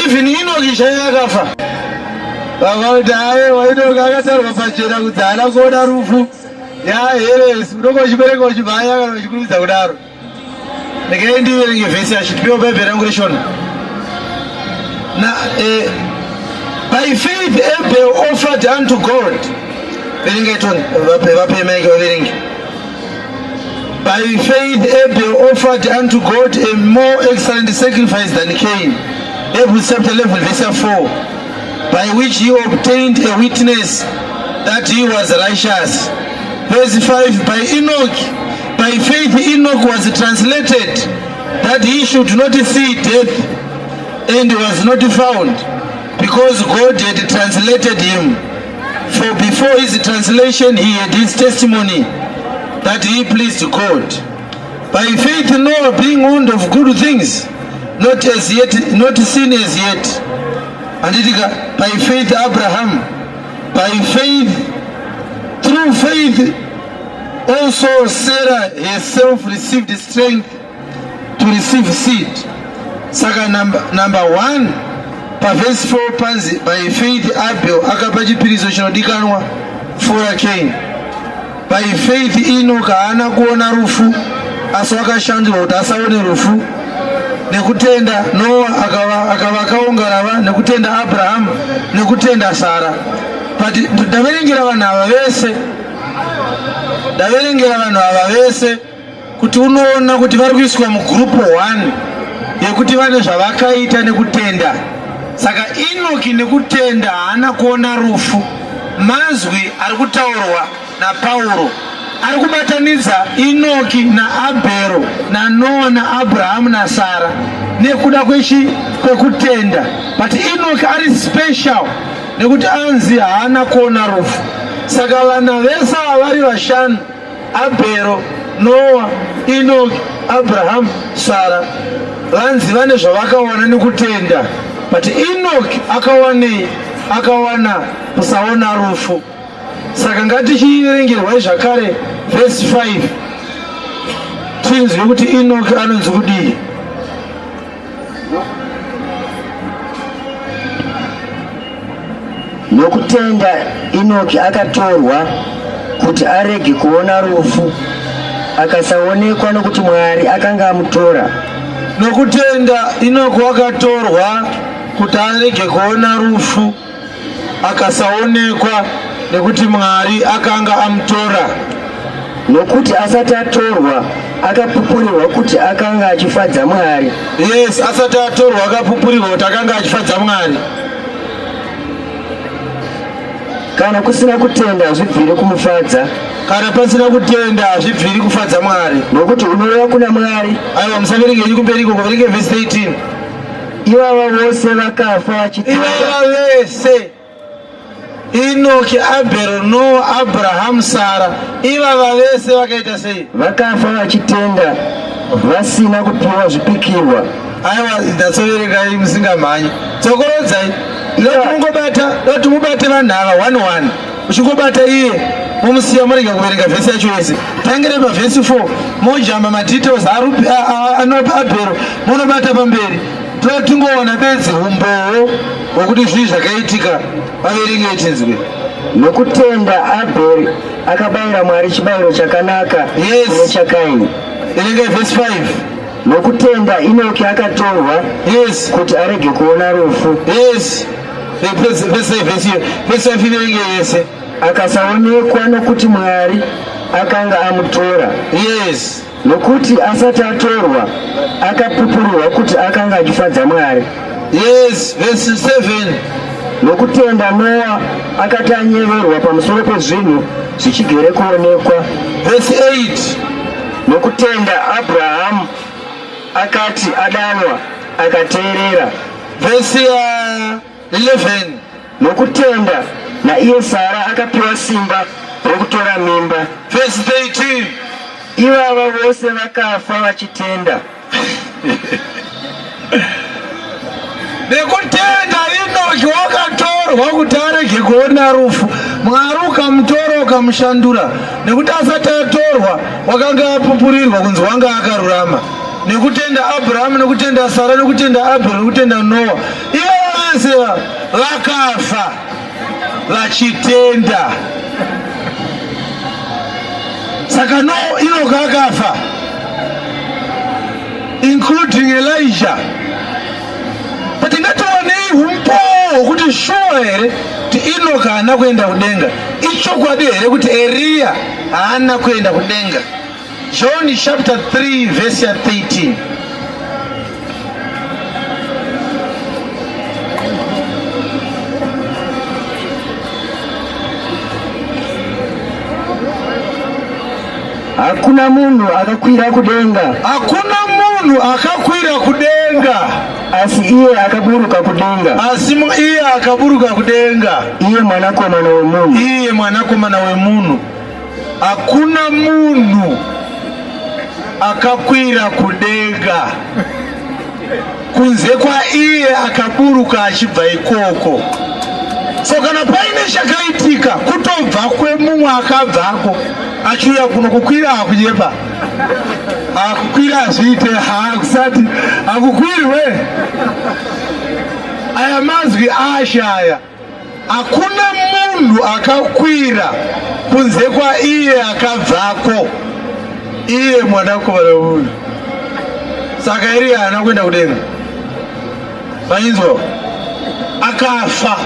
Even Enoki chaiye akafa. Vakakuti aiwa, Enoki akataurwa pachena kuti haana kuona rufu. Ya heres, unonge uchibereka uchimhanya kana uchikurumidza kudaro. Regai ndiverenge vhesi yacho, tipewo Bhaibheri rangu reShona. Na by faith Abel offered unto God. Verengai tone, vape vape maike vaverenge. By faith Abel offered unto God a more excellent sacrifice than Cain. Hebrews chapter 11 verse 4. By which he obtained a witness that he was righteous. Verse 5 By Enoch, by faith Enoch was translated that he should not see death and was not found because God had translated him. For before his translation he had his testimony that he pleased God. By faith Noah being warned of good things, not as yet, not seen as yet. Handitika, by faith Abraham, by faith, through faith also Sarah herself received strength to receive seed. Saka number 1 pavhesi 4 panzi by faith Abel akapa chipiriso chinodikanwa kupfuura Cain. By faith Enoch haana kuona rufu asi wakashandurwa kuti asaone rufu. Nekutenda Noah akavakawo ngarava, nekutenda Abraham, nekutenda Sara. But ndaverengera vanhu ava vese, ndaverengera vanhu ava vese kuti unoona kuti vari kuiswa mugroup 1 yekuti vane zvavakaita nekutenda. Saka Enoki nekutenda haana kuona rufu. Mazwi ari kutaurwa naPauro ari kubatanidza Enoki naAbhero naNoa naAbrahamu naSara nekuda kwekutenda. But Enoki ari special nekuti anzi haana kuona rufu. Saka vana vese ava vari vashanu, Abhero, Noa, Enoki, Abrahamu, Sara, vanzi vane zvavakawana nekutenda. But Enoki akawanei? Akawana kusaona rufu. Saka ngatichiverengerwai zvakare vhesi 5 tinzwe kuti Enoki anonzi kudii. Nokutenda Enoki akatorwa kuti arege kuona rufu, akasaonekwa nokuti Mwari akanga amutora. Nokutenda Enoki wakatorwa kuti arege kuona rufu, akasaonekwa nekuti Mwari akanga amutora. Nokuti asati atorwa akapupurirwa kuti akanga achifadza Mwari. Yes, asati atorwa akapupurirwa kuti akanga achifadza Mwari. Kana kusina kutenda hazvibviri kumufadza. Kana pasina kutenda hazvibviri kufadza Mwari. Nokuti unoreva kuna Mwari. Aiwa, musaverenge henyu kumberi ikoko, verenge vhesi 13. Ivava vose vakafa vachitenda. Ivava vese Enoki, Abhero, Noa, Abrahamu, Sara, ivava vese vakaita sei? Vakafa vachitenda vasina kupiwa zvipikirwa. Aiwa, ndatsoverengai musingamhanyi. Dzokorodzai. Dati mungobata, dati mubate vanhu ava 1-1. Uchingobata iye momusiya morega kuverenga vhesi yacho yese. Tangire pavhesi 4 mojamba madetails Abhero monobata pamberi. Toda tingowana bedzi umbowo hwekuti zvii zvakaitika, vaverengei tinzwe. Nokutenda Abheri akabayira Mwari chibayiro chakanaka Yes. kune chaKaini. Verengai vhesi 5. Nokutenda Enoki akatorwa Yes. kuti arege kuona rufu, Yes. Vhesi vhesi vhesi 5 iverengei yese. Akasaonekwa nokuti Mwari akanga amutora. Yes. Nokuti asati atorwa akapupurirwa kuti akanga achifadza Mwari. Yes, vhesi 7. Nokutenda Noa akati anyeverwa pamusoro pezvinhu zvichigere kuonekwa. Vhesi 8. Nokutenda Abrahamu akati adanwa akateerera. Vhesi 11. Nokutenda naiye Sara akapiwa simba rokutora mimba. Vhesi 13. Ivava vose vakafa vachitenda. Nekutenda Enoki wakatorwa kuti arege kuona rufu. Mwari ukamutora ukamushandura, nekuti asati atorwa wakanga apupurirwa kunzi wanga akarurama. Nekutenda Abrahamu, nekutenda Sara, nekutenda Abel, nekutenda Noa, ivava Vese vakafa vachitenda. Saka no Enoch akafa including Elijah. But ngatiwanei humbowo hwekuti shuwa here kuti Enoch haana kuenda kudenga. Ichokwadi here kuti Eriya haana kuenda kudenga? John chapter 3 verse ya 13. Hakuna munhu akakwira kudenga. Hakuna munhu akakwira kudenga. Asi iye akaburuka kudenga. Asi iye akaburuka kudenga. Iye mwanakomana wemunhu. Iye mwanakomana wemunhu. Hakuna munhu akakwira kudenga kunze kwaiye akaburuka achibva ikoko. So kana paine chakaitika kutobva kwemumwe akabvako achiuya kuno, kukwira hakunyepa, hakukwira hazviite, hakusati hakukwirwe. Aya mazwi ashaya. Hakuna munhu akakwira kunze kwaiye akabvako, iye mwanakomana wemunhu. Saka Eriya haana kuenda kudenga, mainzwa? Akafa.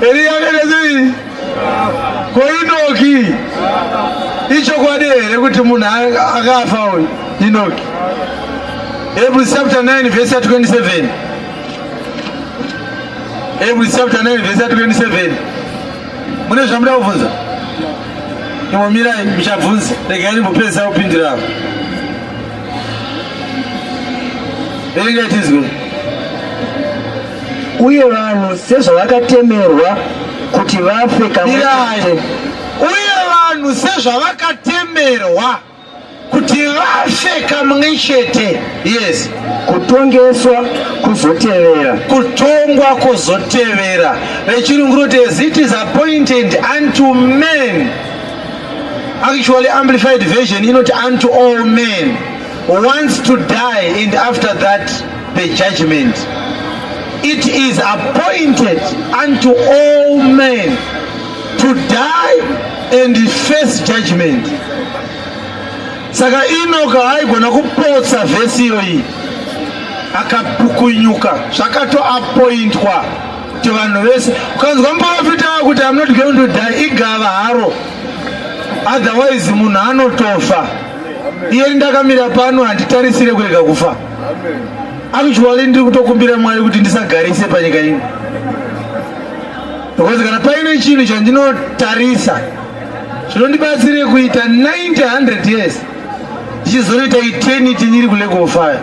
Eriya akaita sei? Ko Inoki, ichokwadi here kuti munhu akafa uyu Inoki? Hebrews chapter 9 verse 27. Hebrews chapter 9 verse 27. Mune zvamuda kubvunza? Imbomirai muchabvunza. Regai ndimbopedzisa kupindura apa. Verengai tizwe. Uye vanhu sezvavakatemerwa kuti vafe kamwe chete. Uye vanhu sezvavakatemerwa kuti vafe kamwe chete. Yes. Kutongeswa kuzotevera. Kutongwa kuzotevera. Rechirungu roti as it is appointed unto men. Actually amplified version inoti unto all men once to die and after that the judgment. It is appointed unto all men to die and face judgment. Saka Enoch haigona kupotsa vhesi iyoyi, akapukunyuka. Zvakatoapointwa kuti vanhu vese, ukanzwa muprofita kuti I'm not going to die, igava haro, otherwise munhu anotofa. Iye ndakamira pano handitarisire kurega kufa. Actually ndiri kutokumbira Mwari kuti ndisagarise panyika ino, because kana paine chinhu chandinotarisa zvinondibatsire kuita 90 100 years ndichizonoita eternity ndiri kulake of fire.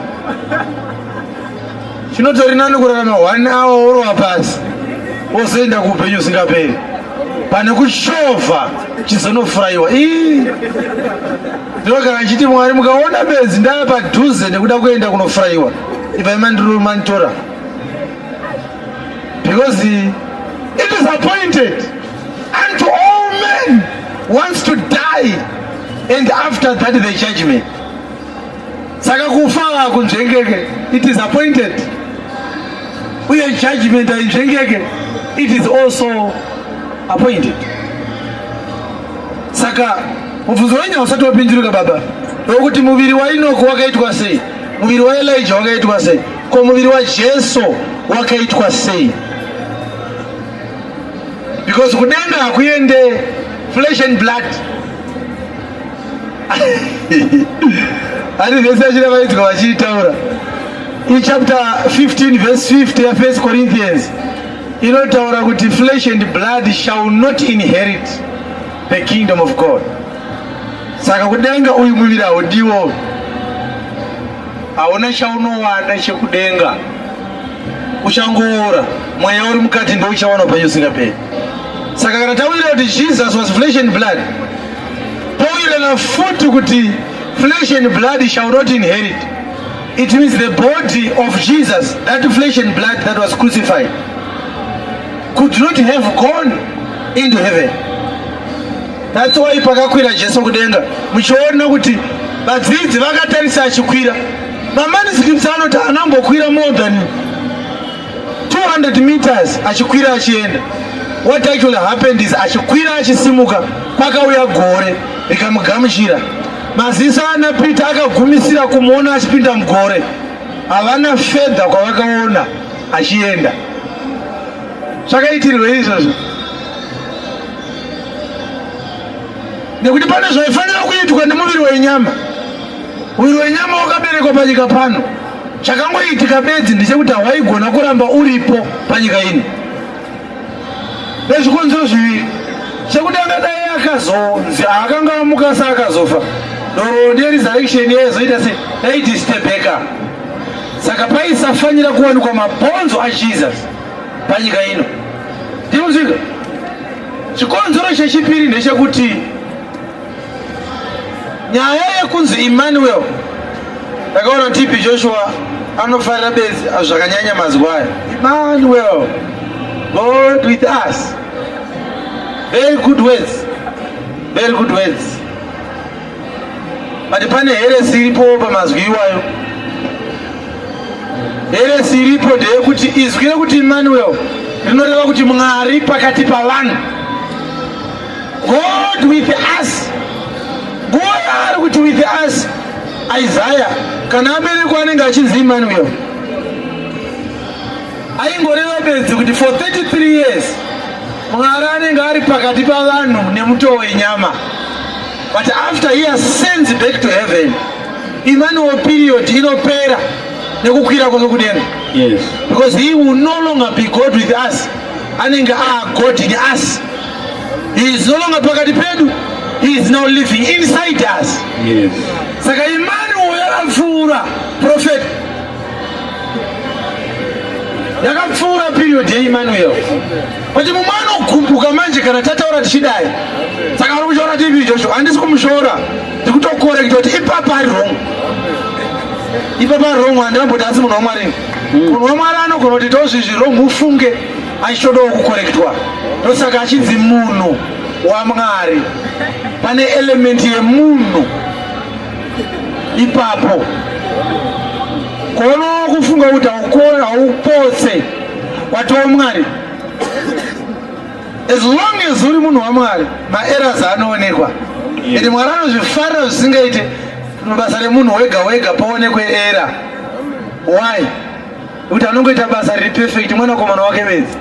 Chinotori nani kurarama 1 hour worova pasi wozoenda kuupenyu usingaperi pane kuchovha chizonofurayiwa. Ii, ndinogara ndichiti Mwari, mukaona benzi ndava padhuze nekuda kuenda kunofurayiwa, ibvai manditora, because it is appointed unto all men once to die and after that the judgment. Saka kufa hakunzvengeke, it is appointed, uye judgment hainzvengeke, it is also appointed. Saka mubvunzo wenyu hausati wapinduruka baba, wekuti muviri waInoko wakaitwa sei, muviri waElijah wakaitwa sei, ko muviri waJesu wakaitwa sei? Because kudenga hakuende flesh and blood. Ani vhesi yachina vaidzwa vachiitaura ichapter 15 verse 50 ya1 Corinthians inotaura kuti flesh and blood shall not inherit the kingdom of God. Saka kudenga uyu muviri haudiwo, hauna chaunowana chekudenga, uchangoora. Mweya uri mukati ndo uchawana upenyu usingaperi. Saka kana tawira kuti Jesus was flesh and blood, towirana futi kuti flesh and blood shall not inherit. It means the body of Jesus, that flesh and blood that was crucified, could not have gone into heaven. That's why pakakwira Jesu kudenga, muchiona kuti vadzidzi vakatarisa achikwira. Mamanuscripts anoti anambokwira more than 200 meters achikwira achienda. What actually happened is, achikwira achisimuka, kwakauya gore rikamugamuchira. Maziso ana Peter akagumisira kumuona achipinda mugore. Havana fedha kwavakaona achienda. Zvakaitirwe izvozvo nekuti pane zvaifanira kuitwa nemuviri wenyama. Muviri wenyama wakaberekwa panyika pano, chakangoitika bedzi ndechekuti hawaigona kuramba uripo panyika ino nezvikonzero zviviri. Chekutanga, dai akazonzi akanga amuka seakazofa, nhoroondo yeresurrection yaizoita se yaidisturbeka. Saka paisafanira kuwanikwa mabhonzo aJesus panyika ino. Ndinozvika. Chikonzero chechipiri ndechekuti nyaya yekunzi Emmanuel, ndakaona TB Joshua anofarira bedzi zvakanyanya mazwi ayo, Emmanuel, God with us. Very good words, very good words, but pane heresy iripo pamazwi iwayo. Heresy iripo ndeyekuti izwi rekuti Emmanuel rinoreva kuti Mwari pakati pavanhu, God with us. Nguva yaari kuti with us, Isaiah kana aberekwa anenge achinzi Emmanuel, aingoreva bedzi kuti for 33 years Mwari anenge ari pakati pavanhu nemutoo wenyama. But after he ascends back to heaven, Emmanuel period inopera nekukwira kwake kudenga, because he will no longer be God with us, anenge aa God in us. He is no longer pakati pedu, he is now living inside us. Saka Emmanuel yakapfuura, prophet, yakapfuura period yeEmmanuel. But mumwe anokumbuka manje kana tataura tichidai. Saka vari kushora TV Joshua, handisi kumushora, ndikutocorrecta kuti ipapa ari wrong, ipapa ari wrong. Handinamboti asi munhu waMwari, munhu waMwari anogona kuti tozvizvi wrong, ufunge achitodawo kucorrectwa. Ndosaka achinzi munhu waMwari, pane element yemunhu ipapo. Kono kufunga kuti haupotse watova Mwari. As long as uri munhu waMwari, maerrors anoonekwa, ende Mwari anozvifarira zvisingaite basa remunhu wega wega paonekwe error. Why? Kuti anongoita basa riri perfect mwanakomana wake bedzi.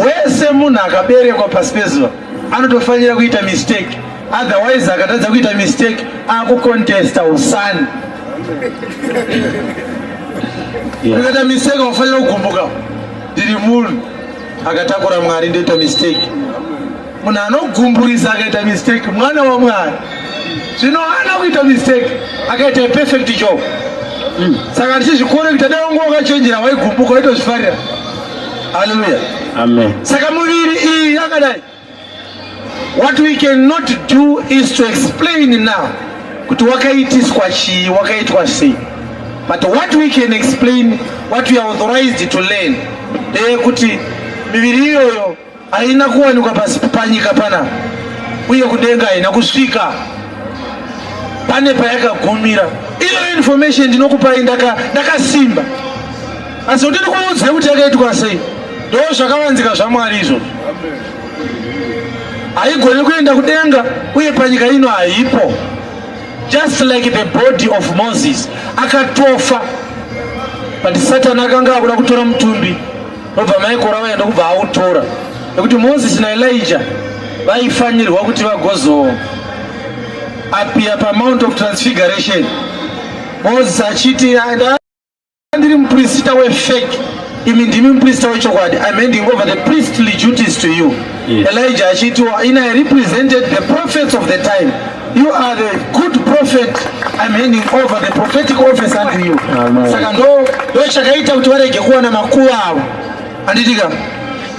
Wese munhu akaberekwa pasi pezuva anotofanira kuita mistake, otherwise akatadza kuita mistake akucontesta usani. Ukaita mistake unofanira kugumbuka, ndiri munhu akatakura Mwari, ndoita mistake. Munhu anogumburisa akaita mistake mwana waMwari. Zvino haana kuita mistake, akaita perfect job. Saka ndichizvicorrecta, dai wanga wakachenjera waigumbuka, waitozvifarira. Haleluya. Amen. Saka muviri iyi yakadai, what we cannot do is to explain now kuti wakaitiswa chii, wakaitwa sei. But what we can explain, what we are authorized to learn, ndeyekuti miviri iyoyo haina kuwanikwa pasi panyika panapa, uye kudenga haina kusvika, pane payakagumira. Iyo information ndinokupai ndakasimba, asi kuti ndikuudzire kuti yakaitwa sei, ndo zvakavanzika zvaMwari izvozvo. Haigoni kuenda kudenga, uye panyika ino haipo. Just like the body of Moses, akatofa, but Satani akanga akuda kutora mutumbi, ndobva maikora vaya ndokubva autora, nekuti Moses naElijah vaifanirwa kuti vagozo appear paMount of Transfiguration, Moses achiti, "Ndiri muprista wefake, imi ndimi muprista wechokwadi. I'm handing over the priestly duties to you." Elijah achitiwa, "In I represented the prophets of the time. You are the good prophet. I'm handing over the prophetic office unto you." Amen. Saka ndo chakaita kuti varege kuwana makuva avo, handitika?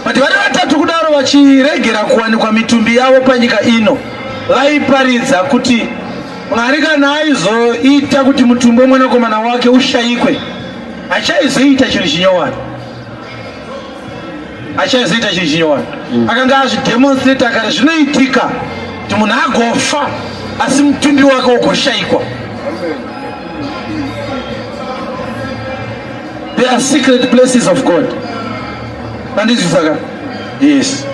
But vari vatatu kudaro vachiregera kuwanikwa mitumbi yavo panyika ino, vaiparidza kuti Mwari kana aizoita kuti mutumbi wemwanakomana wake ushayikwe, achaizoita chinhu chinyowani, achaizoita chinhu chinyowani. Akanga azvidemonstrata kare, zvinoitika kuti munhu agofa asi mutumbi wake ugoshayikwa. They are secret places of God. Mandizwisaka? Yes.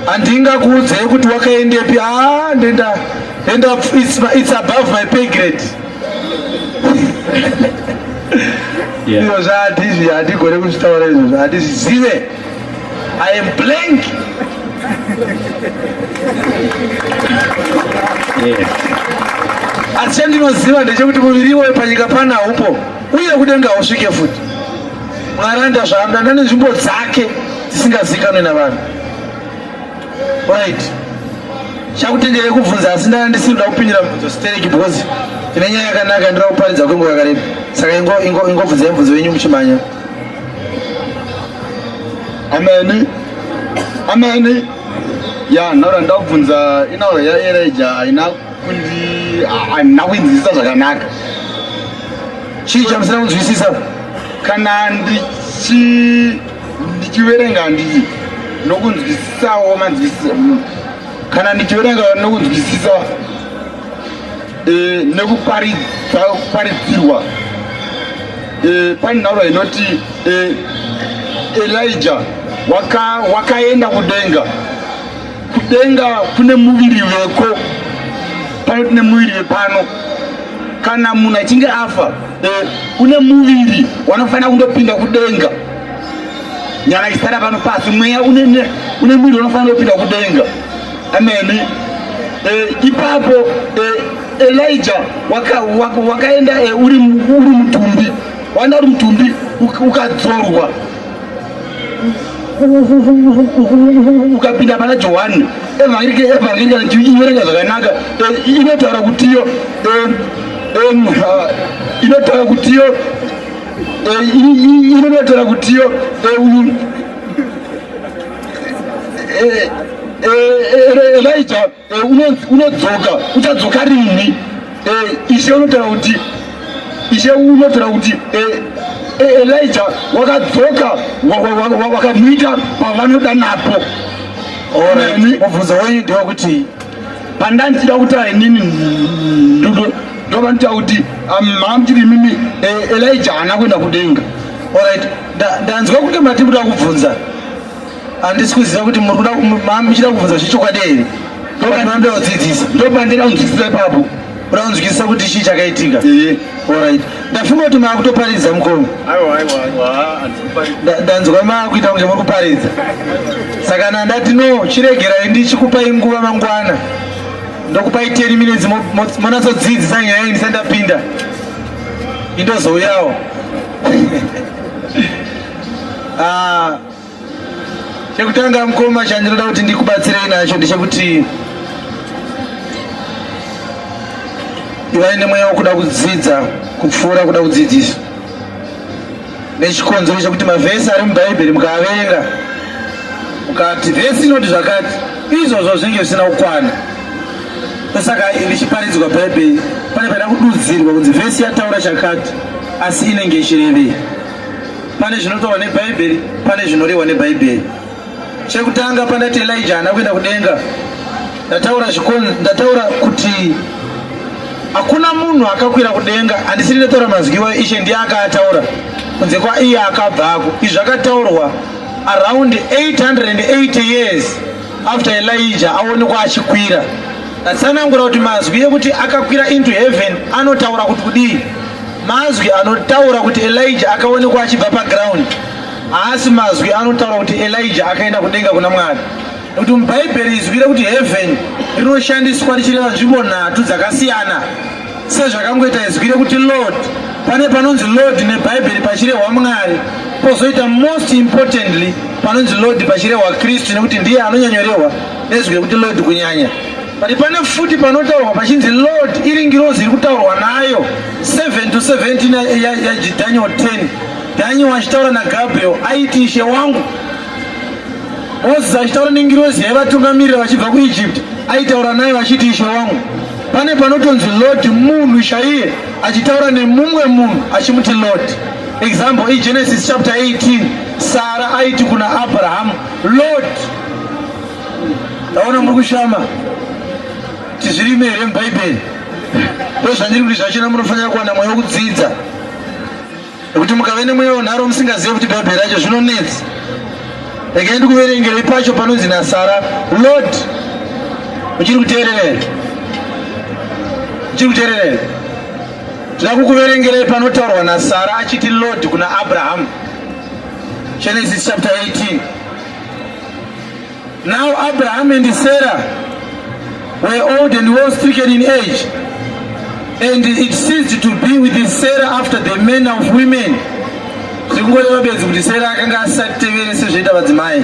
Handingakuudzei kuti wakaendepi. Ah, ndenda ndenda it's above my pay grade. Izvo zvahandizvi handigone kuzvitaura izvozvo handizvizive. I am blank. Yes. Asi chandinoziva ndechekuti muviri iwoyo panyika pana haupo uye kudenga hausvike futi. Mwari anoita zvaanoda nenzvimbo dzake dzisingazikanwe navanhu. Right. Chakutenderei kubvunza asi ndanga ndisiri kuda kupindira mubvunzo stereki because tine nyaya yakanaka yandinoda kuparidza kwenguva yakareba. Saka ingobvunzai mubvunzo wenyu muchimhanya. Ameni. Ameni. Ya, nora ndabvunza inawo ya Elijah haina kundi haina kuinzwisisa zvakanaka. Chii chamusina kunzwisisa? Kana ndichiverenga handiti nokunzwisisawo manzwisisa kana ndichiverenga nokunzwisisa e, nekuparidzirwa e, pane nhaurwa inoti e, Elijah wakaenda kudenga. Kudenga kune muviri weko, pano tine muviri wepano. Kana munhu achinge afa e, une muviri wanofanira kundopinda kudenga, nyama ichisara pano pasi. Mweya une muviri unofanira kupinda kudenga. Ameni. E, ipapo e, Elijah wakaenda waka uri mutumbi, waenda uri mutumbi ukadzorwa ukapinda pana Johani evhangeri kana iverenga zvakanaka inotaura kutiyo inotaura kutiyo inotaura kutiyo uyu Elijah unodzoka, uchadzoka rini? Ishe unotaura kuti Ishe unotaura kuti Elijah wakadzoka wakamuita pavanoda napo. Mubvunzo wenyu ndewekuti pandandichida kutaura inini ndovanotaura kuti mamuchiri imimi Elijah haana kuenda kudenga. Alright, ndanzwa kuti mati muda kubvunza. Handisi kuziva kuti muri kuda muchida kubvunza zvechokwadi here? Ndopandinoda kudzidzisa. Ndopandinoda kunzwisisa ipapo. Kuda kunzwisisa kuti chii chakaitika. Eh. Alright. Ndafunga kuti maakutoparidza mukoma. Aiwa aiwa aiwa, handisi kuparidza. Ndanzwa maakuita kunge muri kuparidza. Saka ndati no, chiregerai ndichikupai nguva mangwana. Ndokupai 10 minutes monatsodzidzisa nyaya iyi ndisati ndapinda. Indozouyawo. Ah, chekutanga mukoma chandinoda kuti ndikubatsirei nacho ndechekuti ivai nemweya wekuda kudzidza kupfuura kuda kudzidzisa, nechikonzero chekuti mavhesi ari mubhaibheri mukaaverenga mukati vhesi inoti zvakati, izvozvo zvinenge zvisina kukwana. Saka richiparidzwa bhaibheri pane paida kududzirwa kunzi vhesi yataura chakati asi inenge ichirevei. Pane zvinotaurwa nebhaibheri, pane zvinorehwa nebhaibheri. Chekutanga, pandati Elijah haana kuenda kudenga, ndataura kuti hakuna munhu akakwira kudenga. Handisiri ndataura mazwi iwayo, Ishe ndiye akaataura, kunze kwaiye akabvako. Izvi zvakataurwa around 880 years after Elijah aonekwa achikwira. Ndatsanangura kuti mazwi ekuti akakwira into heaven anotaura kuti kudii. Mazwi anotaura kuti Elijah akaonekwa achibva paground haasi mazwi anotaura kuti Elijah akaenda kudenga kuna Mwari. Nekuti muBhaibheri izwi rekuti heaven rinoshandiswa richireva nzvimbo nhatu dzakasiyana, sezvakangoita izwi rekuti Lord. Pane panonzi Lord neBhaibheri pachirehwa Mwari, pozoita most importantly panonzi Lord pachirehwa Kristu, nekuti ndiye anonyanyorehwa nezwi rekuti Lord kunyanya. But pane futi panotaurwa pachinzi Lord iri ngirozi iri kutaurwa nayo 7 to 17 yaDaniel 10. Daniel achitaura naGabriel aiti ishe wangu. Moses achitaura nengirozi yaivatungamirira vachibva kuEgypt aitaura naye vachiti ishe wangu. Pane panotonzi Lord munhu chaiye achitaura nemumwe munhu achimuti Lord. Example iGenesis chapter 18, Sara aiti kuna Abraham Lord. Ndaona muri kushama tizvirime here muBhaibheri? Ndozvandiri kuti zvachona munofanira kuwana mweya wekudzidza. Nekuti mukave nemweya wenharo musingazive kuti Bhaibheri racho zvinonetsa. Regai ndikuverengerei pacho panonzi naSara, Lord. Uchiri kuteerera here? Uchiri kuteerera here? Tinoda kukuverengerei panotaurwa naSara achiti Lord kuna Abraham. Genesis chapter 18. Now Abraham and Sarah were old and well stricken in age, and it ceased to be with Sarah after the manner of women. Zviri bedzi kuti Sarah akanga asatevere sezvoita vadzimai.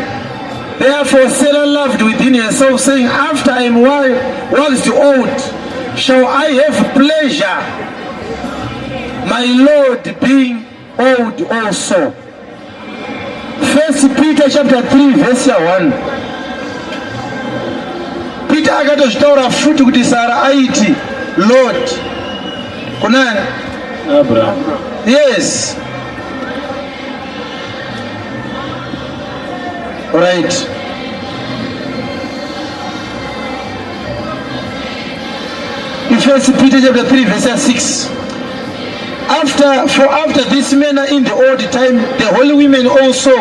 Therefore Sarah laughed within herself, saying, After I am waxed old, shall I have pleasure, my Lord being old also. First Peter chapter 3 verse ya 1. Peter akatozvitaura futi kuti Sara aiti Lord kunani? Abraham. Yes. Right. In First Peter chapter 3 verse 6. After, for after this manner in the old time, the holy women also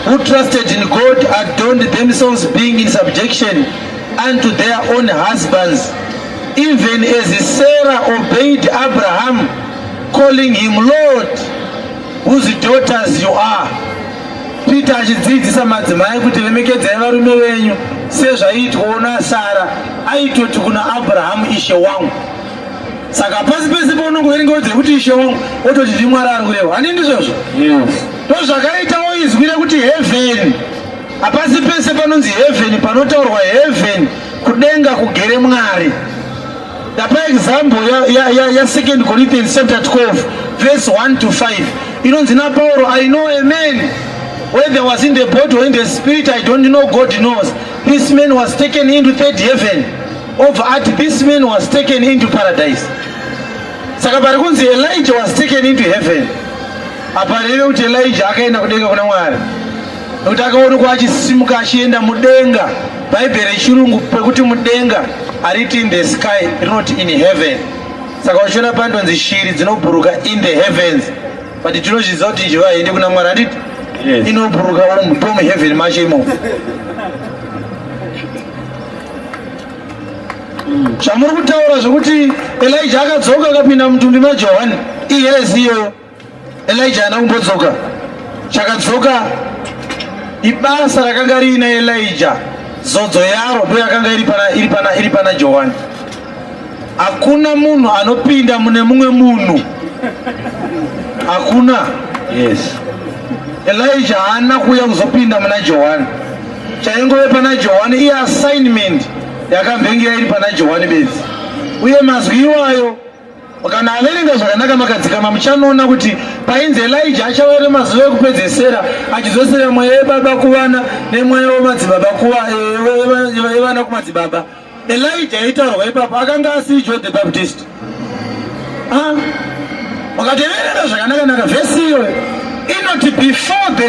who trusted in God adorned themselves, being in subjection unto their own husbands, even as Sarah obeyed Abraham, calling him Lord, whose daughters you are. Peter achidzidzisa madzimai kuti remekedzai varume venyu sezvaiitwawo naSara, aitoti kuna Abrahamu, ishe wangu. Saka pasi pese paunongoverenga wodzi rekuti ishe wangu wototi ndiMwari ari kurehwa. Handii ndizvozvo? Yes. Ndozvakaitawo izwi rekuti heaven. Hapasi pese panonzi heaven panotaurwa heaven kudenga kugere Mwari. Ndapa example ya, ya, ya, ya 2 Corinthians chapter 12 verse 1 to 5 inonzi naPauro, I know a man whether was in the body or in the spirit I don't know, God knows. This man was taken into third heaven. Obva ati this man was taken into paradise. Saka pari kunzi Elijah was taken into heaven, apa reve kuti Elijah akaenda kudenga kuna Mwari, nekuti akaonekwa achisimuka achienda mudenga. Bhaibheri rechirungu pekuti mudenga hariti in the sky, rinoti in heaven. Saka uchiona pandonzi shiri dzinobhuruka in the heavens, but tinozviziva kuti njiva haiendi kuna Mwari, handiti? Yes. Inobhuruka umu ndomuheaven macho imomo. Zvamuri kutaura zvekuti Elijah akadzoka akapinda mutumbi maJohani, iheresi iyoyo. Elijah haana kumbodzoka. Chakadzoka ibasa rakanga riina Elijah, zodzo yaro ndo yakanga iri pana iri pana iri pana Johani. Hakuna munhu anopinda mune mumwe munhu, hakuna. Yes. Elijah haana kuuya kuzopinda muna Johani. Chaingove pana Johani iassignment yakambenge iri pana Johani bedzi. Uye mazwi iwayo kana averenga zvakanaka makadzikama, muchanoona kuti painzi Elijah achauya nemazuva ekupedzesera achidzosera mweya yebaba kuvana nemweya wemadzibaba kuva evana kumadzibaba. Elijah aitaurwa ipapo akanga asiri John the Baptist. Ah, wakateverera zvakanaka-naka vhesi iyoyo inoti, before the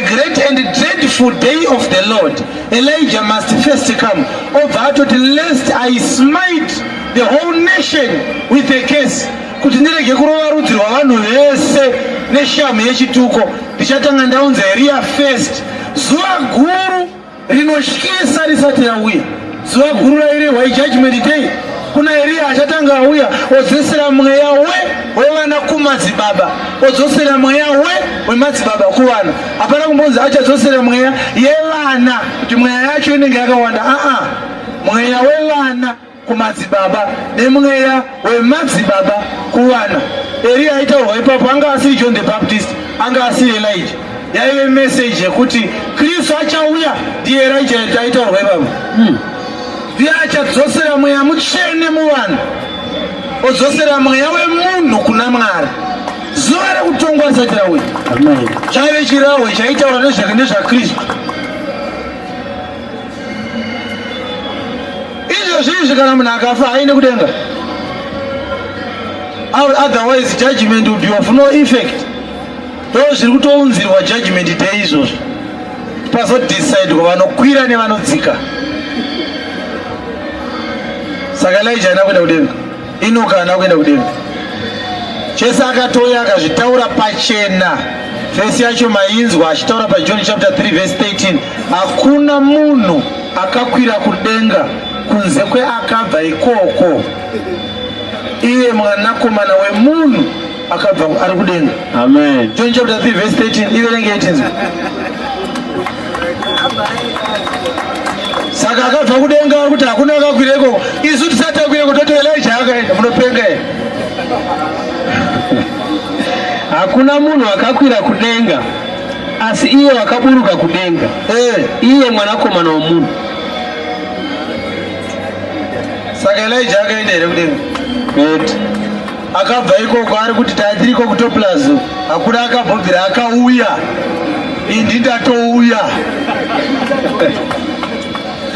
great and dreadful day of the Lord, Elijah must first come. Obva atoti, lest I smite the whole nation with a curse, kuti ndirege kurova rudzi rwavanhu vese neshamu yechituko, ndichatanga ndaunza Eriya first, zuva guru rinotyisa risati rauya. Zuva guru rairehwa ijudgment day. Kuna Eriya achatanga auya odzosera mweya wevana kumadzibaba, odzosera mweya wemadzibaba kuvana. Hapana kumbonzi achadzosera mweya yevana, kuti mweya yacho inenge yakawanda. Aa, mweya wevana kumadzibaba nemweya wemadzibaba kuvana. Eriya aitaurwa ipapo anga asiri John the Baptist, anga asiri Elijah. Yaive meseji yekuti Kristu achauya, ndiye Elijah aitaurwa ipapo. Ndiye achadzosera mweya mutsvene muvanhu, odzosera mweya wemunhu kuna Mwari, zuva rekutongwa risati rauya. Amen. Chaive chirahwe chaitaura nezvaKristu. Izvozvi izvi, kana munhu akafa haine kudenga, otherwise judgment will be of no effect. Ndo zviri kutounzirwa judgment day izvozvo, pazodecidwa vanokwira nevanodzika. Saka Elijah haana kuenda kudenga, Enoka haana kuenda kudenga. Jesu akatouya akazvitaura pachena. Vhesi yacho mainzwa achitaura paJohn chapter 3 verse 13. Hakuna munhu akakwira kudenga kunze kweakabva ikoko. Iye mwanakomana wemunhu akabva ari kudenga. Amen. John chapter 3 verse 13 iverenge itinzwe. Saka akabva kudenga ari kuti hakuna akakwira ikoko. Isu tisati takwira ikoko toti Elijah akaenda munopenga here? Hakuna munhu akakwira kudenga asi iye wakaburuka kudenga, iye mwanakomana womunhu. Saka Elijah akaenda here kudenga? Kwete. Akabva ikoko ari kuti tatiriko kutoplazo hakuna akabvobvira akauya indi ndatouya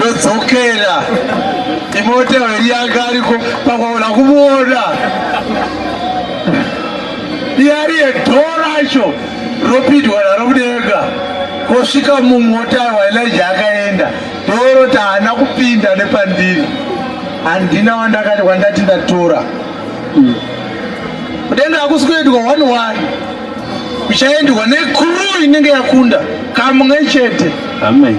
todzokera imota eri yanga ariko pakwaona kumuona iye ari yedhoo racho ropindwa naro mudenga kosvika mumota waElijah akaenda doro taana kupinda nepandiri handina wandakati wandati ndatora. Kudenga hakusi kuendwa one one, kuchaendwa necrew inenge yakunda kamwe chete. Amen.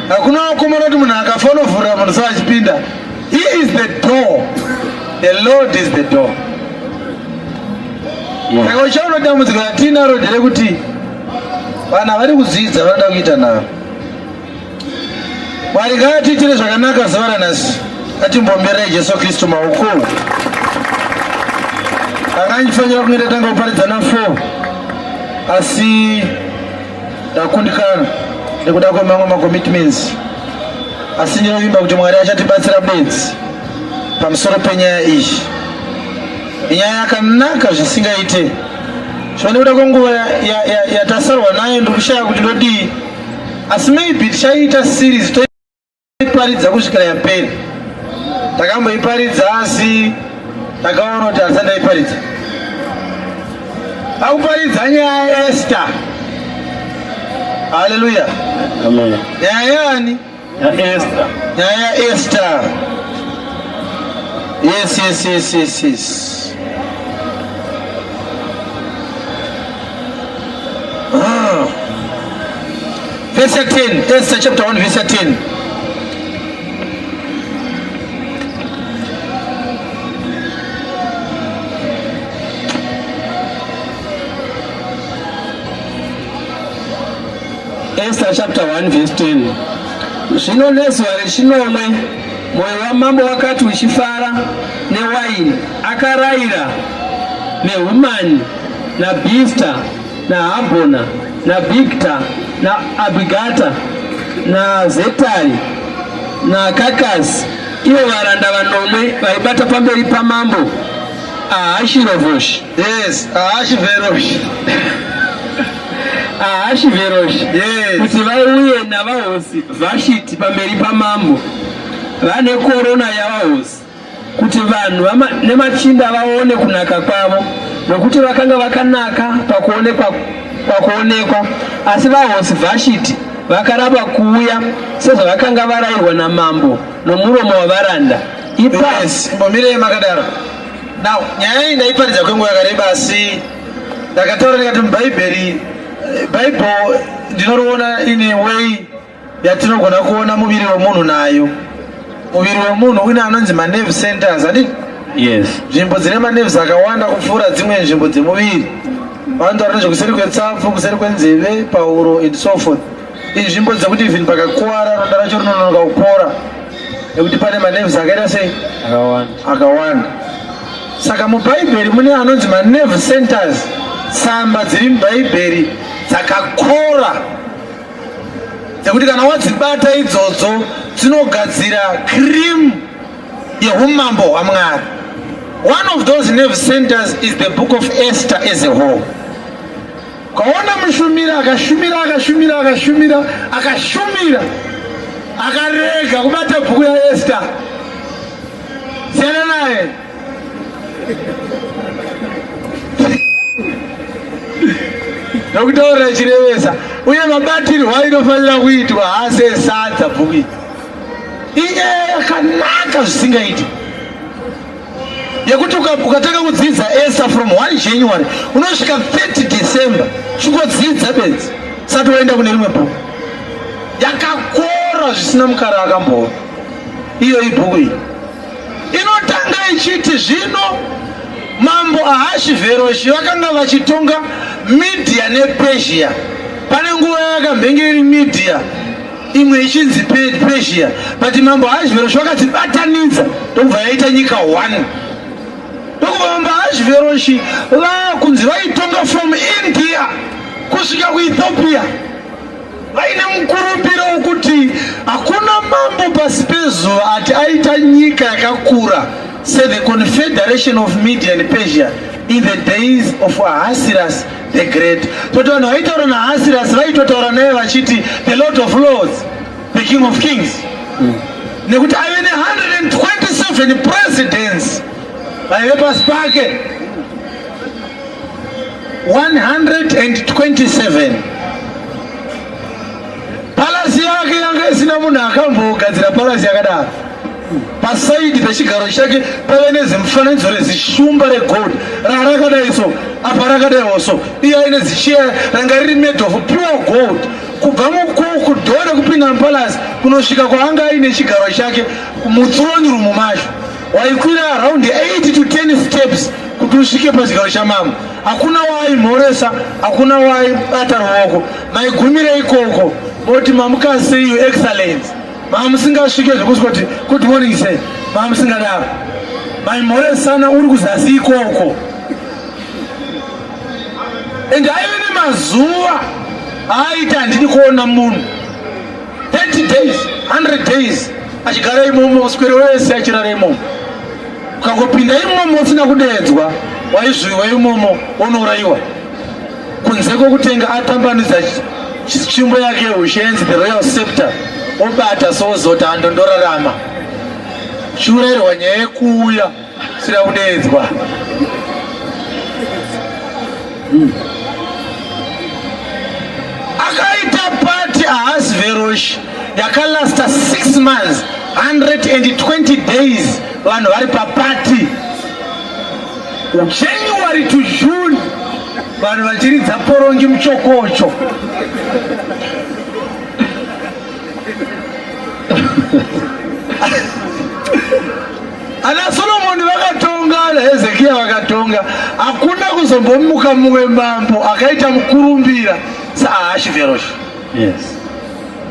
Hakuna wakomana kuti munhu akafa unovhurira munhu so achipinda. He is the door, the Lord is the door. Saka uchaona dambudziko ratinaro nderekuti vanhu havari kudzidza vanoda kuita nharo. Mwari ngaatiitire zvakanaka zuva ranhasi. Ngatimbomberai Jesu Kristu maoko. Anga ndichifanira kunge ndatanga kuparidza na 4 asi ndakundikana nekuda kwemamwe macommitments, asi ndinovimba kuti Mwari achatibatsira bedzi pamusoro penyaya iyi. Inyaya yakanaka zvisingaite. Zvino nekuda kwenguva yatasarwa nayo ndikushaya kuti ndodii, asi maybe tichaita series toiparidza kusvikira yapera. Takamboiparidza asi takaona kuti handisati ndaiparidza. Akuparidza nyaya yaEsther. Haleluya. Amen. Nyaya yaani? YaEsther. Nyaya yaEsther. Yes, yes, yes, yes, yes. Verse 10, Esther chapter 1 verse 10. Esther chapter 1 verse 10. Zvino nezuva rechinomwe mwoyo wamambo wakati uchifara newaini, akarayira Mehumani naBhista naHabhona naBhigta naAbhigata naZetari naKakasi, ivo varanda vanomwe vaibata pamberi pamambo Ahashirovoshi. Yes, Ahashiveroshi. Ahashiveroshi. Yes. Kuti vauye navahosi Vhashiti pamberi pamambo vane korona yavahosi, kuti vanhu nemachinda vaone kunaka kwavo, nokuti vakanga vakanaka pakuonekwa. Asi vahosi Vhashiti vakaramba kuuya sezvavakanga varayirwa namambo nomuromo wavaranda. Yes, imbomirei makadaro. Now, nyaya iyi ndaiparidza kwenguva yakareba, asi ndakataura ndikati muBhaibheri, Bible ndinoriona in a way yatinogona kuona muviri wemunhu nayo. Muviri wemunhu une anonzi manerve centers, handiti? Yes. Nzvimbo dzine manerves akawanda kupfuura dzimwe nzvimbo dzemuviri. Vanotaura nezvekuseri kwetsapfu, kuseri kwenzeve, pahuro and so forth. Inzvimbo dzekuti even pakakuwara ronda racho rinononoka kupora nekuti pane manerves akaita sei? Akawanda. Akawanda. Saka muBhaibheri mune anonzi manerve centers, tsamba dziri muBhaibheri dzakakora dzekuti kana wadzibata idzodzo dzinogadzira cream yeumambo hwaMwari. One of those nerve centers is the book of Esther as a whole. Ukaona mushumiri akashumira akashumira akashumira akashumira akarega kubata bhuku yaEsther, siyana naye. Nokutaurira chirevesa uye mabatirwo ainofanira kuitwa haasi esadza bhuku iyi. Inyaya yakanaka zvisingaiti. yekuti ukatanga kudzidza Esther from 1 January unosvika 30 December chingodzidza bedzi sati waenda kune rimwe bhuku. Yakakora zvisina mukara akamboona. Iyo ibhuku iyi inotanga ichiti, zvino mambo Ahashivheroshi vakanga vachitonga Midhia nePezhia. Pane nguva yakambenge iri Midhia, imwe ichinzi Persia, but mambo Ahashveroshi vakadzibatanidza ndokubva yaita nyika 1. Ndokubva mambo Ahashveroshi vakunzi vaitonga from India kusvika kuEthiopia, vaine mukurumbiro wokuti hakuna mambo pasi pezuva ati aita nyika yakakura se the confederation of Media and Persia in the days of Ahasuerus the Great. Toti vanhu vaitaura naAhasuerus vaitotaura naye vachiti the Lord of Lords, the King of Kings, nekuti aive ne127 presidents vaive pasi pake, 127. Palace yake yanga isina munhu akambogadzira palace yakadaro. Paside pechigaro chake pave nezimufananidzo rezishumba regold rarakadai so, apa rakadaiwo so. Iye aine zichair ranga riri made of pure gold. Kubva kudoor rekupinda mupalace kunosvika kwaanga aine chigaro chake muthrone room macho, waikwira around 8 to 10 steps kuti usvike pachigaro chamambo. Hakuna waaimhoresa, hakuna waaibata ruoko. Maigumire ikoko moti, "Mamuka sei, Your Excellence?" Mamusingasvike zvekusvika kuti, "Good morning, sir." Mamusingadaro, maimhoresana uri kuzasi ikoko. And aive nemazuva aaiti handidi kuona munhu, 30 days, 100 days, achigara imomo swere wese achirara imomo. Ukangopinda imomo usina kudeedzwa, waizviwa imomo, wonourayiwa. Kunze kwokutenga atambanudza tsvimbo yake yeushe yenzi the royal scepter, obata sozoti handondorarama, chiurayirwa nyaya yekuuya sina kudeedzwa. Akaita party Ahasverosh yakalasta 6 months, 120 days, vanhu vari paparty, January to June, vanhu vachiridza porongi muchokocho. Ana Solomoni vakatonga, ana Hezekiya vakatonga, hakuna kuzombomuka mumwe mambo akaita mukurumbira saAhashveroshi.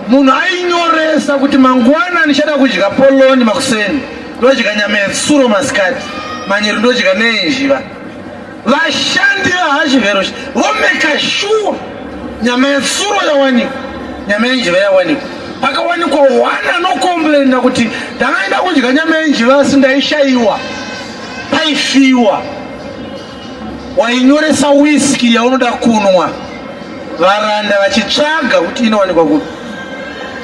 Munhu ainyoresa kuti mangwana ndichada kudya poloni makuseni, ndodya nyama yetsuro masikati, manyeru ndodya neenjiva. Vashandi vaAhashveroshi vomake sure nyama yetsuro yawanikwa, nyama yenjiva yawanikwa. Pakawanikwa one anocomplaina kuti ndakaenda kudya nyama yenjiva asi ndaishayiwa, paifiwa. Wainyoresa whisky yaunoda kunwa, varanda vachitsvaga kuti inowanikwa kupi.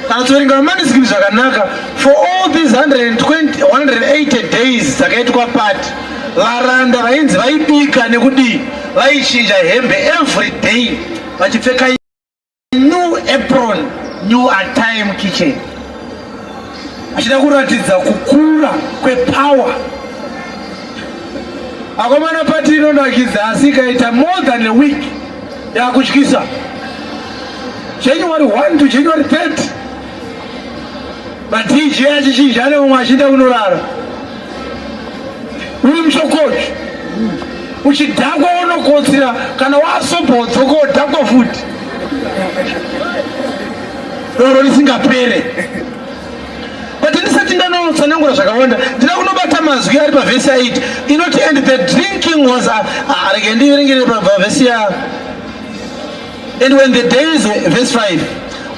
Kana tsoverenga mamanuscript zvakanaka, for all these 120, 180 days dzakaitwa party, varanda vainzi vaibika nekudii, vaichinja hembe every day, vachipfeka new apron, new attire kitchen, achida kuratidza kukura kwepower. Akomana, party inonakidza, asi ikaita more than a week yakutyisa. January 1 to January 30, maDJ achichinja nemumwe achienda kunorara, uri muchokocho uchidhakwa, unokotsira, kana wasobhodzoka wodhakwa futi, doro risingapere. But ndisati ndanotsanangura zvakawanda, ndida kunobata mazwi ari pavhesi ya8 inoti, "And the drinking was," rege ndiverengere pavhesi ya, "And when the days," verse 5,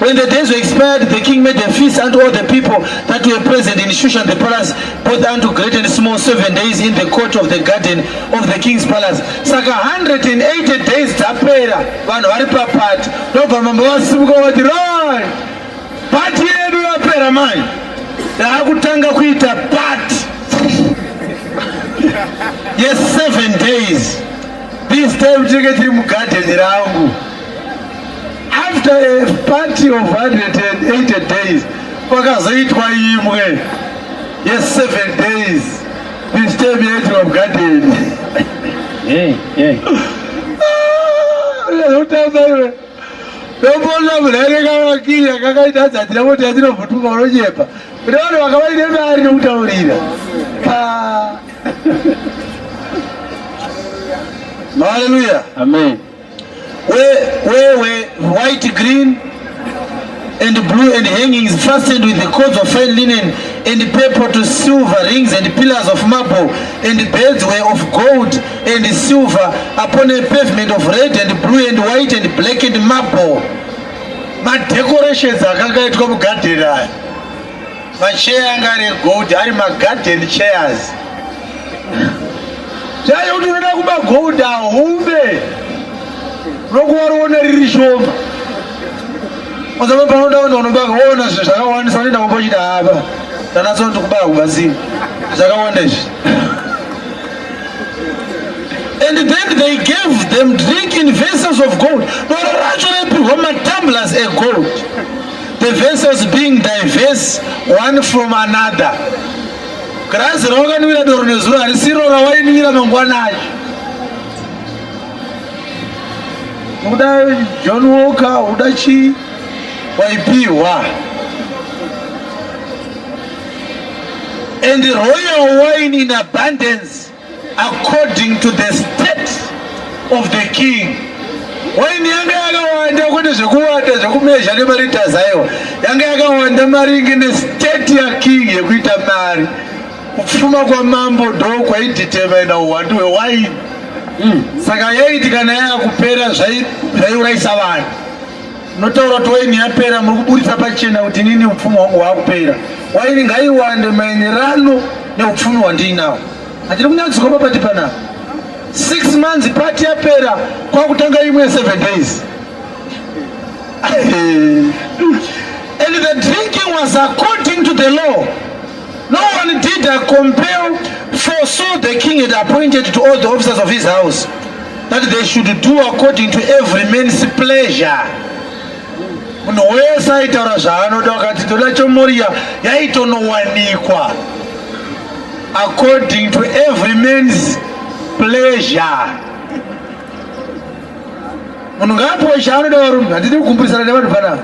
"When the days were expired, the king made a feast unto all the people that were present in Shushan the palace, both unto great and small, 7 days in the court of the garden of the king's palace." Saka 180 days dzapera, vanhu vari paparty, ndobva mambo vasimuka vati, "Right, party yedu yapera manje, ndaakutanga kuita party ye7 days. This time tinenge tiri mugadheni rangu." After a party of 180 days, kwakazoitwa imwe ye7 days. This System yaitirwa mugadheni. Hey, hey. Unotamba iwe. Ndombona munhu aine kavakiri kakaita adzatira mota yatinovhutuka unonyepa. Kune vanhu vakavaine mari nokutaurira. Hallelujah. Amen. Where were white, green, and blue and hangings fastened with the cords of fine linen and purple to silver rings and pillars of marble, and beds were of gold and silver upon a pavement of red and blue and white and black and marble. Madecorations akanga aitwa mugadheni aya, macheya anga ari egold, ari magarden chairs. Chaiyo kuti unoda kuba gold ahumbe rokuwariona riri shoma. Mazama panoda kuenda unobaka woona zvinhu zvakawandisa, unoenda kumba uchiti apa tanatso ndikubaya kubatsira zvakawanda izvi. And then they gave them drink in vessels of gold. Doro racho raipihwa matumblers egold, the vessels being diverse one from another. Girazi rawakanwira doro nezuro harisiro rawainwira mangwana acho. Uda John Walker, uda chii, waipihwa. And royal wine in abundance according to the state of the king. Waini yanga yakawanda, kwete zvekuwanda zvekumezha nemaritas, aiwa, yanga yakawanda maringe nestate yaking yekuita mari. Kupfuma kwamambo ndo kwaidetermina uwandu hwewaini. Saka yaiti kana yakupera zvaiurayisa vanhu. Unotaura kuti waini yapera, muri kuburitsa pachena kuti inini upfumi hwangu hwakupera. Waini ngaiwande maenderano neupfumi hwandiinawo. Handiri kunyatsiko papati panapa. 6 months party yapera, kwakutanga imwe 7 days. And the drinking was according to the law. No one did compel, for so the king had appointed to all the officers of his house that they should do according to every man's pleasure. Munhu wese aitaura zvaanoda, akati toda chomoriya, yaitonowanikwa according to every man's pleasure. Munhu ngaapiwe chaanoda. Varume, handidi kukumburisana nevanhu panapa.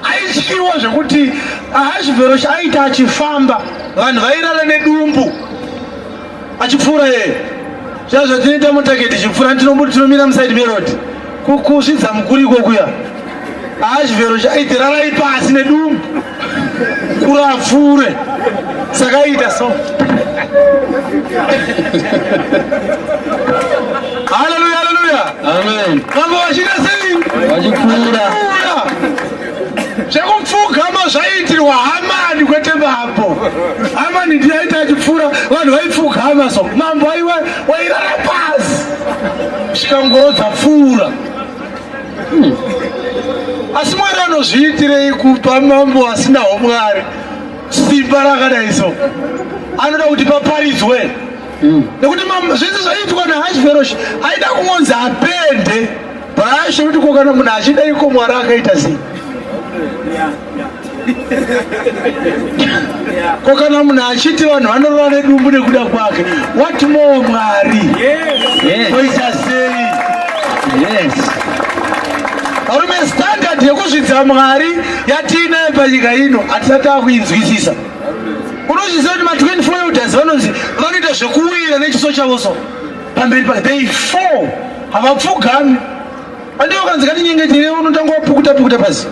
Aityiwa zvekuti Ahashveroshi aita achifamba, vanhu vairara nedumbu achipfuura yeye. Zviya zvatinoita motaketi tichipfuura, tinomira muside meroad kusvidza mukuru ikokuya. Ahashveroshi aiti rarai pasi nedumbu kurapfuure, saka aiita so. Haleluya, haleluya. Amen. Mambo vachiita sei? Vachipfuura. Zvekupfugama zvaiitirwa Hamani, kwete mambo. Hamani ndiye aita achipfuura, vanhu vaipfugama. So mambo aiwa wairara pasi svika ngoro dzapfuura. Asi Mwari anozviitirei kupa mambo asinawo Mwari simba rakadai? So anoda kuti paparidzwe, nekuti zvese zvaiitwa naHashveroshi aida kungonzi apende bhurashe kuti ko kana munhu achida iko Mwari akaita sei? Ko kana munhu achiti vanhu vanorova nedumbu nekuda kwake, what more Mwari? Koita sei? Varume, standard yekuzvidza Mwari yatiinayo panyika ino hatisati takuinzwisisa. Unozviziva kuti ma24 elders vanonzi vanoita zvekuwira nechiso chavo so pamberi pake? They fall, havapfugami. Andiwo kanzi katinyengetere, unotanga wapukuta pukuta pasi.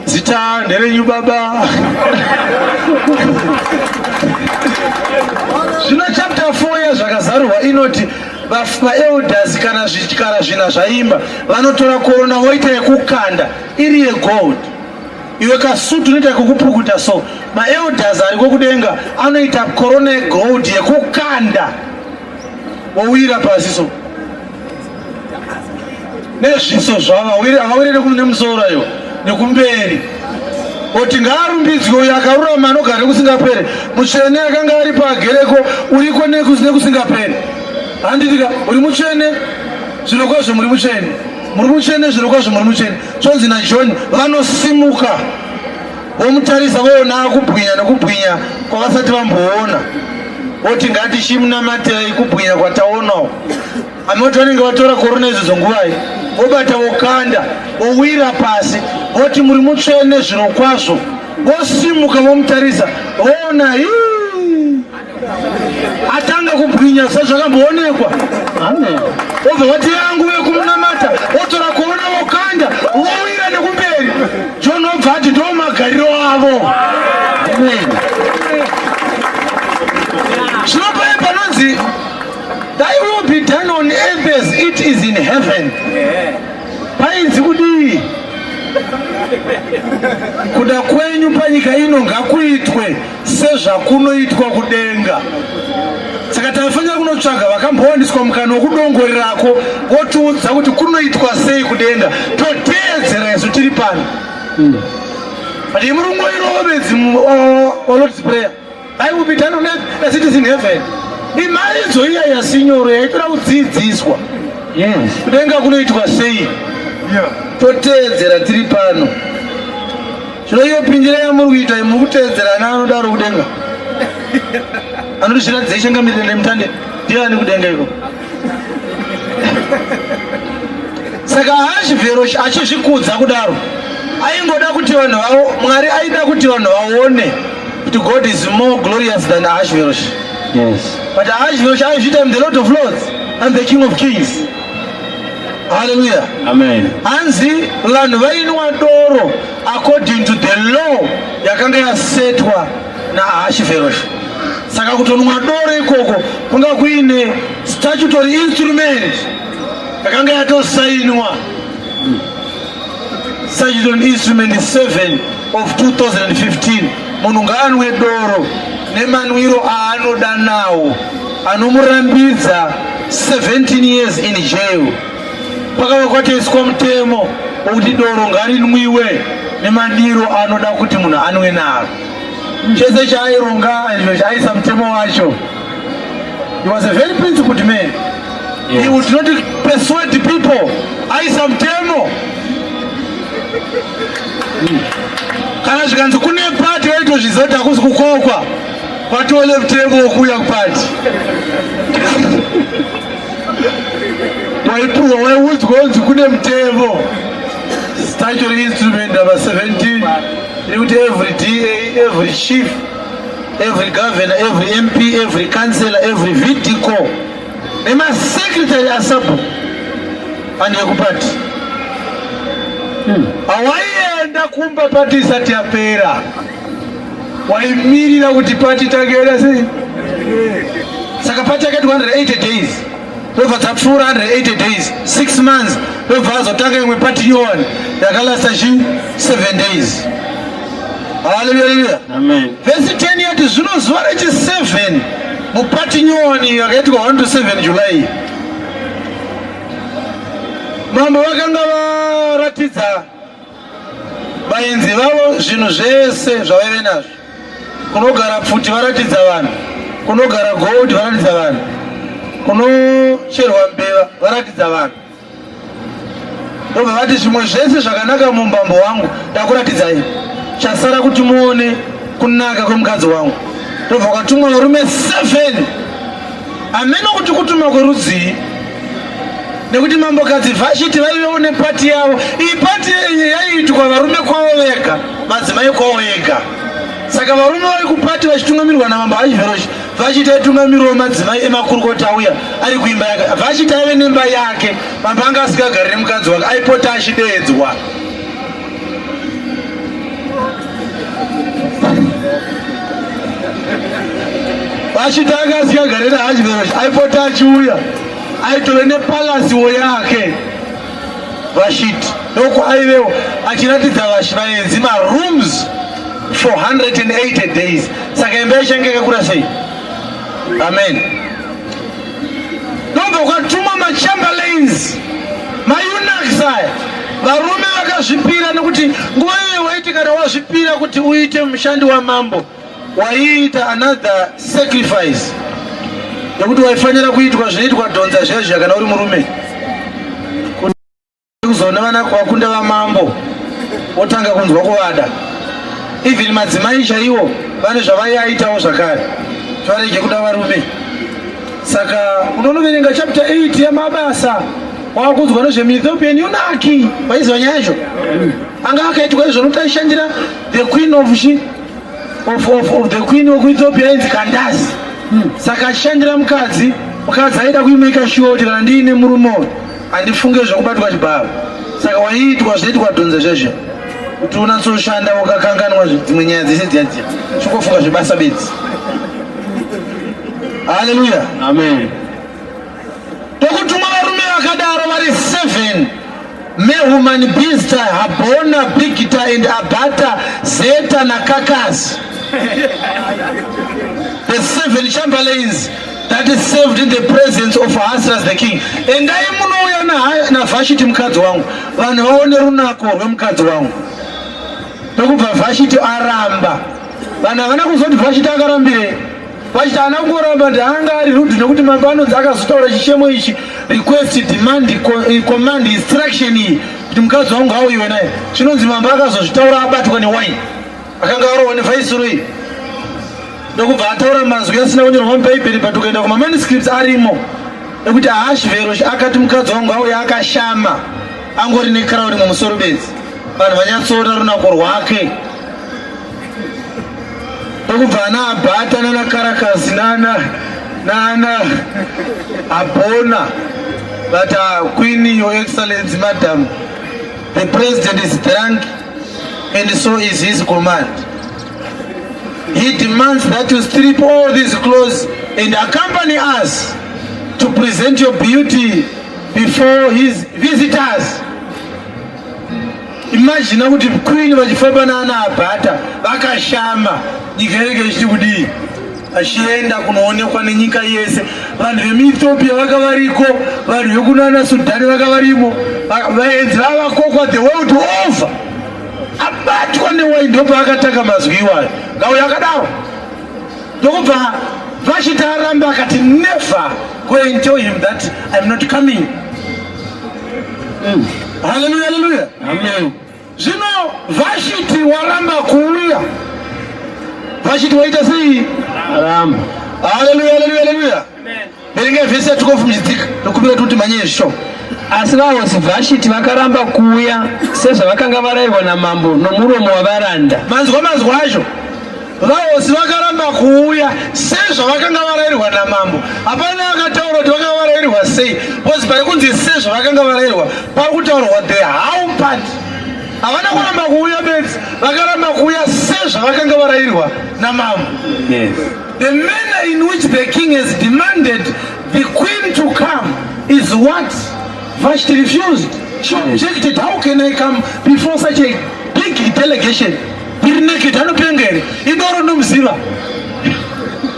Zita nderenyu baba. Zvino chapter 4 yaZvakazarurwa inoti vaelders kana zvikara zvina zvaimba, vanotora korona voita yekukanda iri yegold. Iwe kasutu unoita yekukupukuta. So maelders ariko kudenga anoita korona yegold yekukanda, wowira pasi so nezviso zvavo. Havawire nemusoro ayo nekumberi. Oti ngaarumbidzwe uyo akarurama anogara nekusingaperi, mutsvene akanga ari pagereko, uriko nekusingaperi. Handitika uri mutsvene zviro kwazvo, muri mutsvene, muri mutsvene zviro kwazvo, muri mutsvene. Zvonzi naJohn vanosimuka. Vomutarisa voona akubwinya nokubwinya kwavasati vamboona. Voti ngatichimunamatirei kubwinya kwataonawo. Amoti vanenge vatora korona idzodzo nguvai, vobata vokanda, vowira pasi, voti muri mutsvene zvirokwazvo. Vosimuka vomutarisa, voona hii atanga kubwinya sezvakamboonekwa. Vobva vati yangu vekumunamata, votora korona vokanda, vowira nekumberi. John obva ati ndo magariro avo. Amen. Zvino paye panonzi Thy will be done on earth as it is in heaven. Painzi kudii? Kuda kwenyu panyika ino ngakuitwe sezvakunoitwa kudenga. Saka taifanira kunotsvaga vakambowaniswa mukana wokudongorerako votiudza kuti kunoitwa sei kudenga, toteedzera isu tiri pano. But imurungo irova bedzi Lord's Prayer. I will be done on earth as it is in heaven. Imharidzo iya yasinyoro yaitoda kudzidziswa. Yes. Kudenga kunoitwa sei? Yeah. Toteedzera tiri pano. Zvino iyo pindira yamuri kuita muri kuteedzera ana anodaro kudenga. Anoti zviratidzei changamire nemutande ndiani kudenga iko? Saka Ahashverosh achizvikudza kudaro aingoda kuti vanhu vavo Mwari aida kuti vanhu vaone kuti God is more glorious than Ahashverosh. Yes. But Ahashverosh aizviita I'm the Lord of Lords and the King of Kings. Hallelujah. Amen. Hanzi vanhu vainwa doro according to the law yakanga yasetwa naAhashverosh. Saka kutonwa doro ikoko kwanga kuine statutory instrument yakanga yatosainwa statutory instrument 7 of 2015 munhu ngaanwe doro nemanwiro aanoda nawo anomurambidza 17 years in jail. Kwakava kwatoiswa mutemo wokuti doro ngarinwiwe nemadiro anoda kuti munhu anwe naro. Chese chaaironga aisa mutemo wacho. He was a very principled man. Yes. He would not persuade people. Aisa mutemo. Kana zvikanzi kune party vaitozviziva kuti hakusi kukokwa. Vatole mutemo wokuuya kuparty. Waipuwa waiudzwa kunzi kune mutemo. Statutory instrument number 17 iri kuti every DA, every chief, every governor, every MP, every councillor, every VDCO nemasecretary asabhuku anhu ekupati hawaienda kumba pati isati yapera, waimirira kuti pati itange sei. Saka pati yakaitwa 180 days, ndobva dzapfuura 180 days, 6 months, ndobva azotanga imwe pati nyowani yakalasta chi 7 days. Haleluya. Amen. Vhesi 10 yati zvino zuva rechi7 mupati nyowani yakaitwa 1 to 7 July, mambo vakanga varatidza vaenzi vavo zvinhu zvese zvavaive nazvo. Kunogara pfuti varatidza vanhu, kunogara gold varatidza vanhu, kunocherwa mbeva varatidza vanhu. Ndobva vati zvimwe zvese zvakanaka mumbambo wangu ndakuratidzai, chasara kuti muone kunaka kwemukadzi wangu. Ndobva kwatumwa varume 7. Hameno kuti kutuma kwerudzii, nekuti mambokadzi Vhashiti vaivewo nepati yavo. Iyi pati yenye yaiitwa varume kwavo vega, madzimai kwavo ega. Saka varume vari kupati vachitungamirwa namambo Ahashveroshi, Vhashiti aitungamirwawo madzimai emakurukota auya ari kuimba yake. Vhashiti aive nemba yake, mambo anga asingagari nemukadzi wake, aipota achideedzwa. Vhashiti anga asingagari naAhashveroshi, aipota achiuya, aitove nepalasiwo yake. Vhashiti ndoko aivewo achiratidza vaenzi marooms for 180 days. Saka imba yachange yakakura sei? Amen. Ndobva kwatumwa machamberlains, maeunuchs aya, varume vakazvipira, nekuti nguva iyoyo waiti kana wazvipira kuti uite mushandi wamambo waiita another sacrifice, nekuti waifanira kuitwa zvinoitwa dhonza zvezvia kana uri murume, kuzoona vana vakunda vamambo wotanga kunzwa kuvada. Even madzimai chaiwo vane zvavaiaitawo zvakare, varege kuda varume. Saka unonoverenga chapter 8 yaMabasa, wakunzwa nezvemuEthiopian eunuch. Waiziva nyaya yacho? Anga akaitwa izvo nokuti aishandira the queen of she of the queen wekuEthiopia ainzi Kandasi. Saka achishandira mukadzi, mukadzi aida kuimeka sure kuti kana ndiine murume uyu handifunge zvekubatwa chibharo. Saka waiitwa zvinoitwa dhonza zvezve kuti unatsoshanda ukakanganwa dzimwe nyaya dzese dziya dziya, chingofunga zvebasa bedzi. Haleluya. Amen. Tokutumwa varume vakadaro vari 7: Mehuman, Bizta, Habona, Bigita and Abata, Zeta naKakasi, the seven chamberlains that served in the presence of Ahasuerus the king. Endai munouya naVhashiti mukadzi wangu, vanhu vaone runako rwemukadzi wangu. Ndokubva Vhashiti aramba. Vanhu havana kuzoti Vhashiti akarambirei. Vachiti haana kungoramba, ndi anga ari rude, nekuti mambo anonzi akazotaura chichemo ichi, request, demand, command, instruction iyi kuti mukadzi wangu auyiwe naye. Zvinonzi mambo akazozvitaura abatwa newaini, akanga arohwa neviceroy, ndokubva ataura mazwi asina kunyorwa mubhaibheri, but ukaenda kumamanuscripts arimo, ekuti Ahashverosh akati mukadzi wangu auya akashama, angori necrown mumusoro bedzi, vanhu vanyatsoona runako rwake. Ndokubva ana Abhata nana Karakasi nana Abhona vati, "Ah, Queen, Your Excellency Madam, the president is drunk and so is his command. He demands that you strip all these clothes and accompany us to present your beauty before his visitors." Imagine kuti queen vachifamba naana Abhata vakashama, nyika inenge ichiti kudii? Achienda kunoonekwa nenyika yese. Vanhu vemuEthiopia vanga variko, vanhu vekunana Sudhani vanga varimo, vaenzi vavakokwa the world over. Abatwa newai, ndopaakatanga mazwi iwayo, ngauyo akadaro. Ndokubva Vashiti aramba, akati, "Never go and tell him that I'm not coming." Haleluya, haleluya. Amen. Zvino Vashiti waramba kuuya. Vashiti waita sei? Aramba. Haleluya, haleluya, haleluya. Verengai vhesi ya12 muchidzika, ndokumbira kuti manyei zvisho. Asi vahosi Vhashiti vakaramba kuuya sezvavakanga varayirwa namambo nomuromo wavaranda. Manzwa manzwa acho? Vahosi vakaramba kuuya sezvavakanga varayirwa namambo. Hapana akataura kuti vakanga varayirwa sei, because pari kunzi sezvavakanga varayirwa, pari kutaurwa the how part. Havana kuramba kuuya bedzi, vakaramba kuuya sezvavakanga varayirwa namambo. The manner in which the king has demanded the queen to come is what Vashti refused. She objected, "How can I come before such a big delegation iri naked?" Anopenga here? Idoro ndomuziva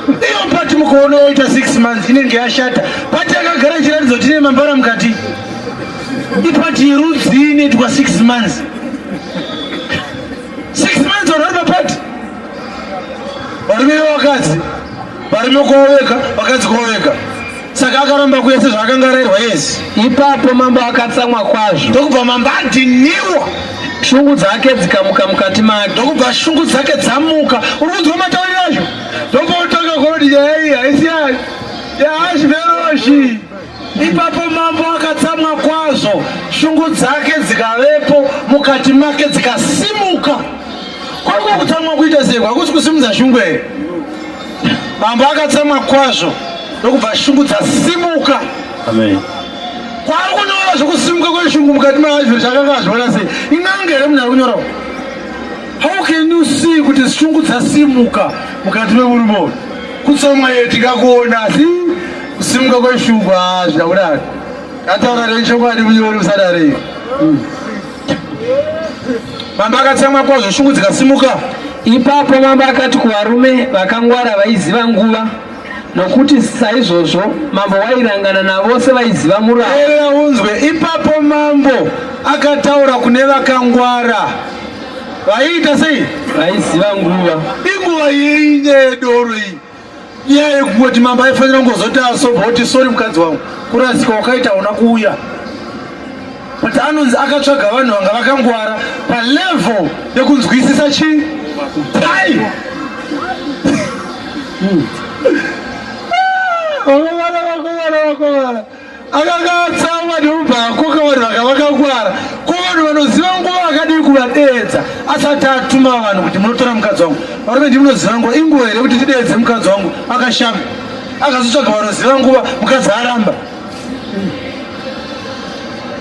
iyo party. Mukaona yaita 6 months inenge yashata. Party yakagara ichiratidza kuti ine mambara mukati, iparty yerudzi inoitwa 6 months? 6 months vanhu vari paparty, varume vevakadzi, varume kwavo vega, vakadzi kwavo vega. Saka akaramba kuya sezvaakanga arayirwa. Yesi. Ipapo mambo akatsamwa kwazvo. Ndokubva mambo adhiniwa. Shungu dzake dzikamuka mukati make. Ndokubva shungu dzake dzamuka. Uri kunzwa matauriro acho? Ndopautanga kuona kuti nyaya iyi haisi yaAshveroshi. Ipapo mambo akatsamwa kwazvo, shungu dzake dzikavepo mukati make, dzikasimuka. Kwariko kutsamwa kuita sei? Hakusi kusimudza shungu here? Mambo akatsamwa kwazvo, ndokubva shungu dzasimuka. Amen. Kwaari kunyora zvokusimuka kweshungu mukati maAshveroshi, akanga azviona sei? In'anga here munhu ari kunyorawo? How can you see kuti shungu dzasimuka mukati memurume uyu? Kutsamwa iye tikakuona, asi kusimuka kweshungu hazvina kudaro. Ataura rechokwadi munyori, musadarei. Mambo akatsamwa kwazvo, shungu dzikasimuka. Ipapo mambo akati kuvarume vakangwara vaiziva nguva, nokuti saizvozvo mambo wairangana navose vaiziva murau. Teerera unzwe. Ipapo mambo akataura kune vakangwara vaiita sei? Vaiziva nguva. Inguva yei nyaya yedoro iyi? Nyaya yekungoti mambo aifanira kungozoti asobva kuti, "Sorry mukadzi wangu, kurasika wakaita, una kuuya." But anonzi akatsvaga vanhu vanga vakangwara palevel yekunzwisisa chii? Ai! Vakomana, vakomana, vakomana, akanga atsamwa ndokubva akoka vanhu vaka vakangwara. Ko vanhu vanoziva nguva akadii kuvadeedza asati atuma vanhu kuti munotora mukadzi wangu? Varume, ndimunoziva nguva, inguva here kuti tideedze mukadzi wangu akashama? Akazotsvaga vanoziva nguva, mukadzi aramba.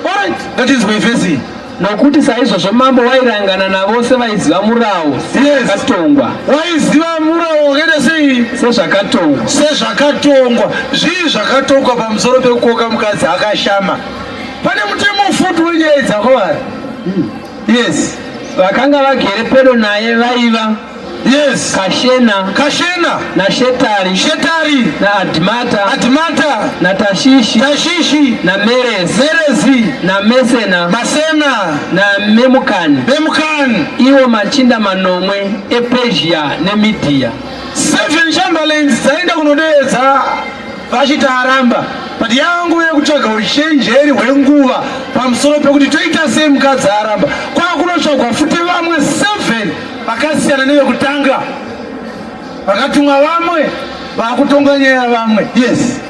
Alright, ngatinzwe vhesi. Nokuti saizvozvo mambo wairangana navose vaiziva murau sezvakatongwa. Waiziva murau wakaita sei? Sezvakatongwa. Sezvakatongwa. Zvii zvakatongwa pamusoro pekukoka mukadzi akashama? Pane mutemo futi wenyaya dzako vari. Yes. Vakanga vagere pedo naye vaiva Kashena, Kashena, naShetari, Shetari, naAdhimata, Adhimata, naTashishi, Tashishi, naMeresi, Merezi, naMesena, Masena, naMemukani, Memukani, iwo machinda manomwe ePezhia neMidhia. Seven chamberlains dzaenda kunodeedza vachiti aramba, but yangu yekutsvaga uchenjeri hwenguva pamusoro pekuti toita sei mukadzi aramba, kwakunotsvagwa futi vamwe 7 vakasiyana nevekutanga vakatumwa, vamwe vakutonga nyaya vamwe. Yes.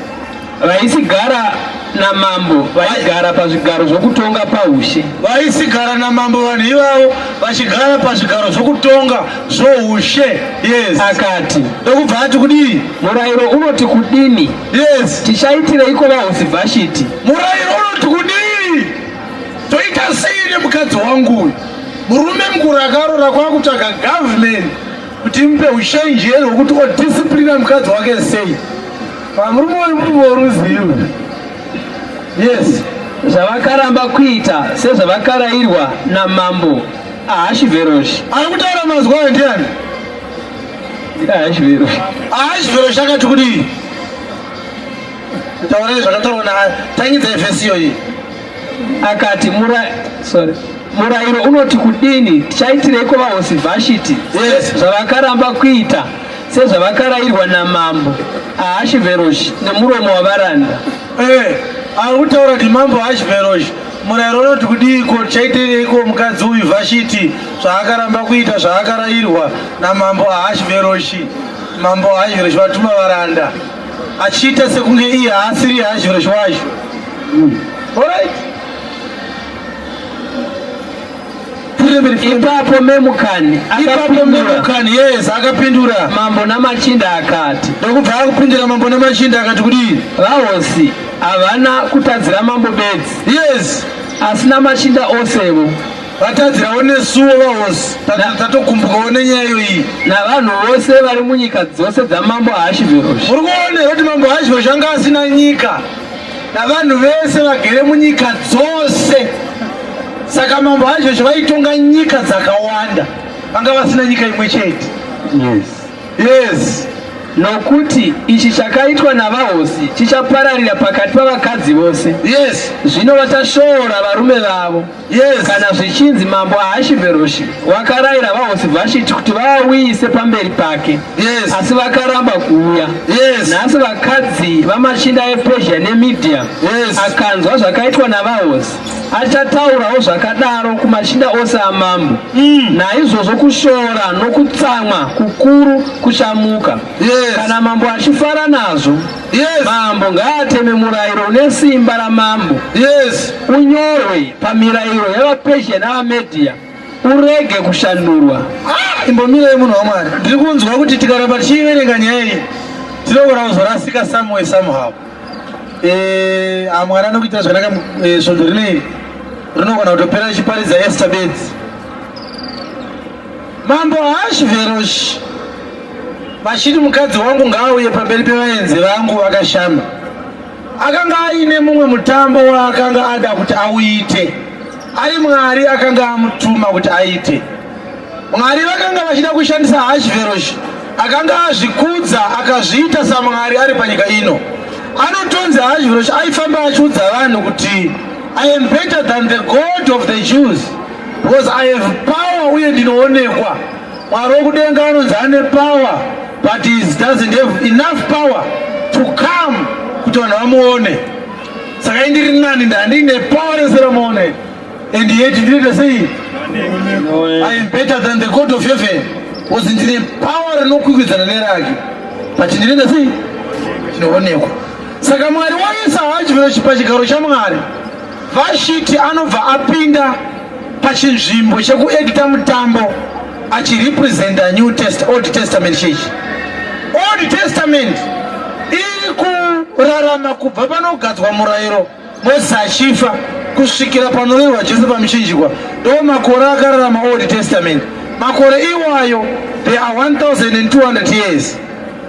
Vaisigara namambo vaigara pazvigaro zvokutonga paushe. Vaisigara namambo vanhu ivavo vachigara pazvigaro zvokutonga zvoushe. Yes. Akati, ndokubva ati kudii? Murayiro unoti kudini? Yes. Tichaitireiko vahosi Vhashiti? Murayiro unoti kudii? Toita sei nemukadzi wangu uyu? Murume mukuru akarora kwakutsvaga government kuti imupe ushenjeri hwekuti odisciplina mukadzi wake sei. Pamurume uyu murume woruzivo. Yes. Zvavakaramba kuita sezvavakarayirwa namambo Ahashivheroshi. Ari kutaura mazwi ayo ndiani? Ahashivheroshi. Ahashivheroshi akati kudii? Taurai zvakataurwa na tangidzai vhesi iyoyi. Akati sorry. Murayiro unoti kudini? Tichaitireiko vahosi Vhashiti? Yes. Zvavakaramba kuita sezvavakarayirwa namambo Ahashivheroshi nemuromo wavaranda. Ari kutaura kuti mambo Ahashivheroshi, murayiro unoti kudiiko? Tichaitireiko mukadzi uyu Vhashiti zvaakaramba kuita zvaakarayirwa namambo Ahashivheroshi? Mambo Ahashivheroshi vatuma varanda achiita sekunge iye haasiri Ahashivheroshi wacho. Alright. Ipapo Memukani Ipapo akapindura Memukani, yes, akapindura mambo namachinda akati, ndokubva akupindura mambo namachinda akati kudii? Vahosi havana kutadzira mambo bedzi, asi namachinda osevo. Vatadzirawo nesuwo vahosi. Tatokumbukawo nenyaya iyoyi. Navanhu vose vari munyika dzose dzamambo Ahashivheroshi. Muri kuona kuti mambo Ahashivheroshi anga asina nyika, navanhu vese vagere munyika dzose. Saka mambo Ahashivheroshi vaitonga nyika dzakawanda, vanga vasina nyika imwe chete. Yes. Nokuti ichi chakaitwa navahosi chichapararira pakati pavakadzi vose. Zvino vachashoora varume vavo. Kana zvichinzi mambo Ahashivheroshi wakarayira vahosi Vhashiti kuti vavauyise pamberi pake, asi vakaramba kuuya. Nhasi vakadzi vamachinda ePezhia neMidhia akanzwa zvakaitwa navahosi, achataurawo zvakadaro kumachinda ose amambo. Naizvozvo kushora nokutsamwa kukuru kuchamuka. Kana mambo achifara nazvo, mambo ngaateme murayiro une simba ramambo, unyorwe pamirayiro yavaPezhia navaMedhia, urege kushandurwa. Imbomirai munhu waMwari, ndiri kunzwa kuti tikaramba tichiverenga nyaya iyi tinogona kuzorasika somewhere somehow. Mwari anokuitira zvakanaka. Svondo rinei rinogona kutopera richiparidza Esther bedzi. Mambo Ahashveroshi vachiti mukadzi wangu ngaauye pamberi pevaenzi vangu vakashama, akanga aine mumwe mutambo waakanga ada kuti auite, ari Mwari akanga amutuma kuti aite. Mwari vakanga vachida kushandisa Ahashveroshi akanga azvikudza akazviita saMwari ari panyika ino. Anotonzi Ahashveroshi aifamba achiudza vanhu kuti, "I am better than the God of the Jews because I have power uye ndinoonekwa." Mwari wokudenga anonzi ane power, but he doesn't have enough power to come kuti vanhu vamuone. Saka indiri nani, ndandine power rese ramuone, and yet ndinoita sei? I am better than the God of heaven. Because ndine power rinokwikwidzana nerake, but ndinoita sei? Ndinoonekwa. Saka Mwari waisa Ahasuerus pachigaro chaMwari. Vashiti anobva apinda pachinzvimbo chekuekita mutambo achirepresenta New Test, Old Testament Church. Old Testament iri kurarama kubva panogadzwa murayiro Moses achifa kusvikira panorerwa Jesu pamuchinjikwa. Ndo makore akararama Old Testament. Makore iwayo, they are 1200 years.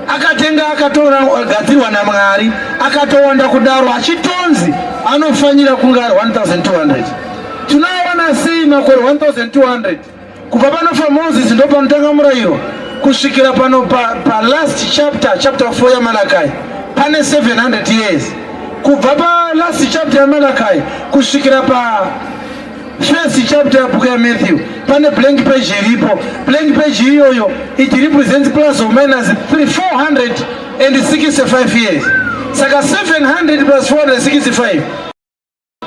Akatenga akatogadzirwa naMwari, akatowanda kudaro, achitonzi anofanira kunge ari 1200. Tinoawana sei makore 1200? Kubva panofa Moses, ndo panotanga murayiro, kusvikira pano palast pa chapter, chapter 4 yaMalakai, pane 700 years. Kubva palast chapter yaMalakai kusvikira pa first chapter yabhuku yaMatthew, pane blank page iripo. Blank page iyoyo, it represents plus or minus 3 465 years. Saka 700 plus 465,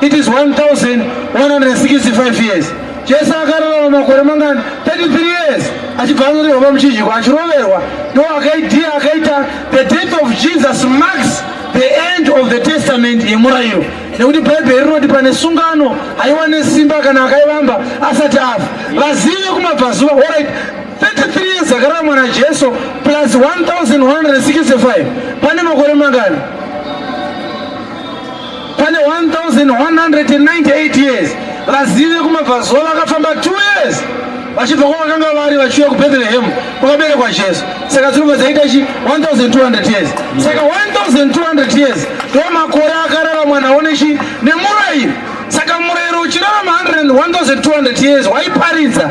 it is 1165 years. Jesu akararama makore mangani? 33 years, achibva anorerwa pamuchinjikwa, achiroverwa. Ndo akaidia akaita. The death of Jesus marks the end of the testament yemurayiro, nekuti Bhaibheri rinoti pane sungano haiwa nesimba kana akaivamba asati afa. Vazivi vekumabvazuva, alright, 33 years akararamwa naJesu plus 1165, pane makore mangani? Pane 1198 years. Vazivi vekumabvazuva vakafamba 2 years vachibva kwavakanga vari vachiuya kuBethlehem kwakaberekwa Jesu. Saka dzinobva dzaita chi 1200 years. Saka 1200 years ndo makore akararamwa nawo nechi nemurayiro. Saka murayiro uchirarama 1200 years, waiparidza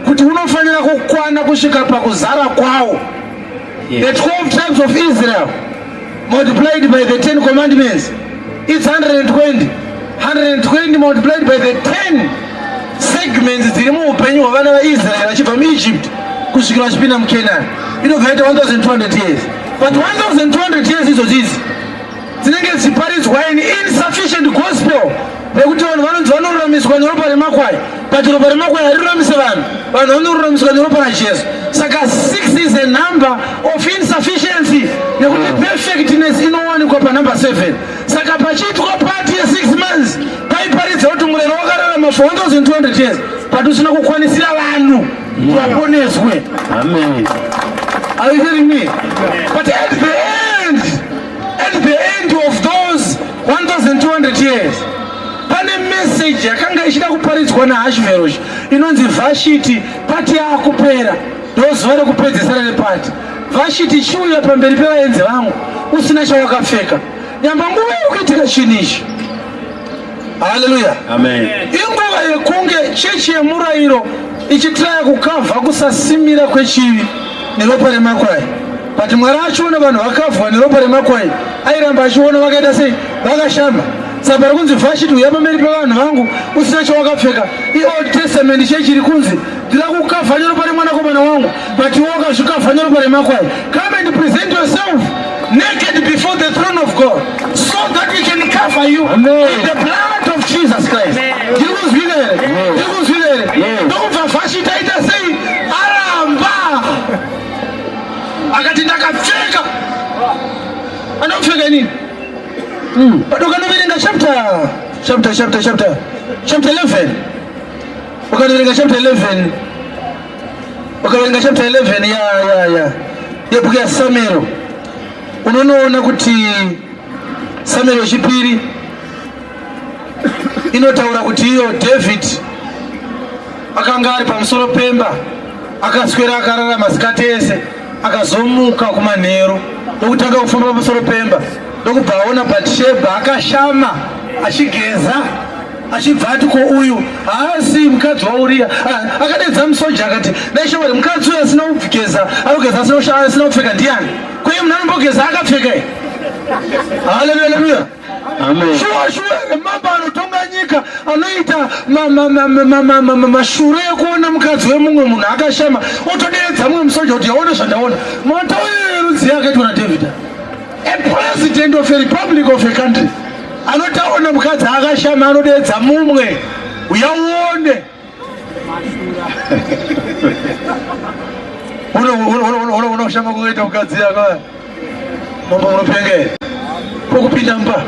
kuti unofanira kukwana kusvika pakuzara kwawo. The 12 tribes of Israel multiplied by the 10 commandments, it's 120. 120 multiplied by the 10 segments dziri muupenyu hwavana vaIsraeri vachibva muEgypt kusvikira vachipinda muCanaan, inobva yaita 1200 years. But 1200 years idzodzo idzi dzinenge dzichiparidzwa in insufficient gospel, nekuti vanhu vanonzi vanoruramiswa neropa remakwai, but ropa remakwai hariruramise vanhu. Vanhu vanoruramiswa neropa raJesu. Saka 6 is a number of insufficiency, nekuti perfectness inowanikwa panumber 7. Saka pachiitwa party ye6 months, paiparidza kuti murayiro wakararama for 1200 years, but usina kukwanisira vanhu vaponeswe. Amen. Are you hearing me? But at the end of those 1200 years, pane message yakanga ichida kuparidzwa naAhasuerus inonzi, "Vhashiti, party yaakupera, ndo zuva rekupedzisira reparty. Vhashiti, chiuya pamberi pevaenzi vangu usina chawakapfeka." Nyamba nguva iri kuitika chinhu ichi, haleluya, Amen. inguva yekunge chechi yemurayiro ichitraya kucover kusasimira kwechivi neropa remakwai. But Mwari achiona vanhu vakavhwa neropa remakwai, airamba achiona vakaita sei? Vakashama. Saka pari kunzi, "Vhashiti, uya pamberi pevanhu vangu usina chawakapfeka." IOld Testament chechi iri kunzi, "Ndira kucover neropa remwanakomana wangu, but iwe wakazvicover neropa remakwai. Come and present yourself naked before the throne of God so that we can cover you Amen. with the blood of Jesus Christ." Ndiri kuzwira here? Ndiri kuzwira here? Yes. Ndokubva Vhashiti aita sei? Aramba, akati, "Ndakapfeka." Andakupfeka inini. But ukanoverenga chapter 11, ukanoverenga chapter 11, ukaverenga chapter 11 ya yebhuku yaSamuel, unonoona kuti Samuel wechipiri inotaura kuti iyo David akanga ari pamusoro pemba, akaswera akarara masikati ese, akazomuka kumanheru ndokutanga kufamba pamusoro pemba, ndokubva aona Batsheba akashama achigeza, achibva ati, "Ko uyu haasi mukadzi waUriya?" Ah, akadedza musoja akati, "Naishamwari, mukadzi uyu asina kugeza, arikugeza asina kupfeka ndiani? Kweye munhu anombogeza akapfeka?" Haleluya, haleluya. Amen. Shuwa shuwa, mambo anotonga nyika anoita mashure ekuona mukadzi wemumwe munhu akashama, otoderedza mumwe musoja kuti, "Yaona zvandaona." Matauriro erudzi akaitwa naDavid, a president of a republic of a country, anotaona mukadzi akashama, anodeedza mumwe, "Uyauone." Unoshama kuita mukadzi yako. Mambo munopenga here? Pokupinda mumba.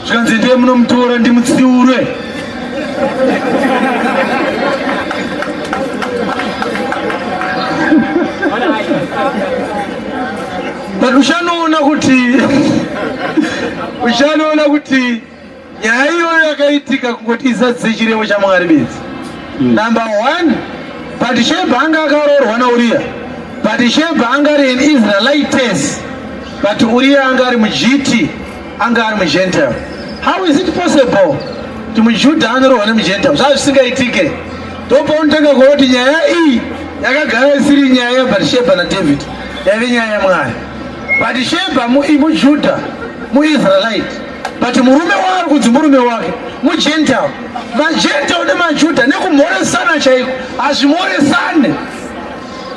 Zvikanzi ndiye munomutora ndimutsiure. But uchanoona kuti uchanoona kuti nyaya iyoyo yakaitika kungoti izadzise chirevo chaMwari bedzi. Number one, Batisheba anga akaroorwa naUriya. Batisheba anga ari an Israelitess, but Uriya anga ari muJiti, anga ari muGentile. How is it possible kuti muJudha anoroorwa nemuGentile? Zvaa zvisingaitike. Ndopaunotanga kuona kuti nyaya iyi yakagara isiri nyaya yaBatisheba naDavid, yaive nyaya yaMwari. Batisheba muJudha, muIsraelite, but murume waari kunzi murume wake muGentile. MaGentile nemaJudha nekumhoresana chaiko hazvimhoresane.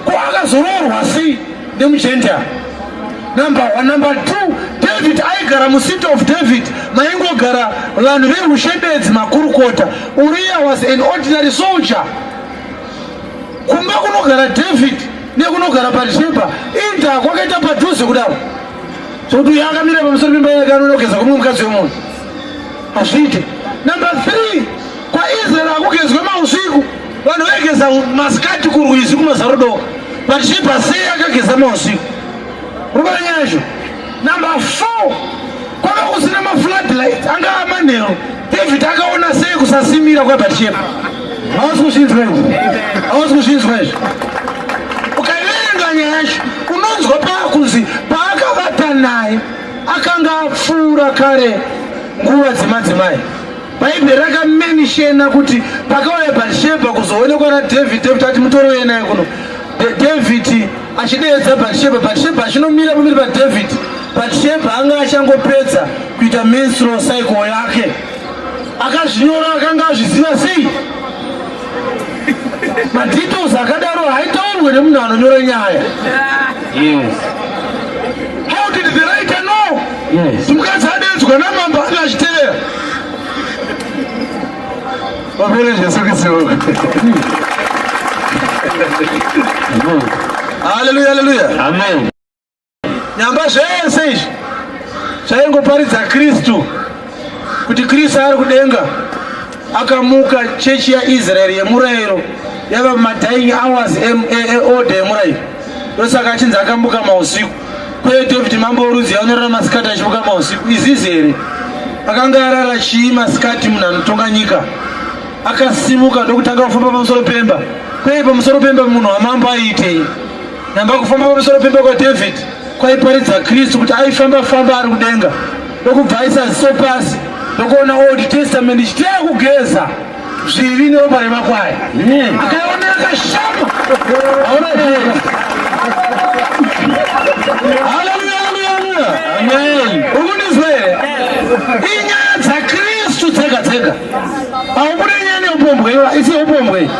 Ko akazoroorwa sei nemuGentile? Number one. Number two, David aigara muCity of David maingogara vanhu verushebedzi makurukota. Uriah was an ordinary soldier. Kumba kunogara David nekunogara Bathsheba inda kwakaita padhuze kudaro sokuti uyo akamira pamusoro pemba yake anonogeza kumwe mukadzi wemunhu hazviite. Number three, kwaIsrael hakugezwe mausiku, vanhu vaigeza masikati kurwizi kumazarudoka. Bathsheba sei akageza mausiku? Rubara nyaya yacho. Number four, kwanga kusina mafloodlight anga amanheru. David akaona sei kusasimira kwaBathsheba? Hausi kuzvinzwa izvi? Hausi kuzvinzwa izvi? Ukaiverenga nyaya yacho unonzwa paakunzi paakavata naye akanga apfuura kare nguva dzemadzimai. Bhaibheri rakamenishena kuti pakauya Bathsheba kuzoonekwa naDavid, David ati mutoro uye naye kuno. David achideedza Bathsheba, Bathsheba achinomira pamberi paDavid. Bathsheba anga achangopedza kuita menstrual cycle yake. Akazvinyora akanga azviziva sei? Madetails akadaro haitaurwe nemunhu anonyora nyaya. Yes. How did the writer know? Yes. Mukadzi adeedzwa namambo anga achitevera. Vapere Jesu Kristu. Haleluya, haleluya. Amen. Nyamba zvese izvi zvaingoparidza Kristu kuti Kristu ari kudenga akamuka. Chechi yaIsraeri yemurayiro yava madying hours eorder yemurayiro, ndosaka achinzi akamuka mausiku. Kweye David mambo werudzi anorara masikati achimuka mausiku, izizi here? Akanga arara chii masikati? Munhu anotonga nyika akasimuka ndokutanga kufamba pamusoro pemba. Kweye pamusoro pemba munhu wamambo aiitei? Nyamba kufamba pamusoro pemba kwaDavid kwaiparidza Kristu kuti aifamba famba ari kudenga, ndokubva aisa ziso pasi ndokuona Old Testament ichiteya kugeza zvivi neropa remakwai. Akaiona akashama. Hauna. Haleluya, haleluya, haleluya. Amen. Uri kundinzwa here? Inyaya dzaKristu dzega dzega. Haubude nyaya neupombwe, isi upombwe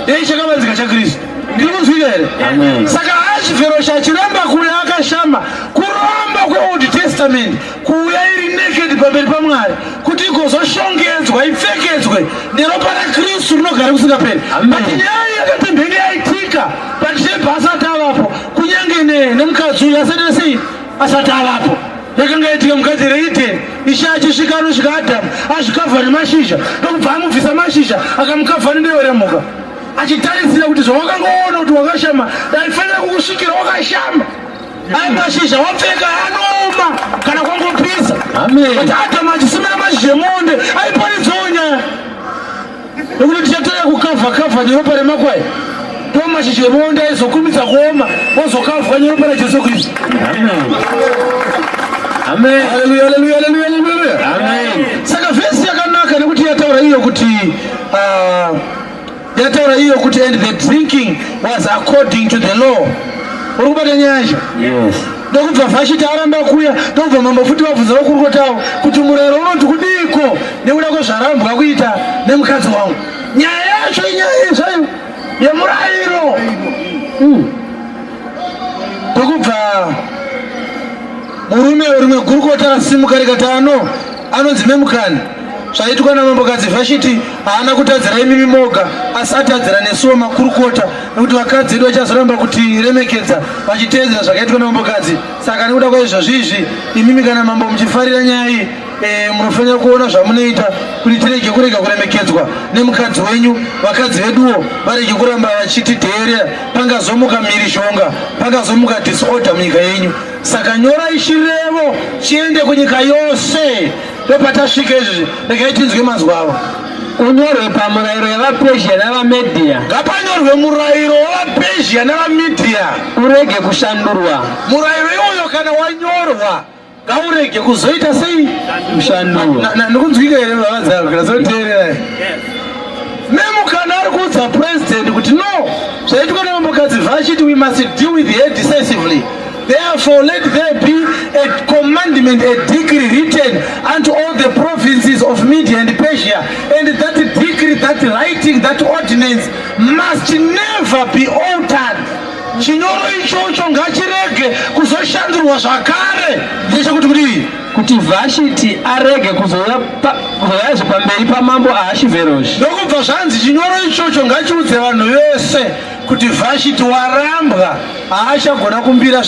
yei chakavanzika chaKristu. Ndiri kunzwika here? Amen. Saka Ahasuerus achiramba kuuya akashama, kuramba kweOld Testament kuuya iri naked pamberi paMwari kuti igozoshongedzwa ipfekedzwe neropa raKristu rinogara kusingaperi. Amen. But nyaya yakatembenge yaitika Bathsheba asati avapo, kunyange nemukadzi uyu asati sei asati avapo, yakanga yaitika mukadzi reEden. Ishe achisvika anosvika Adhamu azvikavha nemashizha, ndokubva amubvisa mashizha akamukavha nedehwe remhuka, achitarisira kuti zvawakangoona kuti wakashama, daifanira kukusvikira wakashama. Aya mashizha wapfeka anooma kana kwangopisa. Amen. But Adhamu achisimira mashizha emuonde aiparidzawo nyaya nekuti tichatanga kukavha kavha neropa remakwai, ndo mashizha emuonde aizokumidza kuoma ozokavhwa neropa raJesu Kristu. Amen. Amen. Haleluya, haleluya, haleluya, haleluya. Amen. Saka vhesi yakanaka nekuti yataura iyo kuti yataura iyo kuti and the drinking was according to the law. Uri kubata nyaya yacho? Yes. Ndokubva Vhashiti aramba kuya, ndokubva mambo futi vabvunza vakurukota kuti murayiro unoti kudiko nekuda kwezvarambwa kuita nemukadzi wangu. Nyaya yacho inyaya zvayo yemurayiro. Ndokubva murume rimwe gurukota rasimuka rikati ano anonzi Memukani. Zvaitwa namambokadzi Vhashiti haana kutadzira imimi moga, asi atadzira nesuwo makurukota, nekuti vakadzi vedu vachazoramba kutiremekedza vachiteedzera zvakaitwa namambokadzi. Saka nekuda kwaizvozvi izvi, imimi kana mambo muchifarira nyaya iyi, munofanira kuona zvamunoita kuti tirege kurega kuremekedzwa nemukadzi wenyu, vakadzi veduwo varege kuramba vachitidheerera, pangazomuka mhirizhonga, pangazomuka disorder munyika yenyu. Saka nyorai chirevo chiende kunyika yose. Ndopatasvika izvizvi, regai tinzwe manzwi avo. Unyorwe pamurayiro yavaPezhia navaMedhia. Ngapanyorwe murayiro wavaPezhia navaMedhia. Urege kushandurwa. Murayiro iwoyo kana wanyorwa ngaurege kuzoita sei? Kushandurwa. Ndikunzwika here vavadzangu? Ndinozoteererai. Memukana ari kuudza president kuti no, zvaitwa namambokadzi Vashiti, we must deal with her decisively. Therefore let there be a commandment, a decree written unto all the provinces of Media and Persia, and that decree, that writing, that ordinance must never be altered. Chinyoro ichocho ngachirege kuzoshandurwa zvakare. Ndechekuti kudii? Kuti Vhashiti arege kuzouyazve pamberi pamambo Ahashivheroshi. Ndokubva zvanzi chinyoro ichocho ngachiudze vanhu vese kuti Vhashiti warambwa, haachagona kumira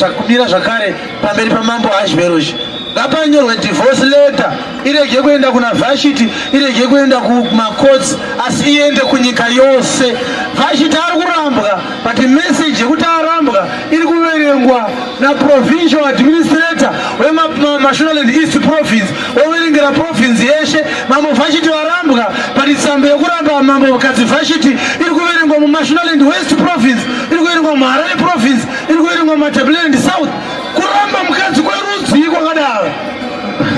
zvakare pamberi pamambo Ahashivheroshi. Ngapanyorwe divorce letter, irege kuenda kuna Vhashiti, irege kuenda kumacourts, asi iende kunyika yose. Vhashiti ari kurambwa, but message yekuti arambwa iri kuverengwa naprovincial administrator wemaShonaland East Province, woverengera province yeshe. Mambo Vhashiti varambwa, but tsamba yekuramba mambo kadzi Vhashiti iri kuverengwa muMashonaland West Province, iri kuverengwa muHarare Province, iri kuverengwa muMatabeleland South. Kuramba mukadzi kwerudzii kwakadaro?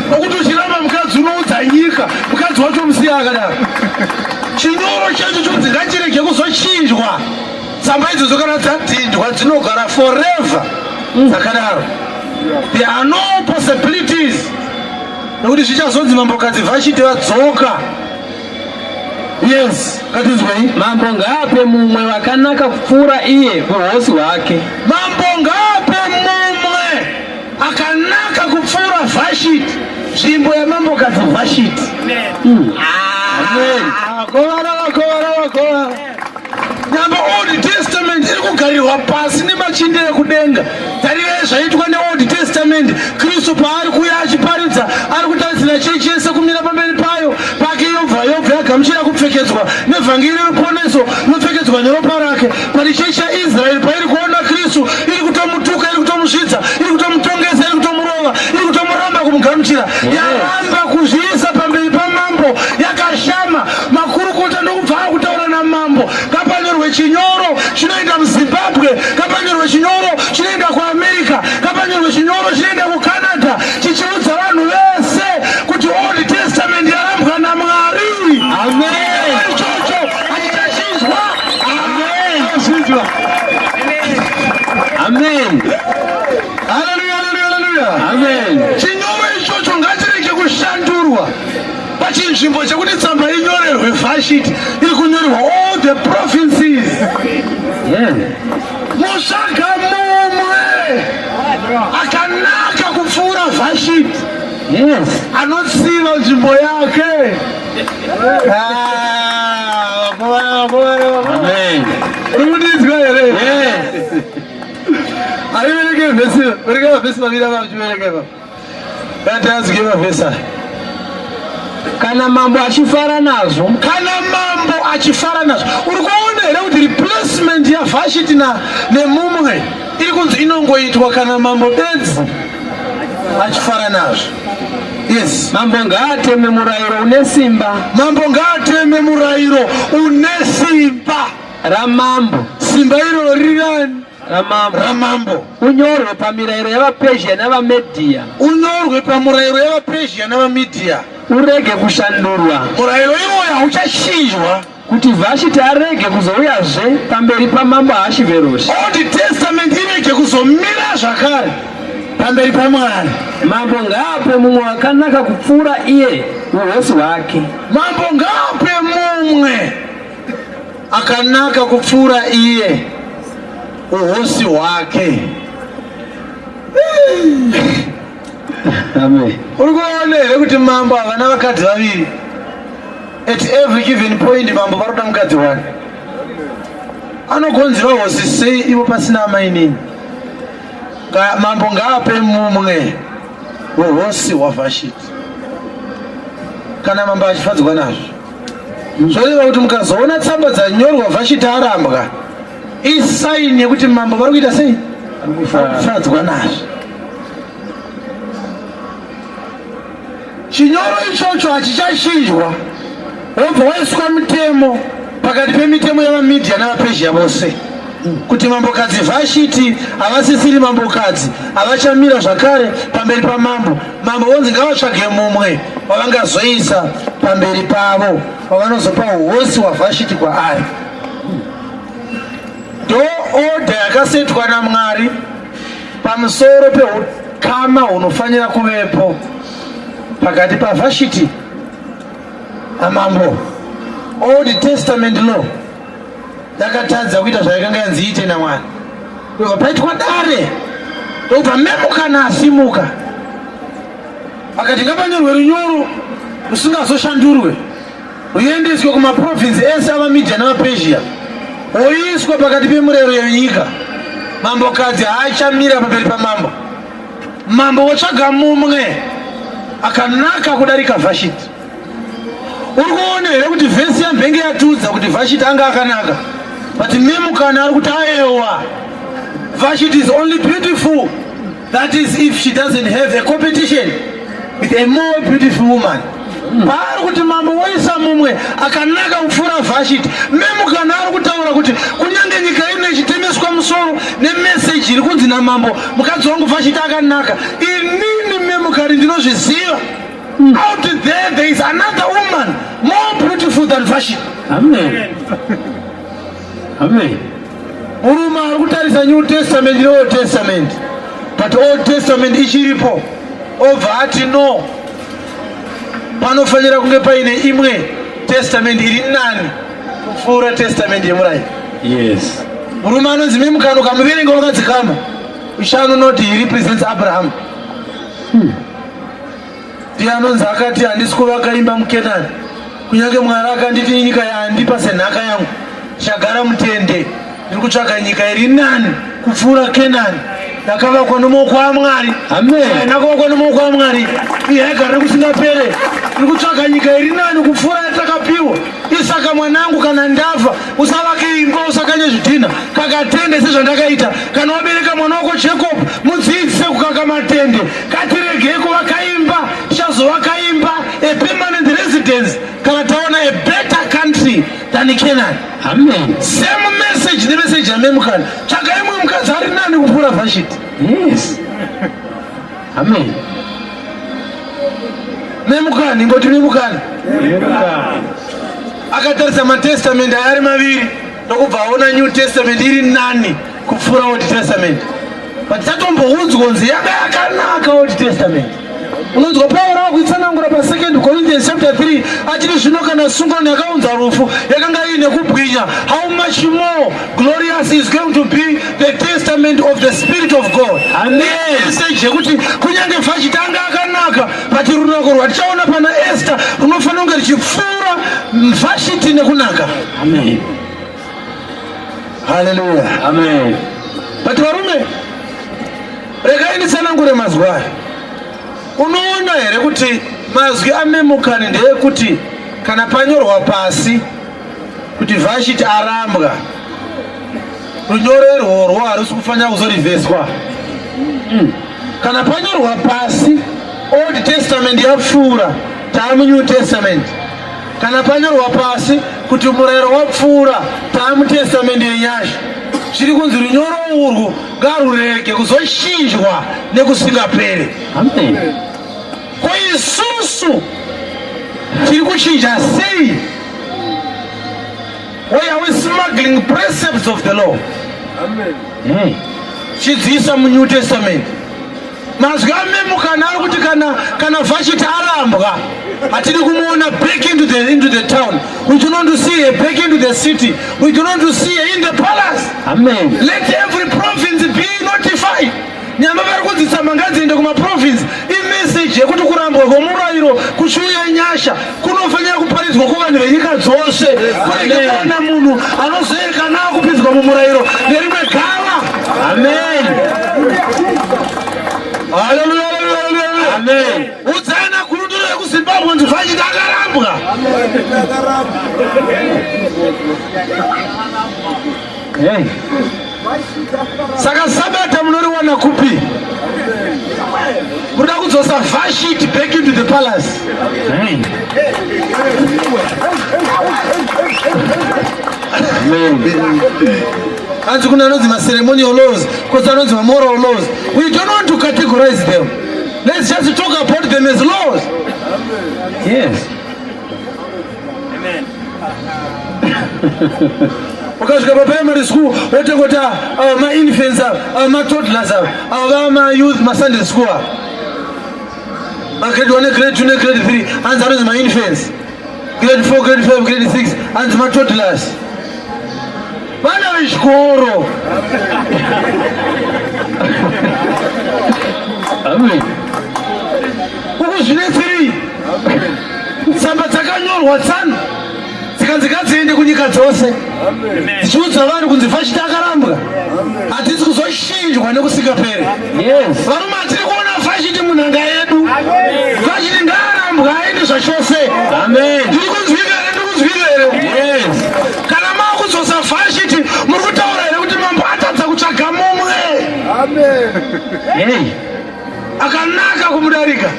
Nokuti uchiramba mukadzi unoudza nyika, mukadzi wacho musiya akadaro. Chinyoro chacho chonzi ngachirege kuzochinjwa. Tsamba idzodzo kana dzadhindwa dzinogara forever dzakadaro. There are no possibilities nekuti zvichazonzi mambokadzi Vhashiti vadzoka. Yes, ngatinzwei. Mambo ngaape mumwe wakanaka kupfuura iye uhosi hwake. Mambo ngaape mumwe akanaka kupfuura Vhashiti, nzvimbo yamambokadzi Vhashiti. Amen. Vakovana, vakovana, vakovana. Nyamba Old Testament iri kugarirwa pasi nemachinda ekudenga. Tarirai zvaitwa neOld Testament. Kristu paari kuuya achiparidza, ari kutarisira chechi yese kumira pamberi payo pake, yobva yagamuchira kupfekedzwa nevhangeri reruponeso rinopfekedzwa neropa rake. Pari chechi yaIsraeri pairi kuona Kristu, iri kutomutuka, iri kutomuzvidza, iri kutomutongesa, iri kutomurova, iri kutomuramba kumugamuchira. Yaramba kuzviisa pamberi pamambo, yakashama. Makurukota ndokubva akutaura namambo, ngapanyorwe chinyoro chinoenda muZimbabwe, ngapanyorwe chinyoro chinoenda kuAmerica, ngapanyorwe chinyoro chinoenda kuCanada, chichiudza vanhu vese kuti Old Testament yarambwa naMwari. Amen. Ichocho hachichachinjwa. Amen. Amen. Haleluya, haleluya, haleluya. Amen. Chinyoro ichocho ngachirege kushandurwa. Pachinzvimbo chekuti tsamba inyorerwe Vhashiti, iri kunyorerwa all the provinces. Mutsvaga mumwe akanaka kupfuura Vhashiti, anotsiva nzvimbo yake. Ah, vakomana, vakomana, vakomana. Amen. Uri kundinzwa here? Yes. Aiverenge vhesi, verenga mavhesi maviri ava uchiverenga ipapo. Ngatinzwe mavhesi aya. Kana mambo achifara nazvo, Kana mambo achifara nazvo. Uri kuona here kuti replacement yaVhashiti nemumwe iri kunzi inongoitwa kana mambo bedzi achifara nazvo? Yes. Mambo ngaateme murayiro une simba. Mambo ngaateme murayiro une simba. Ramambo. Simba iroro riri rani? Ramambo. Ramambo. Unyorwe pamirayiro yavaPezhia navaMedhia. Unyorwe pamurayiro yavaPezhia navaMedhia. Urege kushandurwa. Murayiro iwoyo hauchachinjwa. Kuti Vhashiti arege kuzouyazve pamberi pamambo Ahashivheroshi. Old Testament irege kuzomira zvakare pamberi paMwari. Mambo ngaape mumwe wakanaka kupfuura iye uhosi hwake. Mambo ngaape mumwe akanaka kupfuura iye uhosi hwake. Amen. Uri kuona here kuti mambo havana vakadzi vaviri? At every given point mambo varoda mukadzi wani. Anogonzera hosi sei ivo pasina amainini? Mambo ngaape mumwe wehosi hwaVhashiti kana mambo achifadzwa nazvo. Zvoreva kuti mukazoona tsamba dzanyorwa Vhashiti arambwa, isaini yekuti mambo vari kuita sei? Kufadzwa nazvo. Chinyoro ichocho hachichachinjwa, wobva waiswa mutemo pakati pemitemo yavaMidhia navaPezhia vose kuti mambokadzi Vhashiti havasisiri mambokadzi, havachamira zvakare pamberi pamambo. Mambo vonzi ngavatsvage mumwe wavangazoisa pamberi pavo, wavanozopa uhosi hwaVhashiti kwaari. Ndo odha yakasetwa naMwari pamusoro peukama hunofanira kuvepo pakati paVhashiti namambo. Old Testament law yakatadza kuita zvayakanga yanzi iite naMwari. Ndobva paitwa dare, ndobva Memukana asimuka akati ngapanyorwe runyoro rusingazoshandurwe ruendeswe kumaprovinsi ese avaMidhia navaPezhia, woiswa pakati pemurero yenyika. Mambokadzi haachamira pamberi pamambo. Mambo wotsvaga mumwe akanaka kudarika Vhashiti. Uri kuona here kuti vhesi yambenge yatiudza kuti Vhashiti anga akanaka, but Memukana ari kuti aewa, Vashiti is only beautiful, that is if she doesn't have a competition with a more beautiful woman. Paari kuti mambo woisa mumwe akanaka kupfuura Vhashiti, Memukana ari kutaura kuti kunyange nyika ino ichitemeswa musoro nemeseji iri kunzi namambo, mukadzi wangu Vhashiti akanaka, inini Memukani ndinozviziva. Out there there is another woman more beautiful than Vashti. Amen. Amen. Murume ari kutarisa New Testament neOld Testament, but Old Testament ichiripo, obva ati no, panofanira kunge paine imwe testament iri nani kupfuura testament yemurayiro. Yes. Murume anonzi Memukano, ukamuverenga wakadzikama, uchanonoti he represents Abraham. Ndiye anonzi akati handisi kuvaka imba muKenani, kunyange Mwari akanditi nyika yaandipa senhaka yangu, ndichagara mutende. Ndiri kutsvaga nyika iri nani kupfuura Kenani, yakavakwa nomaoko aMwari. Amen. Haina kuvakwa nomaoko aMwari, iye yaigara nekusingapere. Ndiri kutsvaga nyika iri nani kupfuura yatakapiwa. Isaka mwanangu, kana ndafa usavake imba, usakanye zvidhina, kakatende sezvandakaita. Kana wabereka mwana wako Jacob, mudzidzise kukaka matende. Katiregei kuvaka imba, tichazovaka imba a permanent residence kana taona a better country than Canaan. Amen. Same message nemessage yaMemukana. Tsvaka imwe mukadzi ari nani kupfuura Vashiti. Yes. Amen. Memukani, ngoti Memukani. Akatarisa matestament aya ari maviri ndokubva aona New Testament iri nani kupfuura Old Testament. But tatomboudzwa kunzi yanga yakanaka Old Testament. Unonzwa Pauro akuitsanangura pa 2 Corinthians chapter 3 achiti zvino kana sungano yakaunza rufu yakanga iine kubwinya, how much more glorious is going to be the testament of the Spirit of God. Amen. Message yekuti kunyange Vashiti anga akanaka, but runako rwatichaona pana Esther runofanira kunge ruchipfuura Vashiti nekunaka. Amen. Hallelujah. Amen. But varume, regai nditsanangure mazwi aya. Unoona here kuti mazwi aMemukani ndeyekuti kana panyorwa pasi kuti Vashiti arambwa, runyoro irworwo harusi kufanira kuzorivheswa. Kana panyorwa pasi Old Testament yapfuura, taamuNew Testament. Kana panyorwa pasi kuti murayiro wapfuura, taamuTestament yenyasha. Zviri kunzi runyoro urwu ngarurege kuzochinjwa nekusingapere. Amen. Ko isusu tiri kuchinja sei? Why are we smuggling precepts of the law? Hey. Chidziisa muNew Testament. Mazwi aMemukana ari kuti kana Vashiti arambwa, hatidi kumuona back into the town. We do not want to see her back into the city. We do not want to see her in the palace. Amen. Let every province be notified. Nyamba vari kunzi tsamba ngadziende kumaprovince. Imeseji yekuti kurambwa kwomurayiro kuchiuya nyasha kunofanira kuparidzwa. kuratidzwa kuvanhu venyika dzose, kurege kuona munhu anozoerekana akupinzwa mumurayiro nerimwe gava. Amen. Haleluya, haleluya, haleluya. Amen. Udzai nakurunduro yekuZimbabwe kunzi Vhashiti akarambwa. Hey. Saka Sabata munoriwana kupi? Munoda kudzosa Vhashiti back into the palace. Hey. Amen. Hanzi kune anonzi maceremonial laws, kwozi anonzi mamoral laws. We don't want to categorize them. Let's just talk about them as laws. Yes. Ukasvika paprimary school wotengoti ava mainfants, ava ava matoddlers, ava ava mayouth, masunday school, ava magrade 1, negrade 2, negrade 3, hanzi anonzi mainfants. Grade 4, grade 5, grade 6 hanzi matoddlers, vana vechikoro. Amen. Uku zvine 3 tsamba dzakanyorwa tsano, dzikanzi ngadziende kunyika dzose, dzichiudza vanhu kunzi Vhashiti akarambwa, hatisi kuzoshinjwa nekusingaperi. Varume, hatiri kuona Vhashiti munhanga yedu. Vhashiti ngaarambwa, aende zvachose. Amen. Ndiri kunzwika here? Ndiri kunzwika here? Yes. Kana maakudzosa Vhashiti, muri kutaura here kuti mambo atadza kutsvaga mumwe Hey. akanaka kumudarika?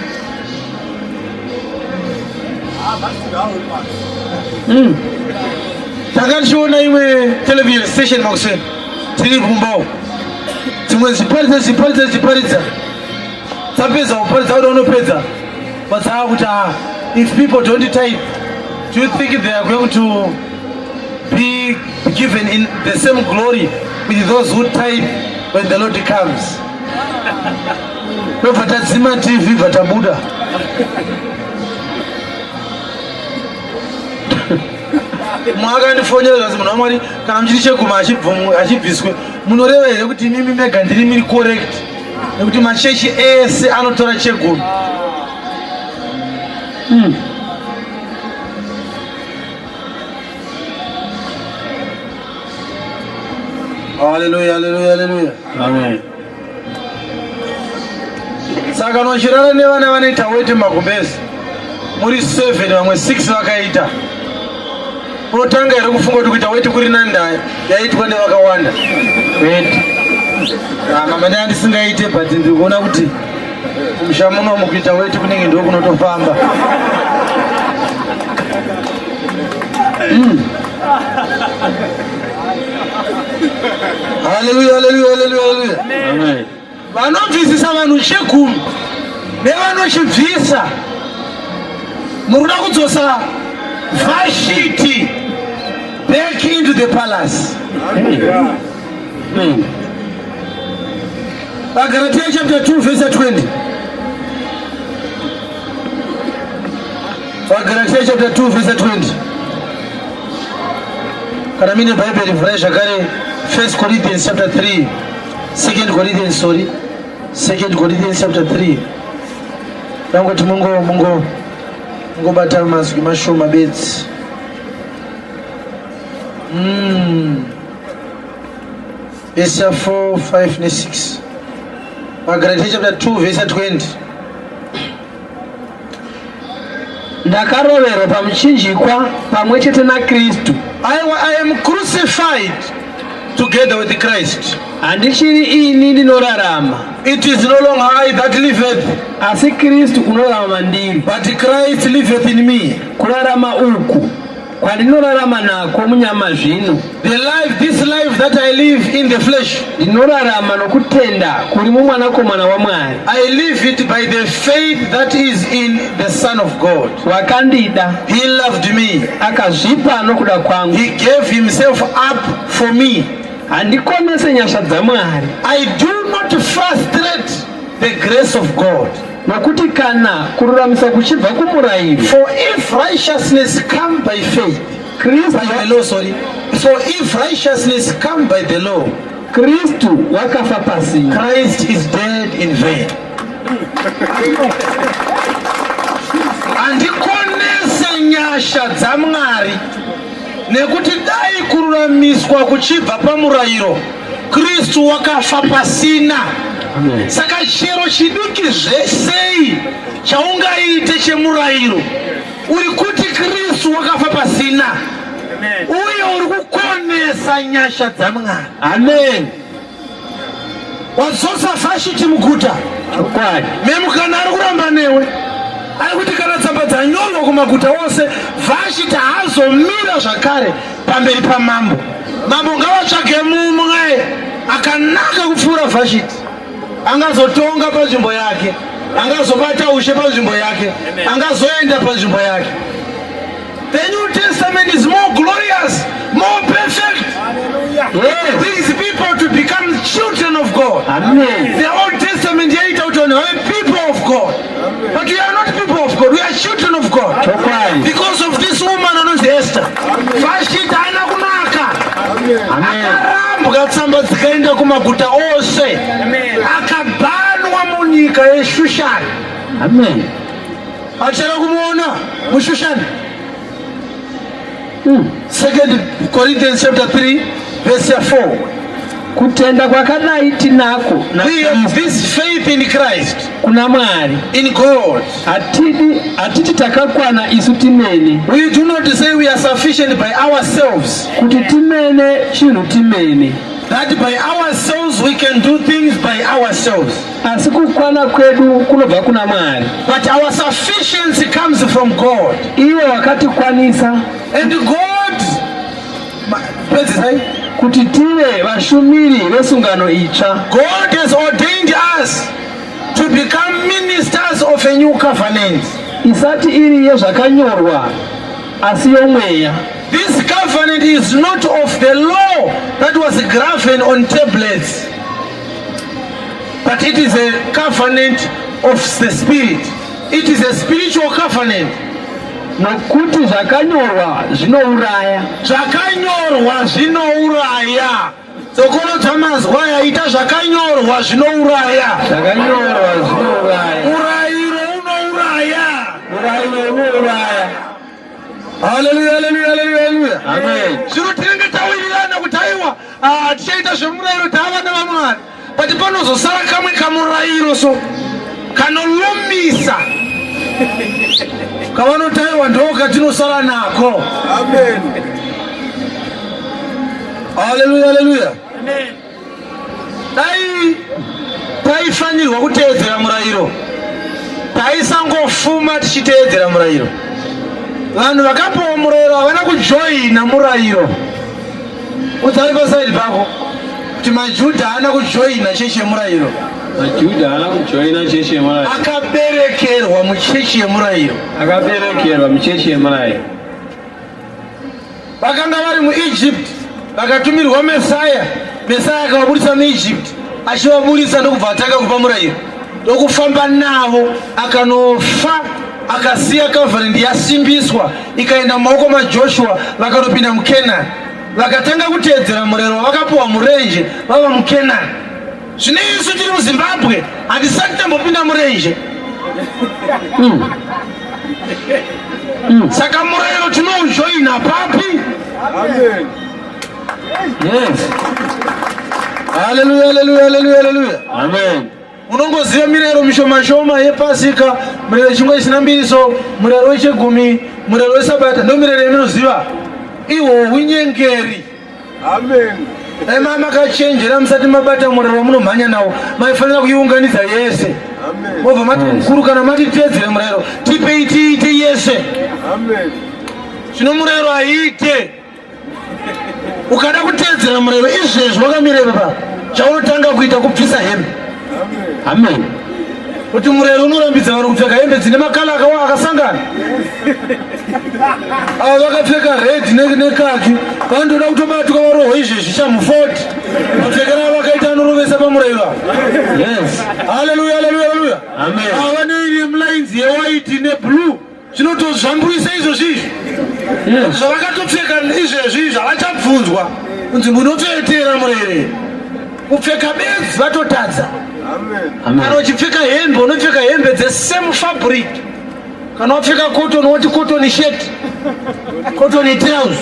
Tanga tichiona imwe television station makuseni tiri kumbawo, dzimwe dzichiparidza, dzichiparidza, dzichiparidza. Dzapedza kuparidza, kuda unopedza vadzava kuti, "Ah, if people don't tithe, do you think they are going to be given in the same glory with those who tithe when the Lord comes?" Ndobva tadzima TV, bva tabuda. Mumwe akandifonera zvanzi, "Munhu waMwari, kana muchiti chegumi achibviswe, munoreva here kuti imimi mega ndiri miri correct, nekuti machechi ese anotora chegumi?" Haleluya, haleluya, haleluya. Amen. Saka kana uchirara nevana vanoita weti magumbezi muri 7, vamwe 6 vakaita, unotanga here kufunga kuti kuita weti kuri nani yaitwa nevakawanda? Weti. Ah, mama, ndanga ndisingaite, but ndiri kuona kuti kumusha munomu kuita weti kunenge ndo kunotofamba. Haleluya, haleluya, haleluya, haleluya. Amen. Vanobvisisa vanhu chegumi nevanochibvisa, muri kuda kudzosa Vhashiti back into the palace. Amen. VaGalatia chapter 2 verse 20. VaGalatia chapter 2 verse 20. Kana mine Bhaibheri, vhurai zvakare First Corinthians chapter 3, Second Corinthians, sorry, Second Corinthians chapter 3. Nangoti mungo mungobata mazwi mashoma bedzi. Verse 4, 5 ne6. VaGalatia chapter 2 verse 20. Ndakaroverwa pamuchinjikwa pamwe chete naKristu. I am crucified together with Christ. Handichiri ini ndinorarama, It is no longer I that liveth, asi Kristu unorarama mandiri. but Christ liveth in me. Kurarama uku kwandinorarama nako munyama zvino, The life, this life that I live in the flesh, ndinorarama nokutenda kuri mumwanakomana waMwari, I live it by the faith that is in the Son of God. Wakandida, He loved me. Akazvipa nokuda kwangu. He gave himself up for me. Handikonese nyasha dzaMwari, I do not frustrate the grace of God. Nokuti kana kururamisa kuchibva kumurayiro, For if righteousness come by faith, Kristu, by the law, sorry. For if righteousness come by the law, Kristu wakafa pasina. Christ is dead in vain. Handikonese nyasha. nyasha dzaMwari, nekuti dai kururamiswa kuchibva pamurayiro, Kristu wakafa pasina. Saka chero chidiki zvesei chaungaite chemurayiro, uri kuti Kristu wakafa pasina, uye uri kukonesa nyasha dzaMwari. Amen. Wadzosa Vhashiti muguta. Chokwadi. Memukana ari kuramba newe, ari kuti kana tsamba dzanyorwa kumaguta ose, Vhashiti haazomira zvakare pamberi pamambo. Mambo ngavatsvage mumwe akanaka kupfuura Vhashiti, angazotonga panzvimbo yake, angazobata ushe panzvimbo yake, angazoenda panzvimbo yake. The New Testament is more glorious, more perfect. It brings people to become children of God. Amen. The Old Testament yaita kuti vanhu vave people of God. But we are not people of God, we are children of God. Chokwadi. Because of this woman anonzi Esther. Vashiti haana kunaka. Amen. Akarambwa, tsamba dzikaenda kumaguta ose. Akabhanwa munyika yeShushani. Amen. Achara kumuona muShushani. Second Corinthians chapter 3 verse 4. Kutenda kwakadai tinako na We have this faith in Christ, kuna Mwari. In God. Hatidi hatiti takakwana isu timene, We do not say we are sufficient by ourselves, kuti timene chinhu timene, that by ourselves we can do things by ourselves. Asi kukwana kwedu kunobva kuna Mwari. But our sufficiency comes from God. Iye wakatikwanisa And God, pedzisai. Kuti tive vashumiri vesungano itsva. God has ordained us to become ministers of a new covenant. Isati iri yezvakanyorwa, asi yomweya. This covenant is not of the law that was graven on tablets, but it is a covenant of the Spirit. It is a spiritual covenant. Nokuti zvakanyorwa zvinouraya. Zvakanyorwa zvinouraya. Dzokorodza mazwi aya, ita zvakanyorwa zvinouraya. Zvakanyorwa zvinouraya. Murayiro unouraya. Murayiro unouraya. Haleluya, haleluya, haleluya, haleluya. Amen. Zvino tinenge tawirirana kuti aiwa, ah, tichaita zvemurayiro, taavana vaMwari, but panozosara kamwe kamurayiro so kanolumisa kavanoti aiwa, ndo katinosara nako. Haleluya, haleluya. Dai taifanirwa kuteedzera murayiro, taisangofuma tichiteedzera murayiro. Vanhu vakapiwa murayiro havana kujoina murayiro. Udzari pasaidi pako kuti maJudha haana kujoina chechi yemurayiro. MaJudha haana kujoina chechi yemurayiro. Akaberekerwa muchechi yemurayiro. Akaberekerwa muchechi yemurayiro. Vakanga vari muEgypt, vakatumirwa Mesaya. Mesaya akavabudisa muEgypt, achivabudisa ndokubva atanga kupa murayiro, ndokufamba navo, akanofa, akasiya covenant yasimbiswa, ikaenda mumaoko maJoshua. Vakanopinda muKenani, vakatanga kuteedzera murayiro wavakapiwa murenje vava muKenani. Zvino isu tiri muZimbabwe, hatisati tambopinda murenje. Saka murayiro tinoujoina papi? Yes. Haleluya, haleluya, haleluya, haleluya. Amen. Unongoziva mirayiro mishoma shoma yePasika, murayiro wechingwa chisina mbiriso, murayiro wechegumi, murayiro weSabata, ndo mirayiro yamunoziva. Ihwo hunyengeri. Dai mama makachenjera, musati mabata murayiro wamunomhanya nawo, maifanira kuiunganidza yese, mobva mati, "Mukuru, kana mati titeedzere murayiro, tipei tiite yese." Zvino murayiro haiite. Ukada kuteedzera murayiro izvezvi wakamira ipapa, chaunotanga kuita kubvisa hembe. Amen. Kuti murayiro unorambidza vanhu kupfeka hembe dzine macolour akawa akasangana. Ava vakapfeka red nekhaki, vanotoda kutobatwa varohwa izvezvi chamu40. Mapfekero avo vakaita anorovesa pamurayiro ava. Haleluya, haleluya, haleluya. Amen. Ava nelines yewhite neblue, zvinotozvamburisa izvozvi izvi. Zvavakatopfeka izvezvi izvi havachabvunzwa kunzi munotoetera murayiro. Kupfeka bedzi vatotadza. Amen. Kana uchipfeka hembe, unopfeka hembe dzesame fabric. Kana wapfeka cotton woti cotton shirt, cotton trousers.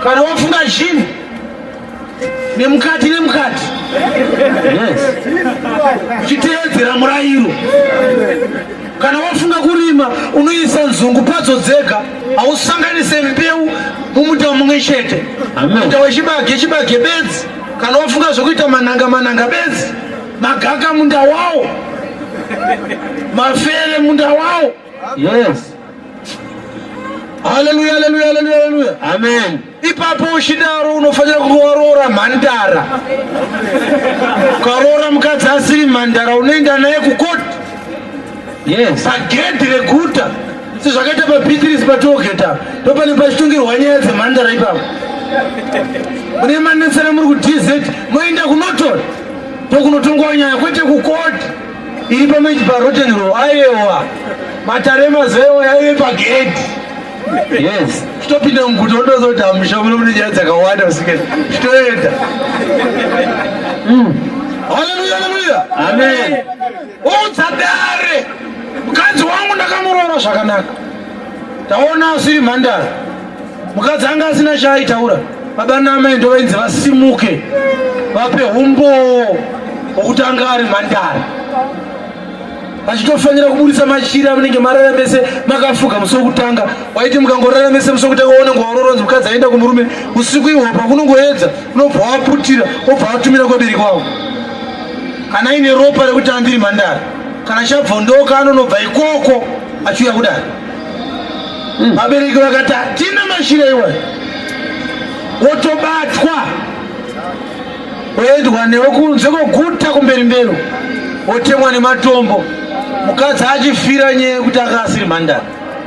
Kana wafunga jean nemukati nemukati. Yes. Uchiteedzera murayiro. Kana wafunga kurima unoisa nzungu padzo dzega, hausanganise mbeu mumunda mumwe chete. Amen. Munda wechibage chibage bedzi. Kana wafunga zvokuita mananga mananga bedzi. Magaka munda wawo. Mafere munda wawo. Yes. Haleluya, haleluya, haleluya, haleluya. Amen. Ipapo uchidaro unofanira kunge waroora mhandara. Ukaroora mukadzi asiri mhandara unoenda naye kukoti. Yes. Pagedhi reguta sezvakaita paBeatrice patollgate ndopane pachitongerwa nyaya dzemhandara ipapo. Mune manetsana muri kuDZ moenda kuNorton ndokunotongwa nyaya kwete kukoti iri pameji paRotten Row. Aiwa, matare emazuva iwayo aive pagedhi. Yes. Chitopinda muguta unotoziva kuti hamusha muno mune nyaya dzakawanda usikeni. Chitoenda. Haleluya, haleluya. Amen. Udza dare. Mukadzi wangu ndakamuroora zvakanaka. Taona asiri mhandara. Mukadzi anga asina chaaitaura. Baba naamai ndovainzi vasimuke vape umbowo hwokuti anga ari mhandara. Vachitofanira kuburitsa machira amunenge marara mese makafuga musi wekutanga. Waiti mukangorara mese musi wekutanga waona nguva unoronzi mukadzi aenda kumurume usiku ihwo pakunongoedza unobva waputira wobva watumira kuvabereki wavo. Kana aine ropa rekuti andiri mhandara, kana chabvondoka anonobva ikoko achiuya kudare. Vabereki vakati hatina machira iwayo, wotobatwa woendwa newe kunze kwoguta kumberi mberi, wotemwa nematombo. Mukadzi achifira nyaya yekuti anga asiri mhandara.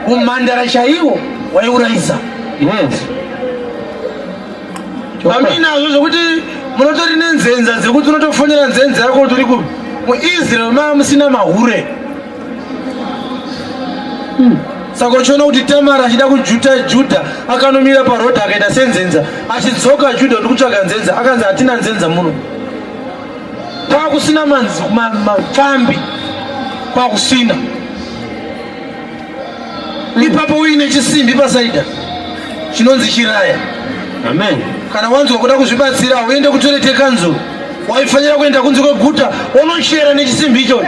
Umhandara chaiwo waiurayisa. Yes. Paminazvo zvekuti munotori nenzenza dzekuti unotofonera nzenza yako kuti uri kupi. MuIsrael mava musina mahure. Saka uchiona kuti Tamara achida kujuta Judha akanomira parodhi akaita senzenza, achidzoka Judha kuti kutsvaga nzenza, akanzi hatina nzenza muno. Kwakusina mapfambi, kwakusina. Ipapo uine chisimbi pasaida chinonzi chiraya. Amen. Kana wanzwa kuda kuzvibatsira uende kutoilet yekanzuru, waifanira kuenda kunze kweguta wonochera nechisimbi ichocho,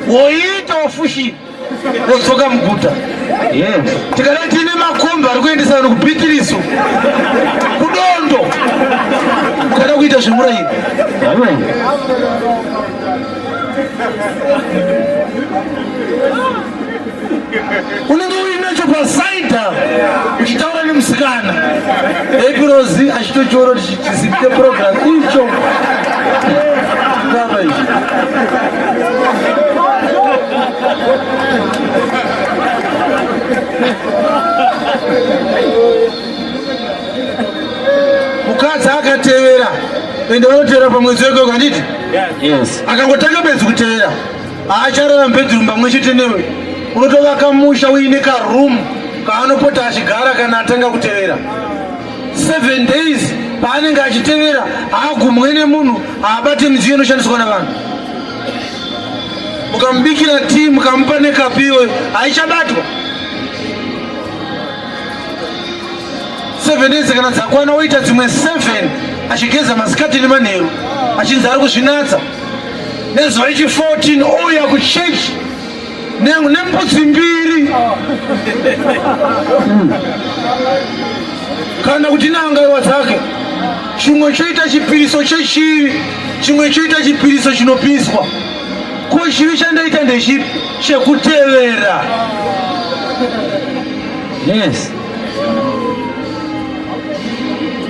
woita wafushira, wodzoka muguta. Yes. Tikadai tiine makombi ari kuendesa vanhu kuBhitiriso, kudondo, mukada kuita zvemurayiro. Amen. Unenge uinacho pasaida uchitaura nemusikana epirozi achitochiona kuti chisimbi cheprogram icho baba ichi. Mukadzi akatevera ende vanotevera pamwedzi wega wega, handiti? Yes. Akangotanga bedzi kutevera haacharara mubedroom pamwe chete newe. Unotovaka musha uine karoom kaanopota achigara kana atanga kutevera. 7 days paanenge achitevera haagumwe nemunhu, haabate midziyo inoshandiswa navanhu. Mukamubikira tii mukamupa nekapu iyoyo haichabatwa. 7 days kana dzakwana woita dzimwe 7 achigeza masikati nemanheru achinzi ari kuzvinatsa. Nezuva rechi 14 ouya kuchechi nembudzi mbiri kana kuti nehangaiwa dzake. Chimwe choita chipiriso chechivi, chimwe choita chipiriso chinopiswa. Ko chivi chandaita ndechipi? Chekutevera. Yes.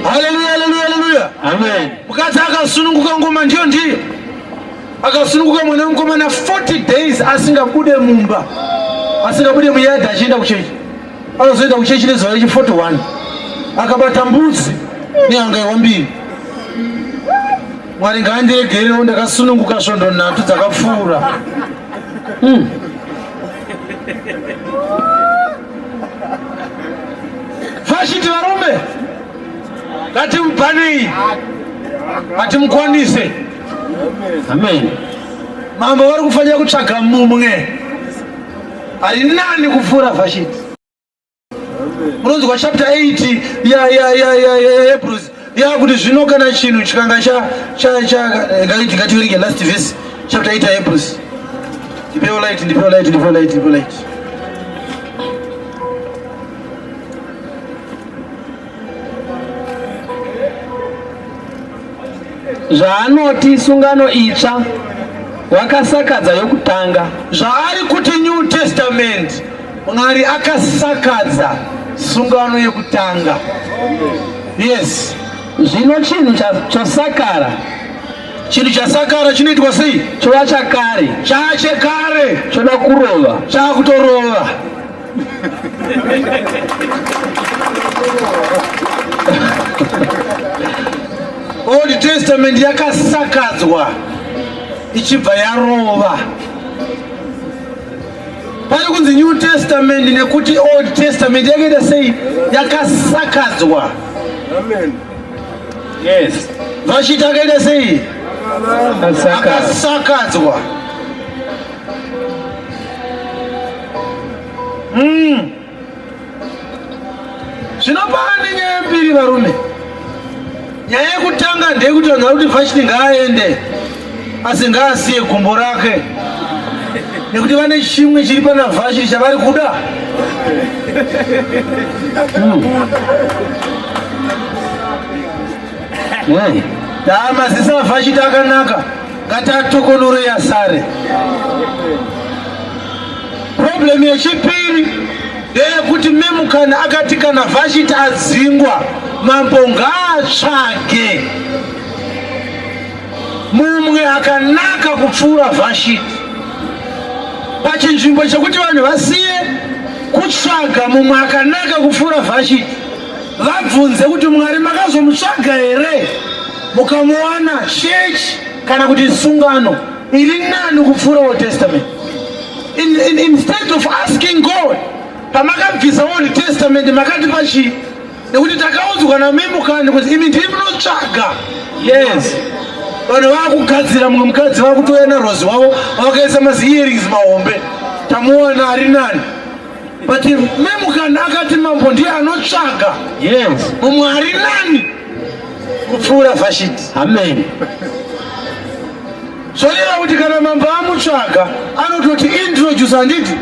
Haleluya, haleluya, haleluya. Amen. Mukadzi akasununguka ngoma ndiyo ndiyo. Akasununguka mwana wemukomana 40 days asingabude mumba, asingabude muyadhi achienda kuchechi. Anozoenda kuchechi nezuva rechi 41 akabata mbudzi nehangaiwa mbiri. Mwari ngaandiregerewo, ndakasununguka svondo nhatu dzakapfuura. Vashiti varume ngatimupanei, ngatimukwanise. Amen. Mambo vari kufanira kutsvaga mumwe. Ari nani kupfuura Vhashiti. Munonzwa chapter 8 yaHebrews yakuti zvino kana chinhu chikanga ngativerenge last verse, chapter 8 yaHebrews. Ndipewo light, ndipewo light, ndipewo light, ndipewo light. Zvaanoti sungano itsva, wakasakadza yokutanga. Zvaari kuti New Testament, Mwari akasakadza sungano yekutanga. Yes. Zvino chinhu chosakara, Chinhu chasakara chinoitwa sei? Chova chakare. Chachekare. Choda kurova. Chakutorova. Old Testament yakasakadzwa ichibva yarova. Pari kunzi New Testament nekuti Old Testament yakaita sei? Yakasakadzwa. Amen. Yes. Vashiti akaita sei? Akasakadzwa. Zvino pane nyaya mbiri, varume. Nyaya yekutanga ndeyekuti vanhu vari kuti Vashiti ngaaende, asi ngaasiye gumbo rake, nekuti vane chimwe chiri pana Vashiti chavari kuda. Hey. Daa maziso aVhashiti akanaka, ngatiatokonore yasare. Problem yechipiri ndeyekuti Memukani akati kana Vhashiti adzingwa, mambo ngaatsvage mumwe akanaka kupfuura Vhashiti. Pachinzvimbo chekuti vanhu vasiye kutsvaga mumwe akanaka kupfuura Vhashiti, vabvunze kuti Mwari makazomutsvaga here mukamuwana chechi kana kuti sungano iri nani kupfuura Old Testament. Instead of asking God, pamakabvisa Old Testament makatipa chii? Nekuti takaudzwa naMemukani kuti imi ndiri munotsvaga. Yes. Vanhu vakugadzira mumwe mukadzi, vakutouya naRozi wavo vakaisa mazi-earrings mahombe, tamuwana ari nani. But Memukani akati mambo ndiye anotsvaga Yes. mumwe ari nani kupfuura Vhashiti. Amen. Zvoreva kuti kana mambo amutsvaga anototi introduce, handiti?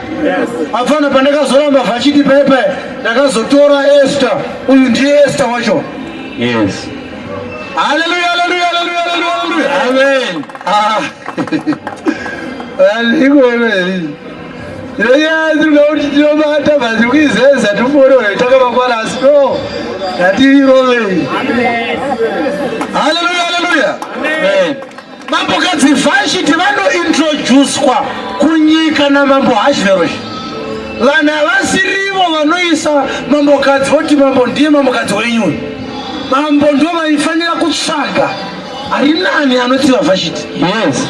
Hapana pandakazoramba Vhashiti paipai, ndakazotora Esther. Uyu ndiye Esther wacho. Yes. Haleluya, haleluya, haleluya, haleluya, haleluya. Amen. Ah. Iko tinonyadzirwa kuti tinobata basi kuizeza tiforore takamakwana, asi no ngatiirovei. Haleluya, haleluya. Amen. Mambokadzi Vhashiti vanointroducwa kunyika namambo Ahashveroshi. Vanhu havasirivo vanoisa mambokadzi voti mambo ndiye mambokadzi wenyu. Mambo ndo vaifanira kutsvaga ari nani anotsiva Vhashiti. Yes.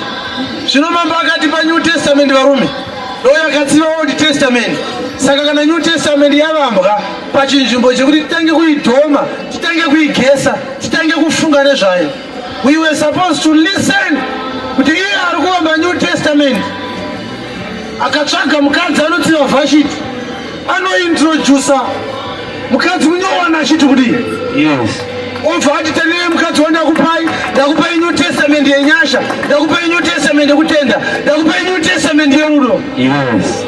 Zvino mambo akati paNew Testament, varume, ndo yakatsiva Old Testament. Saka kana New Testament yavambwa, pachinzvimbo chekuti titange kuidhoma, titange kuigesa, titange kufunga nezvayo, we were supposed to listen kuti iye ari kuvamba New Testament akatsvaga mukadzi anotsiva Vhashiti, anointrodusa mukadzi munyowana achiti kudii? Yes. Obva ati tenei mukadzi wandakupai, ndakupai New Testament yenyasha, ndakupai New Testament yekutenda, ndakupai New Testament yerudo. Yes.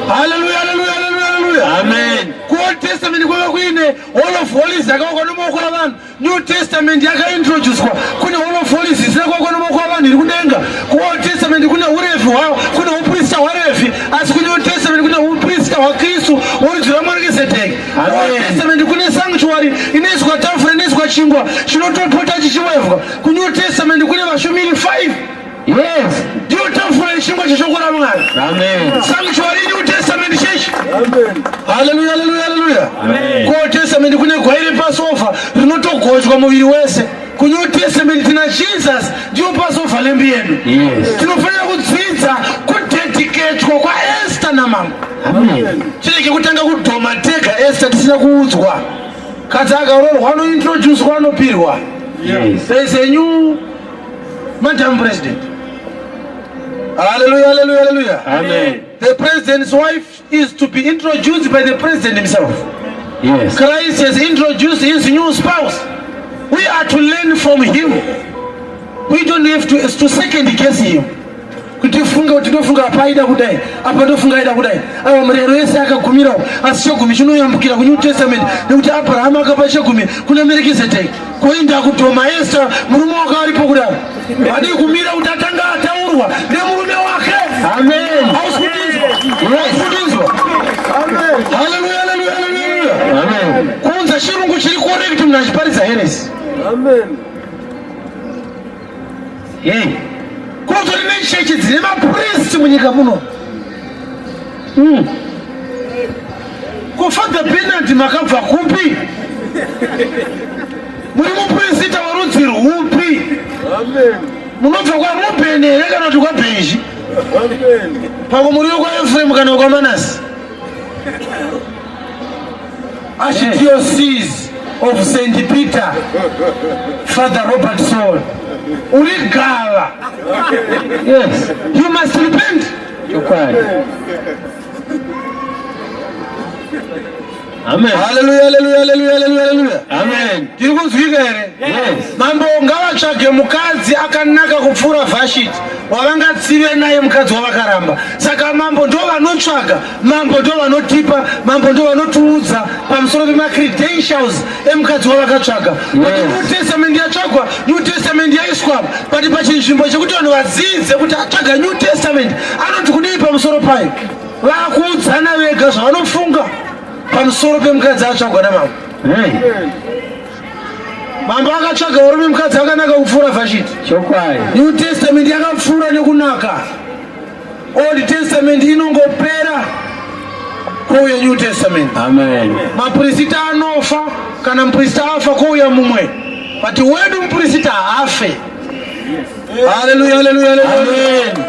Haleluya, haleluya, haleluya, haleluya. Amen. KuOld Testament kwava kuine Hall of Holies yakavakwa nemaoko avanhu. New Testament yakaintroducwa, kune Hall of Holies isina kuvakwa nemaoko avanhu iri kudenga. KuOld Testament kune urevi hwavo, kune uprista hwaRevhi, asi kuNew Testament kune uprista hwaKristu worudzi rwaMerkizedeki. KuOld Testament kune sanctuary inoiswa tafura, inoiswa chingwa chinotopota chichiwevwa. KuNew Testament kune vashumiri 5. Yes. Ndiyo tafura yechingwa cheshoko raMwari. Amen. Sanctuary New Testament chechi. Amen. Haleluya, haleluya, haleluya. Amen. KuOld Testament kune gwai rePassover rinotogochwa muviri wese. KuNew Testament tina Jesus, ndiyo Passover lamb yedu. Yes. Tinofanira kudzidza kudedicatwa kwaEsther namambo. Amen. Chirege kutanga kudhoma tega Esther tisina kuudzwa. Kadzi akaroorwa anointroducwa, anopirwa. Yes. There is a new Madam President. Hallelujah, hallelujah, hallelujah. Amen. The president's wife is to be introduced by the president himself. Yes. Christ has introduced his new spouse. We are to learn from him. We don't have to second guess him. Kuti funga kuti ndofunga apa aida kudai, apa ndofunga aida kudai. Ava murero yese akagumirawo, asi chegumi chinoyambukira kuNew Testament nekuti Abraham akapa chegumi kuna Melchizedek. Koinda kudhoma Esther, murume wake aripo kudaro. Vadii kumira kuti atanga ataurwa nemurume wake. Amen. Hausi kutinzwa? Hausi kutinzwa? Hallelujah, hallelujah, hallelujah. Amen. Kuunza chirungu chiri correct munhu achiparidza heresy. Hey. Kunotori nechechi dzine mapristi munyika muno. Ko Father Bernard makabva kupi? Muri muprista werudzi rwupi? Munobva kwaRubheni here kana kuti kwaBhenji? Pamwe muri wekwaEfremu kana wekwaManasi? Archdiocese of St. Peter, Father Robert Saul. Uri gava. Yes. You must repent. Chokwadi. Amen. Hallelujah, hallelujah, hallelujah, hallelujah, hallelujah. Amen. Tiri kunzwika here? Yes. Mambo ngavatsvage mukadzi akanaka kupfuura Vashiti wavangatsive naye mukadzi wavakaramba. Saka mambo ndo vanotsvaga, mambo ndo vanotipa, mambo ndo vanotiudza pamusoro pemacredentials emukadzi wavakatsvaga. But New Testament yatsvagwa, New Testament yaiswa, but pachinzvimbo chekuti vanhu vadzidze kuti atsvaga New Testament anoti kudii pamusoro payo, vakuudzana vega zvavanofunga pamusoro pemukadzi atsvagwa namambo. Hey. Mambo akatsvaga varume mukadzi akanaka kupfuura Vashiti. Chokwadi. New Testament yakapfuura nekunaka. Old Testament inongopera kouya New Testament. Amen. Mapurisita anofa, kana mupurisita afa kouya mumwe. But wedu mupurisita haafe. Hallelujah, hallelujah, hallelujah. Amen.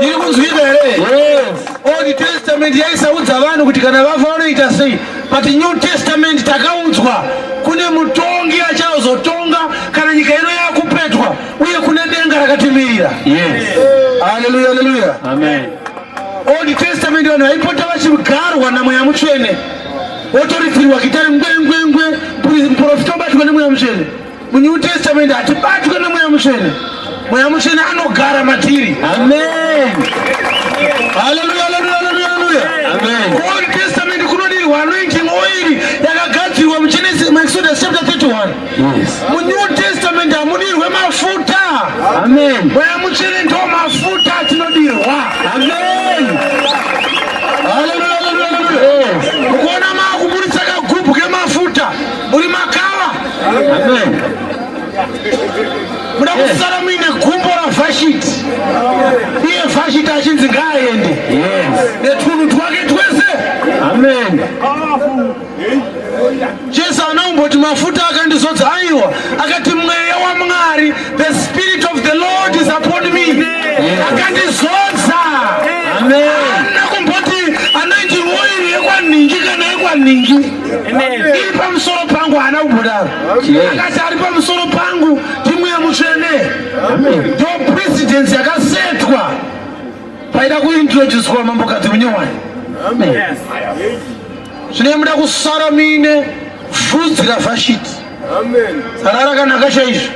Iri kunzwika here? Yes. Old Testament yaisaudza vanhu kuti kana vafa vanoita sei, but New Testament takaudzwa kune mutongi achazotonga kana nyika ino yakupetwa uye kune denga rakatimirira. Yes. Hallelujah, hallelujah. Amen. Old Testament vanhu vaipota vachigarwa namweya mutsvene, votoridzirwa gitari ngwe ngwe ngwe, muprofita obatwa nemweya mutsvene. MuNew Testament hatibatwe nemweya mutsvene, mweya mutsvene anogara matiri. Amen. Hallelujah, hallelujah, hallelujah, hallelujah. Amen. Old Testament kunodirwa anointing oil yakagadzirwa muGenesis, muExodus chapter 31. Yes. MuNew Testament hamudirwe mafuta. Amen. Mweya mutsvene ndo mafuta atinodirwa. Amen. Hallelujah, hallelujah, hallelujah. Yes. Mukuona maakuburitsa kagubhu kemafuta muri makava. Amen. Muda kusara muine gumbo raVhashiti, iye Vhashiti achinzi ngaaende Yes. netunhu twake twese. Amen. Jesu anaumboti mafuta akandizodza, aiwa, akati mweya waMwari, the spirit of the Lord is upon me, akandizodza. Amen. Haana kumboti anointing oil yekwanhingi kana yekwanhingi iri pamusoro pangu, haana kumbodaro. Yes. Akati ari pamusoro pangu ndimweya mutsvene. Ndo presidency yakasetwa paida kuintroducwa mambokadzi munyowani. Zvine muda kusara muine vhudzi raVhashiti sara rakanaka chaizvo.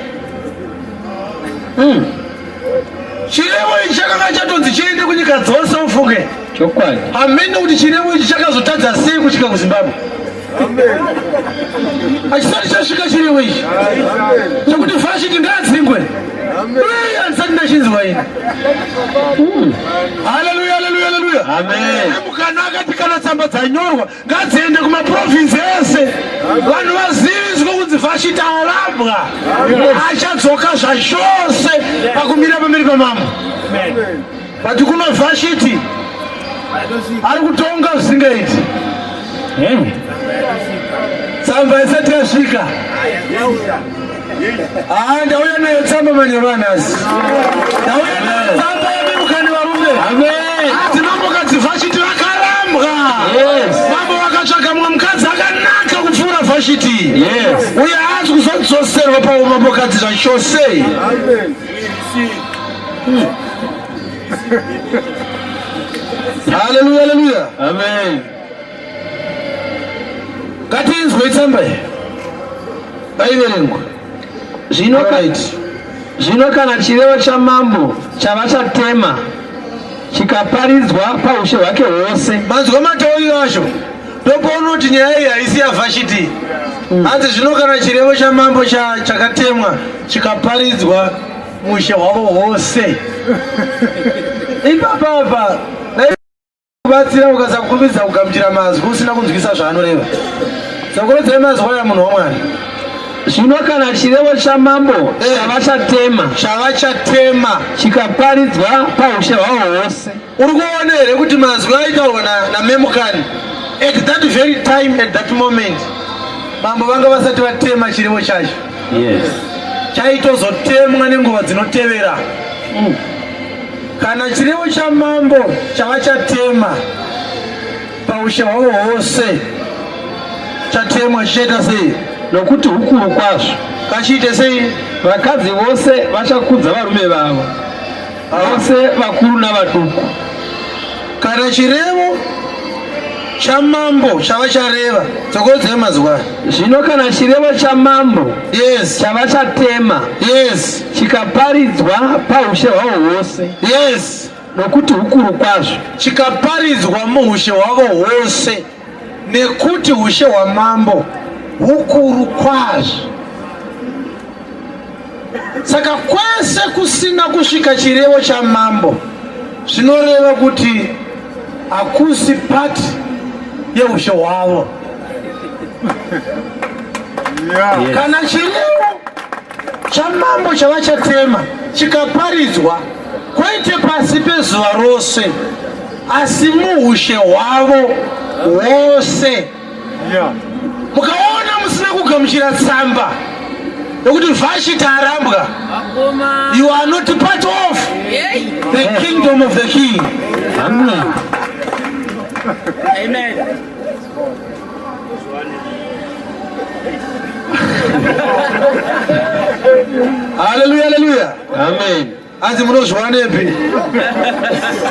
Chirevo ichi chakanga chatonzi chiende kunyika dzose, ufunge. Chokwadi. Hamene kuti chirevo ichi chakazotadza sei kusvika kuZimbabwe. Hachisati chasvika chirevo ichi chekuti Vhashiti ngaadzingwe. Handisati ndachinzwa ini. Haleluya, haleluya, haleluya. Amen. Mukana akati kana tsamba dzanyorwa ngadziende kumaprovinsi ese, vanhu vaziviswe kunzi Vhashiti arambwa, achadzoka zvachose pakumira pamberi pamambo. But kuno Vhashiti ari kutonga zvisingaiti. Hey. Tsamba isati yasvika. Ah, ndauya nayo tsamba manheru anhasi. Ndauya nayo tsamba yemimukani varume. Amen. Ati mambokadzi Vhashiti vakarambwa. Yes. Mambo vakatsvaga mumwe mukadzi akanaka kupfuura Vhashiti. Yes. Uye haasi kuzodzoserwa paumambokadzi zvachose. Haleluya, haleluya. Amen. Ngatinzwe tsamba iyi. Ngaiverengwe. Zvino zvino kana chirevo chamambo chavachatema chikaparidzwa paushe hwake hwose. Manzwa matauriro acho, ndopaunoti nyaya iyi haisi yaVhashiti. Hanzi zvino kana chirevo chamambo chakatemwa chikaparidzwa mushe hwavo hwose. Ipapapa batsira ukasakurumidza kugamuchira mazwi usina kunzwisa zvaanoreva. Dzokorodzai mazwi aya, munhu waMwari. Zvino kana chirevo chamambo chavachatema chavachatema chikaparidzwa paushe hwavo hwose. Uri kuona here kuti mazwi aitaurwa naMemukani at that very time, at that moment, mambo vanga vasati vatema chirevo chacho? Yes. Chaitozotemwa nenguva dzinotevera. Kana chirevo chamambo chavachatema paushe hwavo hwose chatemwa, chichaita sei? Nokuti hukuru kwazvo. Kachiite sei? Vakadzi vose vachakudza varume vavo vose, vakuru navaduku. Kana chirevo chamambo chavachareva, dzokorodzai mazwi aya. Zvino kana chirevo chamambo chavachatema chikaparidzwa paushe hwavo hwose, nokuti hukuru kwazvo, chikaparidzwa muushe hwavo hwose, nekuti ushe hwamambo hukuru kwazvo. Saka kwese kusina kusvika chirevo chamambo, zvinoreva kuti hakusi part yeushe hwavo. Kana chirevo chamambo chavachatema chikaparidzwa, kwete pasi pezuva rose, asi muushe hwavo hwose, mukaona musina kugamuchira tsamba yokuti Vhashiti arambwa, you are not part of the kingdom of the king. Amen. Amen. Haleluya, haleluya. Amen. Hanzi munozviwanepi?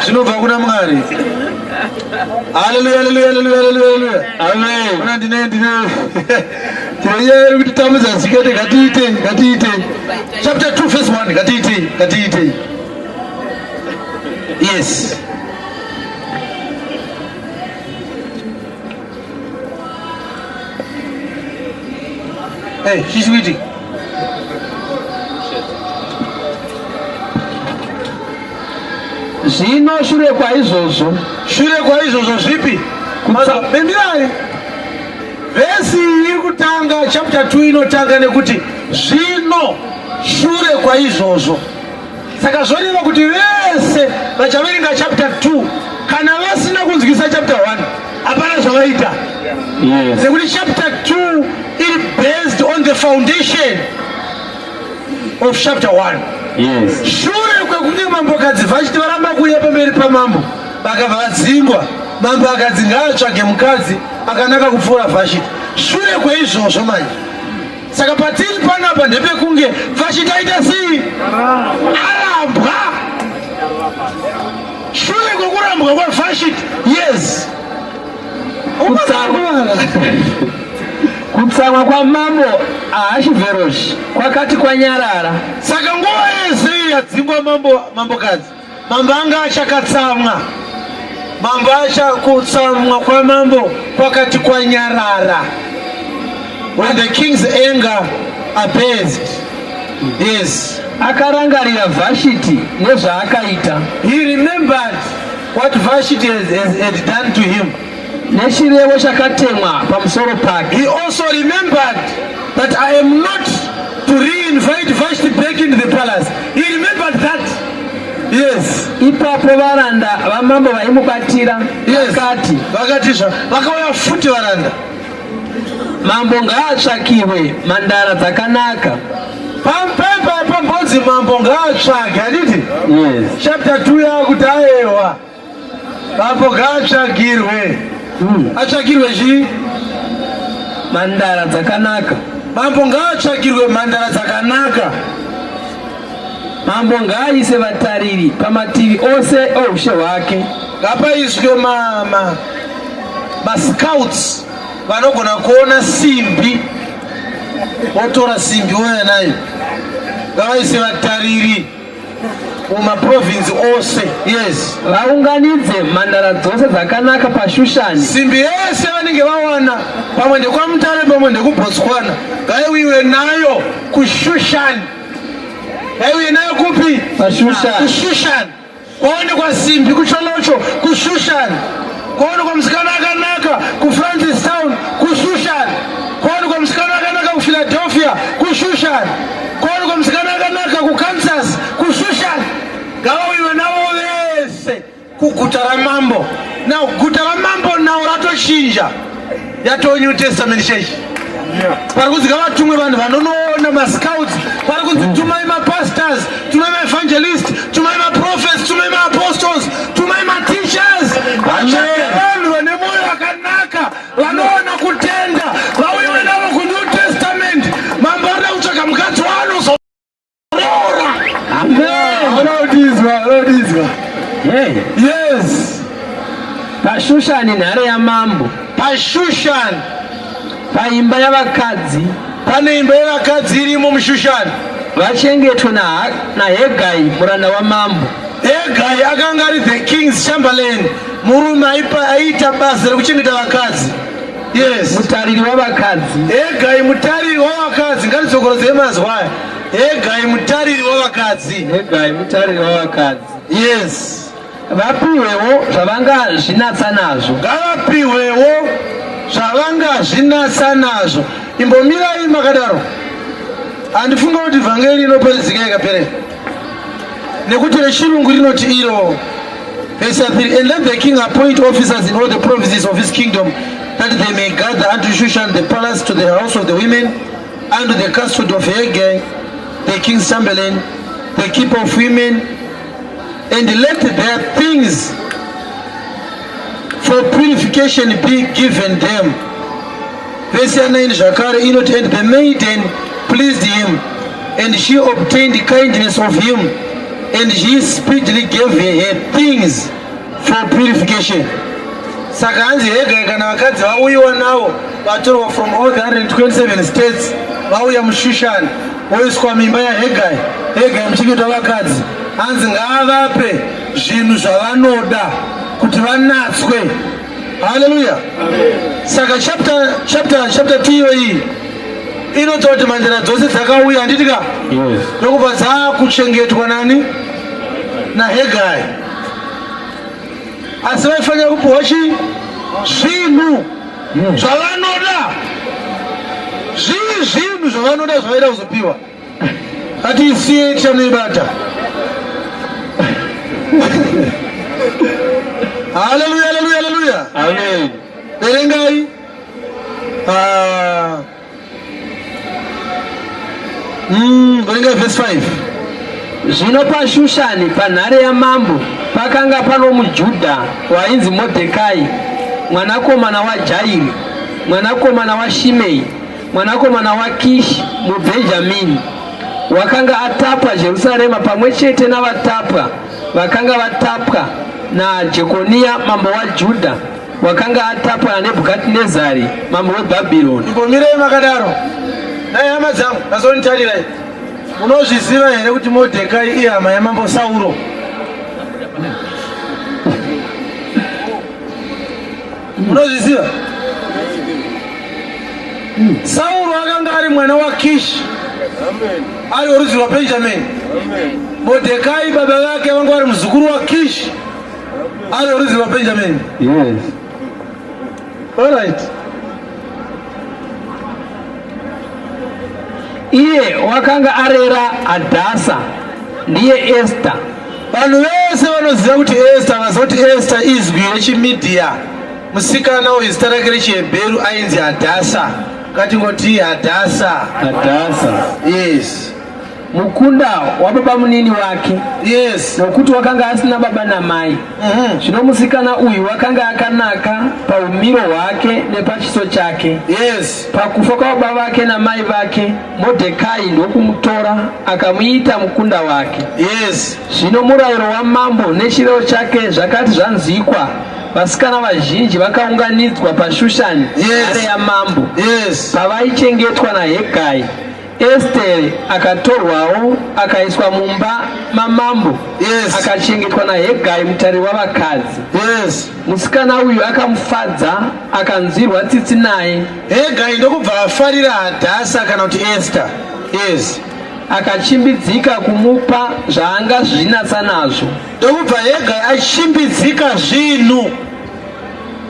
Zvinobva kuna Mwari. Haleluya, haleluya, haleluya, haleluya, haleluya. Amen. Ona, ndine tine nyaya iri kutitambudza zikete. Ngatiite, ngatiite chapter 2 verse 1. Ngatiite, ngatiite. Yes. Hey, chii chikuitika? Zvino shure kwaizvozvo, Shure kwaizvozvo zvipi? Bembirai vhesi iri kutanga. Chapter 2 inotanga nekuti "zvino shure kwaizvozvo". Saka zvoreva kuti vese vachaverenga chapter 2, kana vasina kunzwisa chapter 1, hapana zvavaita, nekuti chapter 2 iri based on the foundation of chapter 1. Shure kwekunge mambokadzi Vhashiti varamba kuuya pamberi pamambo, vakabva vadzingwa, mambo akadzi ngaatsvage mukadzi akanaka kupfuura Vhashiti. Shure kweizvozvo manje, saka patiri panapa ndepekunge Vhashiti aita sei? Arambwa. Shure kwekurambwa kwaVhashiti, yes. Kutsamwa kwamambo Ahashivheroshi kwakati kwanyarara, Saka nguva yese iyi yadzingwa mambo, mambokadzi, mambo anga achakatsamwa. Mambo acha kutsamwa kwamambo kwakati kwanyarara, when the king's anger appeased, yes. Akarangarira Vhashiti nezvaakaita, He remembered what Vashti had done to him. Nechirevo chakatemwa pamusoro pake. He also remembered that I am not to re-invite Vashti back into the palace. He remembered that, yes. Ipapo varanda vamambo vaimubatira vakati, Vakati zva vakauya futi varanda. Mambo ngaatsvakiwe mhandara dzakanaka. Pampepa pambonzi mambo ngaatsvage, handiti? Yes. Chapter 2 yakuti ayewa, mambo ngaatsvagirwe. Atsvagirwe chii? Mhandara dzakanaka. Mambo ngaatsvagirwe mhandara dzakanaka. Mambo ngaaise vatariri pamativi ose oushe hwake. Ngapaiswe mascouts vanogona kuona simbi, votora simbi vouya nayo. Ngavaise vatariri mumaprovinsi ose. Yes. Vaunganidze mhandara dzose dzakanaka paShushani. Simbi yese vanenge vawana, pamwe ndekwaMutare, pamwe ndekuBotswana, ngaiuyiwe nayo kuShushani. Ngaiuye nayo kupi? PaShushani. KuShushani. Kwaonekwa simbi kuTsholotsho, kuShushani. Kwaonekwa musikana akanaka kuFrancistown, kuShushani. Kwaonekwa musikana akanaka kuPhiladelphia, kuShushani. Kwaonekwa musikana akanaka kuKansas, kuShushani. Ngavauyiwe navo vese kuguta ramambo. Now guta ramambo now ratochinja, yatoo New Testament Church. Pari kunzi ngavatumwe vanhu vanonoona, mascouts. Pari kunzi tumai mapastors, tumai maevangelist, tumai maprophets, tumai maapostles, tumai mateachers, vatsvage vanhu vane mwoyo wakanaka, vanoona kutenda, vauyiwe navo kuNew Testament. Mambo arida kutsvaga mukadzi waanozoroora. Anodizwa, anodizwa. Hey. Yes. PaShushani, nhare yamambo. PaShushani. Paimba yavakadzi. Pane imba yevakadzi irimo muShushani. Vachengetwe naHegai, muranda wamambo. Hegai akanga ari the king's chamberlain, murume aiita basa rekuchengeta vakadzi. Yes. Mutariri wavakadzi. Hegai mutariri wavakadzi. Ngatidzokoredzei mazwi aya: Hegai mutariri wavakadzi. Hegai mutariri wavakadzi. Yes. Vapiwewo zvavangazvinatsa nazvo. Ngavapiwewo zvavangazvinatsa nazvo. Imbomirai makadaro. Handifunga kuti vhangeri inoparidzika ikapere, nekuti rechirungu rinoti iro, verse 3, "And let the king appoint officers in all the provinces of his kingdom, that they may gather unto Shushan the palace, to the house of the women, unto the custody of Hegai, the king's chamberlain, the keeper of women, and let their things for purification be given them." Verse 9 zvakare inoti, "And the maiden pleased him, and she obtained kindness of him, and he speedily gave her her things for purification." Saka hanzi Hegai, kana vakadzi vauyiwa navo, vatorwa from all the 127 states, vauya muShushani, voiswa mimba yaHegai, Hegai muchengeti wavakadzi, hanzi ngaavape zvinhu zvavanoda kuti vanatswe. Haleluya! Saka chapter 2 iyoyi inotaura kuti mhandara dzose dzakauya, handiti ka? Yes. Ndokubva dzakuchengetwa nani? NaHegai. Asi vaifanira kupiwa chi zvinhu zvavanoda. Zvii zvinhu zvavanoda zvavaida kuzopiwa? Hatisiye, tichanoibata. Haleluya, haleluya, haleluya! Amen. Verengai. Verengai verse 5. Zvino paShushani, panhare yamambo, pakanga pano muJudha wainzi Modhekai, mwanakomana waJairi, mwanakomana waShimei, mwanakomana waKishi, muBhenjamini, wakanga atapwa Jerusarema pamwe chete navatapwa vakanga vatapwa naJekoniya mambo waJudha, wakanga atapwa naNebhukadhinezari mambo weBhabhironi. Imbomirei makadaro. Nai hama dzangu, nazonitarirai. Munozviziva here kuti Modhekai ihama yamambo Sauro? Munozviziva? Sauro akanga ari mwana waKishi, ari werudzi rwaBhenjamini. Modhekai baba vake vanga vari muzukuru waKishi, ari werudzi rwaBhenjamini. Yes. Alright. Iye wakanga arera Hadhasa, ndiye Esta. Vanhu vese vanoziva kuti Esta, vaziva kuti Esta izwi rechimidhiya. Musikana uyu zita rake rechihebheru ainzi Hadhasa. Ngatingoti Hadhasa. Hadhasa. Yes. Mukunda wababa munini wake, nokuti wakanga asina baba namai. Zvino musikana uyu wakanga akanaka paumiro hwake nepachiso chake. Pakufa kwababa vake namai vake, Modhekai ndokumutora akamuita mukunda wake. Zvino murayiro wamambo nechirevo chake zvakati zvanzwikwa, vasikana vazhinji vakaunganidzwa paShushani, nhare yamambo, pavaichengetwa naHegai. Esteri akatorwawo akaiswa mumba mamambo, akachengetwa naHegai, mutariri wavakadzi. Musikana uyu akamufadza, akanzwirwa tsitsi naye. Hegai ndokubva afarira Hadhasa, kana kuti Esther. Akachimbidzika kumupa zvaangazvinatsa nazvo. Ndokubva Hegai achimbidzika zvinhu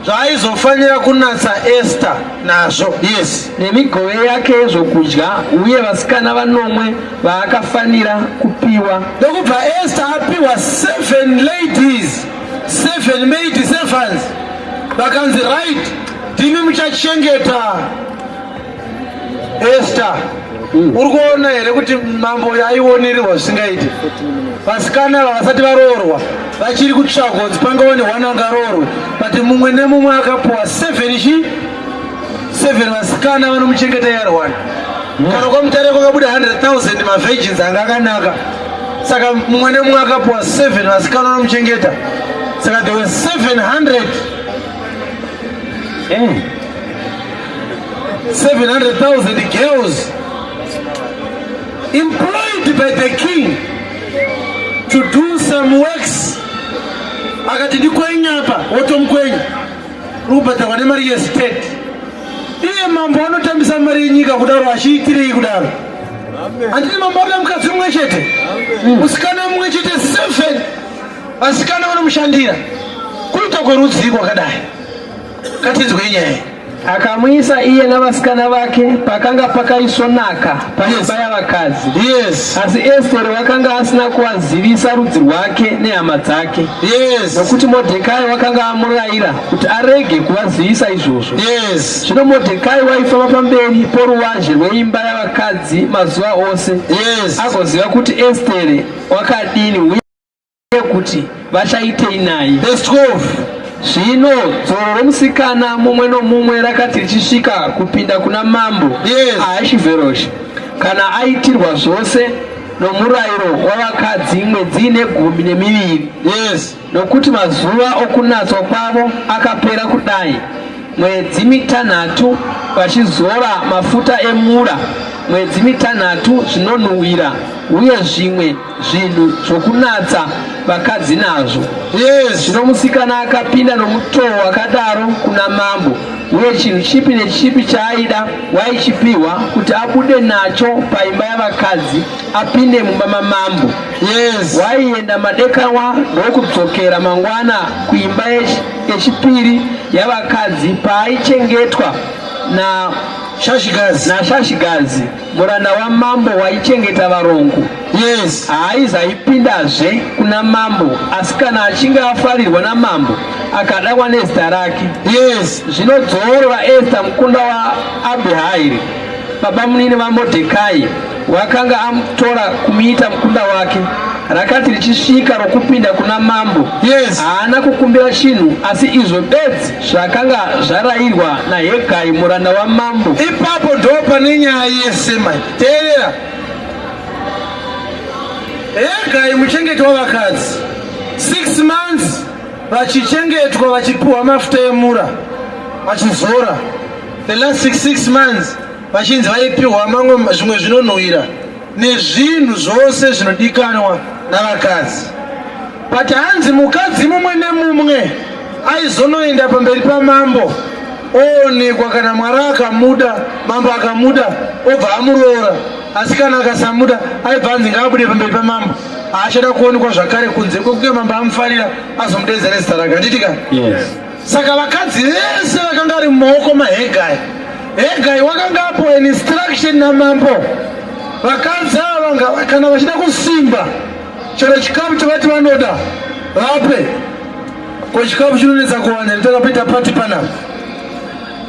zvaaizofanira kunatsa Esther nazvo. Nemigove yake yezvokudya, uye vasikana vanomwe vaakafanira kupiwa. Ndokubva Esther apiwa seven ladies, seven maid servants, vakanzi, "Right, ndimi muchachengeta Esther." Uri kuona here kuti mambo uyu aionererwa zvisingaiti? Vasikana ava vasati varoorwa, vachiri kutsvagwa kunzi pangaone one angaroorwe, but mumwe nemumwe akapuwa seven chi seven vasikana vanomuchengeta yarwana. Kana kwaMutare kwakabuda 100,000 mavirgins anga akanaka, saka mumwe nemumwe akapuwa seven vasikana vanomuchengeta. Saka there were 700 700,000 girls employed by the king to do some works. Akati ndikwenya apa, wotomukwenya, uri kubhadharwa nemari yestate. Iye mambo anotambisa mari yenyika kudaro achiitirei kudaro? Handiti mambo anoda mukadzi mumwe chete, musikana mumwe chete, seven vasikana vanomushandira? Kuita kwerudzii kwakadai? Katinzwe nyaya. Akamuisa iye navasikana vake pakanga pakaisvonaka paimba yavakadzi. Asi Esteri wakanga asina kuvazivisa rudzi rwake nehama dzake, nokuti Modhekai wakanga amurayira kuti arege kuvazivisa izvozvo. Zvino Modhekai waifamba pamberi poruvazhe rweimba yavakadzi mazuva ose, agoziva kuti Esteri wakadini uye kuti vachaitei naye. Verse 12. Zvino dzoro romusikana mumwe nomumwe rakati richisvika kupinda kuna mambo Ahashivheroshi, kana aitirwa zvose nomurayiro wavakadzi mwedzi ine 12, nokuti mazuva okunatswa kwavo akapera kudai, mwedzi 6 vachizora mafuta emura, mwedzi 6 zvinonhuhwira, uye zvimwe zvinhu zvokunatsa vakadzi nazvo. Zvino musikana akapinda nomutoo wakadaro kuna mambo, uye chinhu chipi nechipi chaaida waichipiwa kuti abude nacho paimba yavakadzi apinde mumba mamambo. Waienda madekanwa ndokudzokera mangwana kuimba yechipiri yavakadzi paaichengetwa na Shashigazi. NaShashigazi, muranda wamambo waichengeta varongo. Haaizaipindazve kuna mambo, asi kana achinge afarirwa namambo akadakwa nezita rake. Zvino dzoro raEsta mukunda waAbhihairi, baba munini vaModhekai, wakanga amutora kumuita mukunda wake, rakati richisvika rokupinda kuna mambo, haana kukumbira chinhu asi izvo bedzi zvakanga zvarayirwa naHegai muranda wamambo. Ipapo ndo pane nyaya yese mai. Teerera. Hegai muchengeti wavakadzi, 6 months vachichengetwa, vachipiwa mafuta emura vachizora. The last 6 months vachinzi vaipiwa mamwe zvimwe zvinonhuhwira nezvinhu zvose zvinodikanwa navakadzi. But hanzi mukadzi mumwe nemumwe aizonoenda pamberi pamambo oonekwa. Kana Mwari akamuda, mambo akamuda, obva amuroora, asi kana akasamuda, aibva anzi ngaabude pamberi pamambo, haachada kuonekwa zvakare kunze kwekunge mambo amufarira, azomudeedza nezita rake. Handiti ka? Yes. Saka vakadzi vese vakanga vari mumaoko maHegai. Hegai wakanga apiwa an instruction namambo: vakadzi ava kana vachida kusimba, chero chikafu chavati vanoda, vape. Ko chikafu chinonetsa kuwana, takapita pati panapa.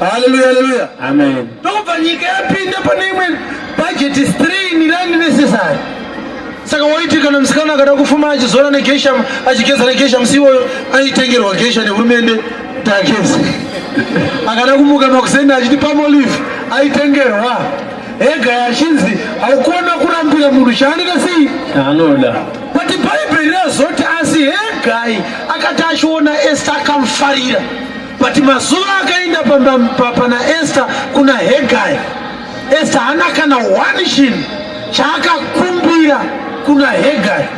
Haleluya, haleluya. Amen. Ndokubva nyika yapinda pane imwe budget strain iri unnecessary. Saka waiti kana musikana akada kufuma achizora negesha, achigeza negesha musi iwoyo, aitengerwa gesha nehurumende tageza. Akada kumuka makuseni achiti Palmolive, aitengerwa. Hegai achinzi haukona kurambira munhu chaanoita sei? Chaanoda. But Bhaibheri razoti asi Hegai akati achiona Esther akamufarira. But mazuva akaenda pana Esther kuna Hegai, Esther haana kana one chinhu chaakakumbira kuna Hegai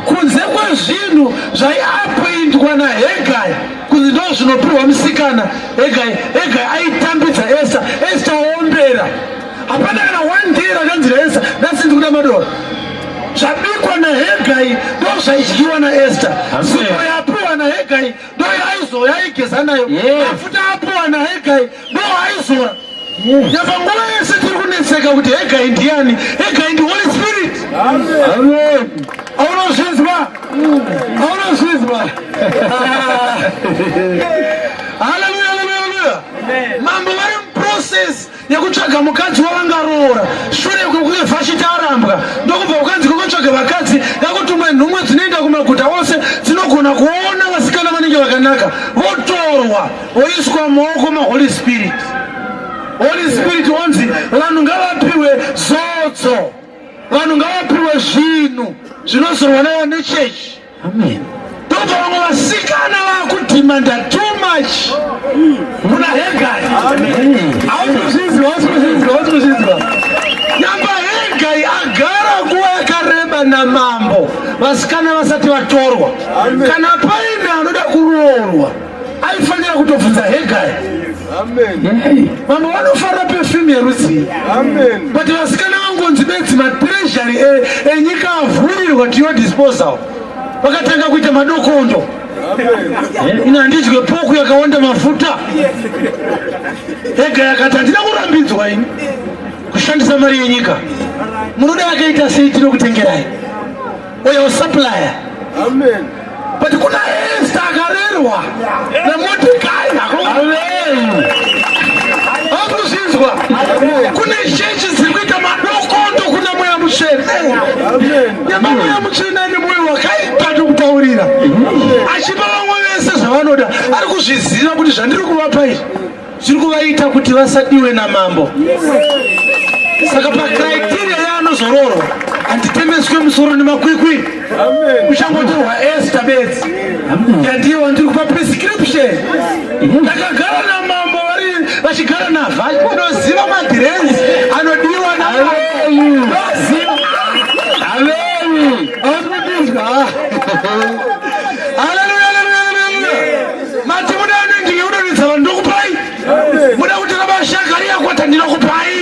kunze kwezvinhu zvaiapoindwa naHegai kunzi ndo zvinopiwa musikana. Hegai Hegai aitambidza Esther, Esther ombera. Hapana kana one day rakanzi raEsther nhasi ndikuda madora. Zvabikwa naHegai ndo zvaidyiwa naEsther. Sipo yapiwa naHegai ndo yaaizora, yaigeza nayo. Mafuta apiwa naHegai ndo aizora. Nyamba nguva yese tiri kunetseka kuti Hegai ndiani? Hegai ndi Holy Spirit. Amen. Aunozvinzwa? Aunozvinzwa? Hallelujah, hallelujah, hallelujah. Mambo vari muprocess yekutsvaga mukadzi wavangaroora shure kwekunge Vhashiti arambwa, ndokubva kukanzi kokotsvaga vakadzi, ngakutumwe nhumwe dzinoenda kumaguta ose dzinogona kuona vasikana vanenge vakanaka, votorwa voiswa mumaoko maHoly Spirit. Holy Spirit onzi vanhu ngavapiwe zodzo, vanhu ngavapiwe zvinhu zvinozorwa navo nechechi. Amen. Ndobva vamwe vasikana vakudhimanda too much kuna Hegai. Hautozvinzwa, hautozvinzwa, hautozvinzwa. Nyamba Hegai agara nguva yakareba namambo, vasikana vasati vatorwa. Kana paine anoda kuroorwa, aifanira kutobvunza Hegai. Amen. Mambo vanofarira perfume yerudzii? Amen. But vasikana vangonzi bedzi matreasury enyika avhurirwa to your disposal, vakatanga kuita madokondo. Ina handidye poku yakawanda mafuta. Hegai akati handina kurambidzwa ini kushandisa mari yenyika. Munoda yakaita sei tinokutengerai? Oyo supplier. Amen. But kuna Esther akarerwa naMordecai. Amen. Hakuzvinzwa. Kune chechi dziri kuita madokondo kuna Mweya Mutsvene. Amen. Nyamba Mweya Mutsvene ane mwoyo wakaipa tokutaurira. Achipa vamwe vese zvavanoda. Ari kuzviziva kuti zvandiri kuvapa izvi zviri kuvaita kuti vasadiwe namambo. Saka pacriteria yaanozoroorwa handitemeswe musoro nemakwikwi. Uchangotorwa Esther bedzi. Yandiye wandiri kupa prescription. Ndakagara namambo vari vachigara naVhashi, unoziva madhirenzi anodiwa namambo. Ndoziva. Amen. Hausikutinzwa. Hallelujah, hallelujah, hallelujah. Mati muda anointing yekudonhedza vanhu ndokupai. Muda kuti rabashakari yakwata ndinokupai.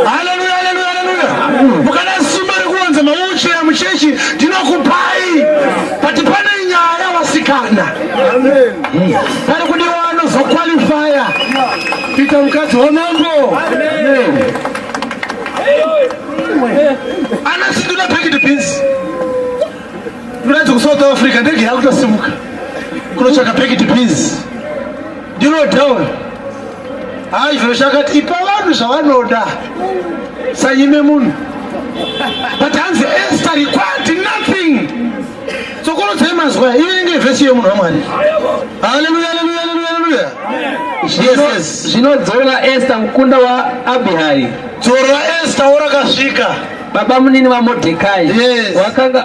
Hallelujah, hallelujah, hallelujah. Mukada simba rekuwanza mawheelchair muchechi ndinokupai. But pane nyaya vasikana. Pari kudiwa anozoqualifya kuita mukadzi wamambo. Anasi ndoda baked beans. Ndoda kuSouth Africa, ndege yakutosimuka kunotsvaka baked beans. Ndinodawo. Hayi zviro chakati ipa vanhu zvavanoda. Sanyime munhu. But hanzi Esther required nothing. Tsokorodzai mazwi aya, iverenge vhesi yemunhu waMwari. Hallelujah, hallelujah, hallelujah, hallelujah. Yes, yes. Zvino dzoro raEsther mukunda waAbhihai, Dzoro raEsther rakasvika. baba munini vaMordhekai, Yes.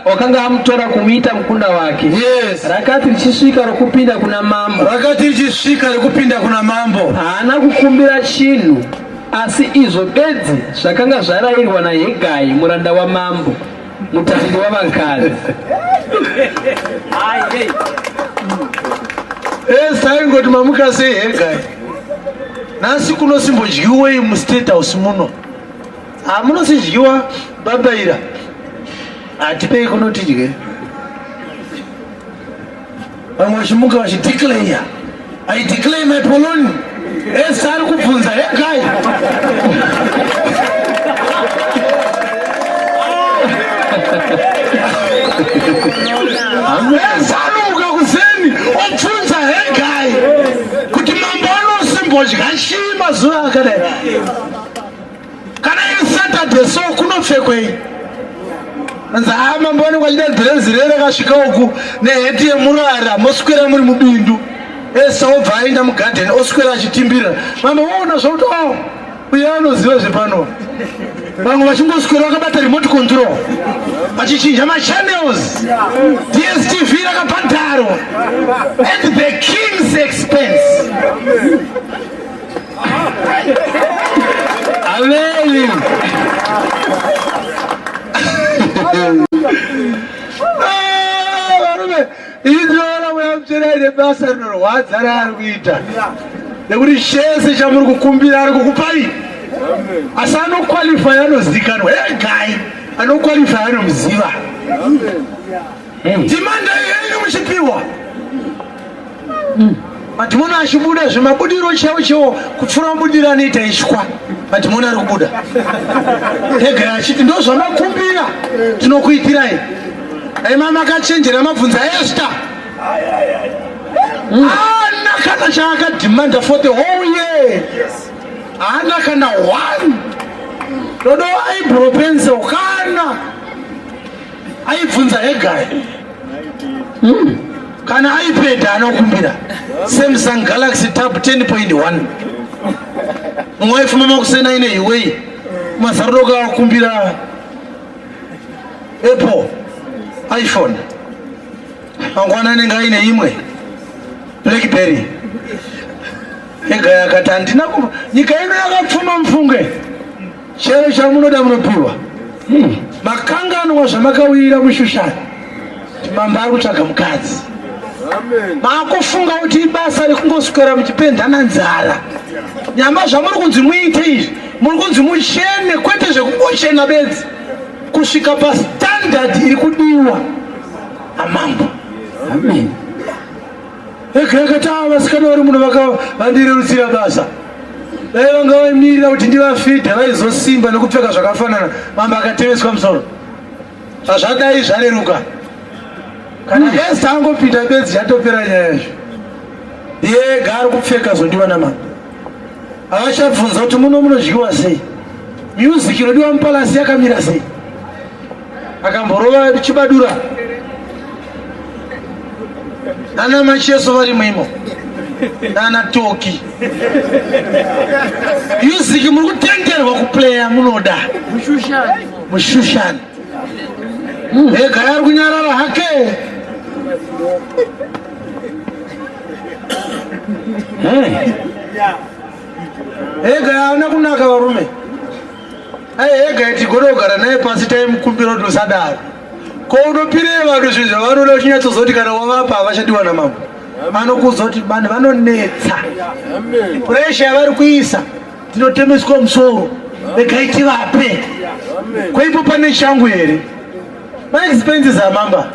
wakanga amutora kumuita mukunda wake. Yes. Rakati richisvika rokupinda kuna mambo, Rakati richisvika rekupinda kuna mambo, haana kukumbira chinhu, asi izvo bedzi zvakanga zvarayirwa naHegai muranda wamambo, mutariri wavakadzi. Esther aingoti mamuka sei Hegai? Nhasi kunosimbodyiwei mustate house muno? Hamunosidyiwa bambaira. Hatipei kuno tidye. Vamwe vachimuka vachideclare, I declare my polony. Esther ari kubvunza Hegai. Esther anomuka kuseni obvunza Hegai kuti mambo anosimbodya chii mazuva akadai. Kana iri Saturday so kunopfekwei? Anzi haa mambo vanenge vachida dhirezi rere rakasvika uku neheti yemurara moswera muri mubindu. Esa obva aenda mugadheni oswera achitimbira. Mambo voona zvokuti oh uye anoziva zvepano. Vamwe vachingoswera vakabata remote control vachichinja machannels. DSTV rakabhadharwa at the king's expense. Amen. Ah, varume ini ndinoona mweya mutsvene aine basa rinorwadza raari kuita nekuti chese chamuri kukumbira ari kukupai asi anokwalify anozikanwa egai anokwalify anomuziva Demandai henyu muchipiwa. Madhimoni achibuda zvemabudiro chaiwo chaiwo kupfuura mabudiro anoita ishwa. Madhimoni ari kubuda. Ega achiti ndozvamakumbira tinokuitirai. Dai mama akachenjera mabvunza Esther. Haana kana chaakadhimanda for the whole year. Haana kana one. Dodo eyebrow pencil kana. Aibvunza Hegai Kana iPad anokumbira Samsung Galaxy Tab 10.1 mumwe waifuma makusena ine Huawei mazarudoka akumbira Apple iPhone mangwana anenge aine imwe Blackberry Hegai akati handina nyika ino yakapfuma mufunge Chero chamunoda munopiwa. Makanganwa zvamakawira muShushani. Mambo ari kutsvaga mukadzi. Makufunga kuti ibasa rekungoswera muchipendana nzara. Nyamba zvamuri kunzi muite izvi, muri kunzi muchene kwete zvekungochena bedzi. Kusvika pastandard iri kudiwa namambo. Amen. Ega yakati ava vasikana vari muno vandirerutsira basa. Dai vanga vaimirira kuti ndivafidhe vaizosimba nekupfeka zvakafanana. Mambo akateveswa musoro. Zvazvadai zvareruka. Kana Esther angopinda bedzi yatopera nyaya yacho. Yega ari kupfeka zondiwa namambo. Havachabvunza kuti muno munodyiwa sei. Music inodiwa mupalasi yakamira sei. Akamborova chibadura. Nana Macheso vari muimo. Nana Toki. Music muri kutenderwa kuplaya munoda. Mushushani. Mushushani. Ega ari kunyarara hake. Ega haana kunaka varume. Ai ega tigone kugara naye pasi taimukumbira kuti usadaro. Ko unopirei vanhu zvinhu zvavanoda uchinyatsozoti kana wavapa havachadiwa namambo. Anokuudza kuti vanhu vanonetsa. Puresha yavari kuisa tinotemeswa musoro. Regai tivape. Ko ipo pane changu here? Maexpenses amamba.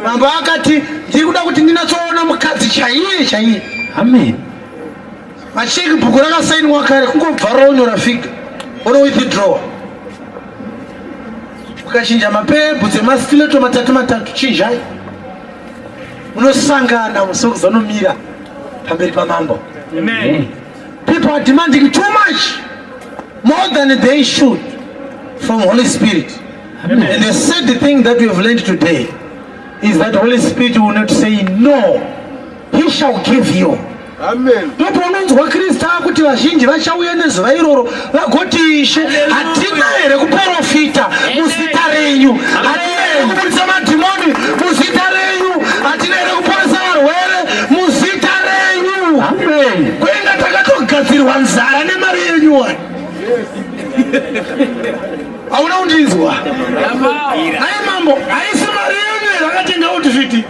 Mambo akati ndiri kuda kuti ndinatsoona mukadzi chaiye chaiye. Amen. Macheki bhuku rakasainwa kare kungobva ronyora figure ono withdraw. Ukachinja mapebhu dzemastileto matatu matatu chinjai. Munosangana musi wekuzonomira pamberi pamambo. Amen. People are demanding too much more than they should from Holy Spirit. Amen. And the sad thing that we have learned today is that Holy Spirit will not say no. He shall give you. Amen. Ndopaunonzwa Kristu akuti vazhinji vachauya nezuva iroro vagoti Ishe, hatina here kuporofita muzita renyu? Hatina here kubudisa madhimoni muzita renyu? Hatina here kuporesa varwere muzita renyu? Amen. Kwenga takatogadzirwa nzara nemari yenyu wani. Hauna kundinzwa? Hai mambo, haisi mari yenyu here akatenga outfit?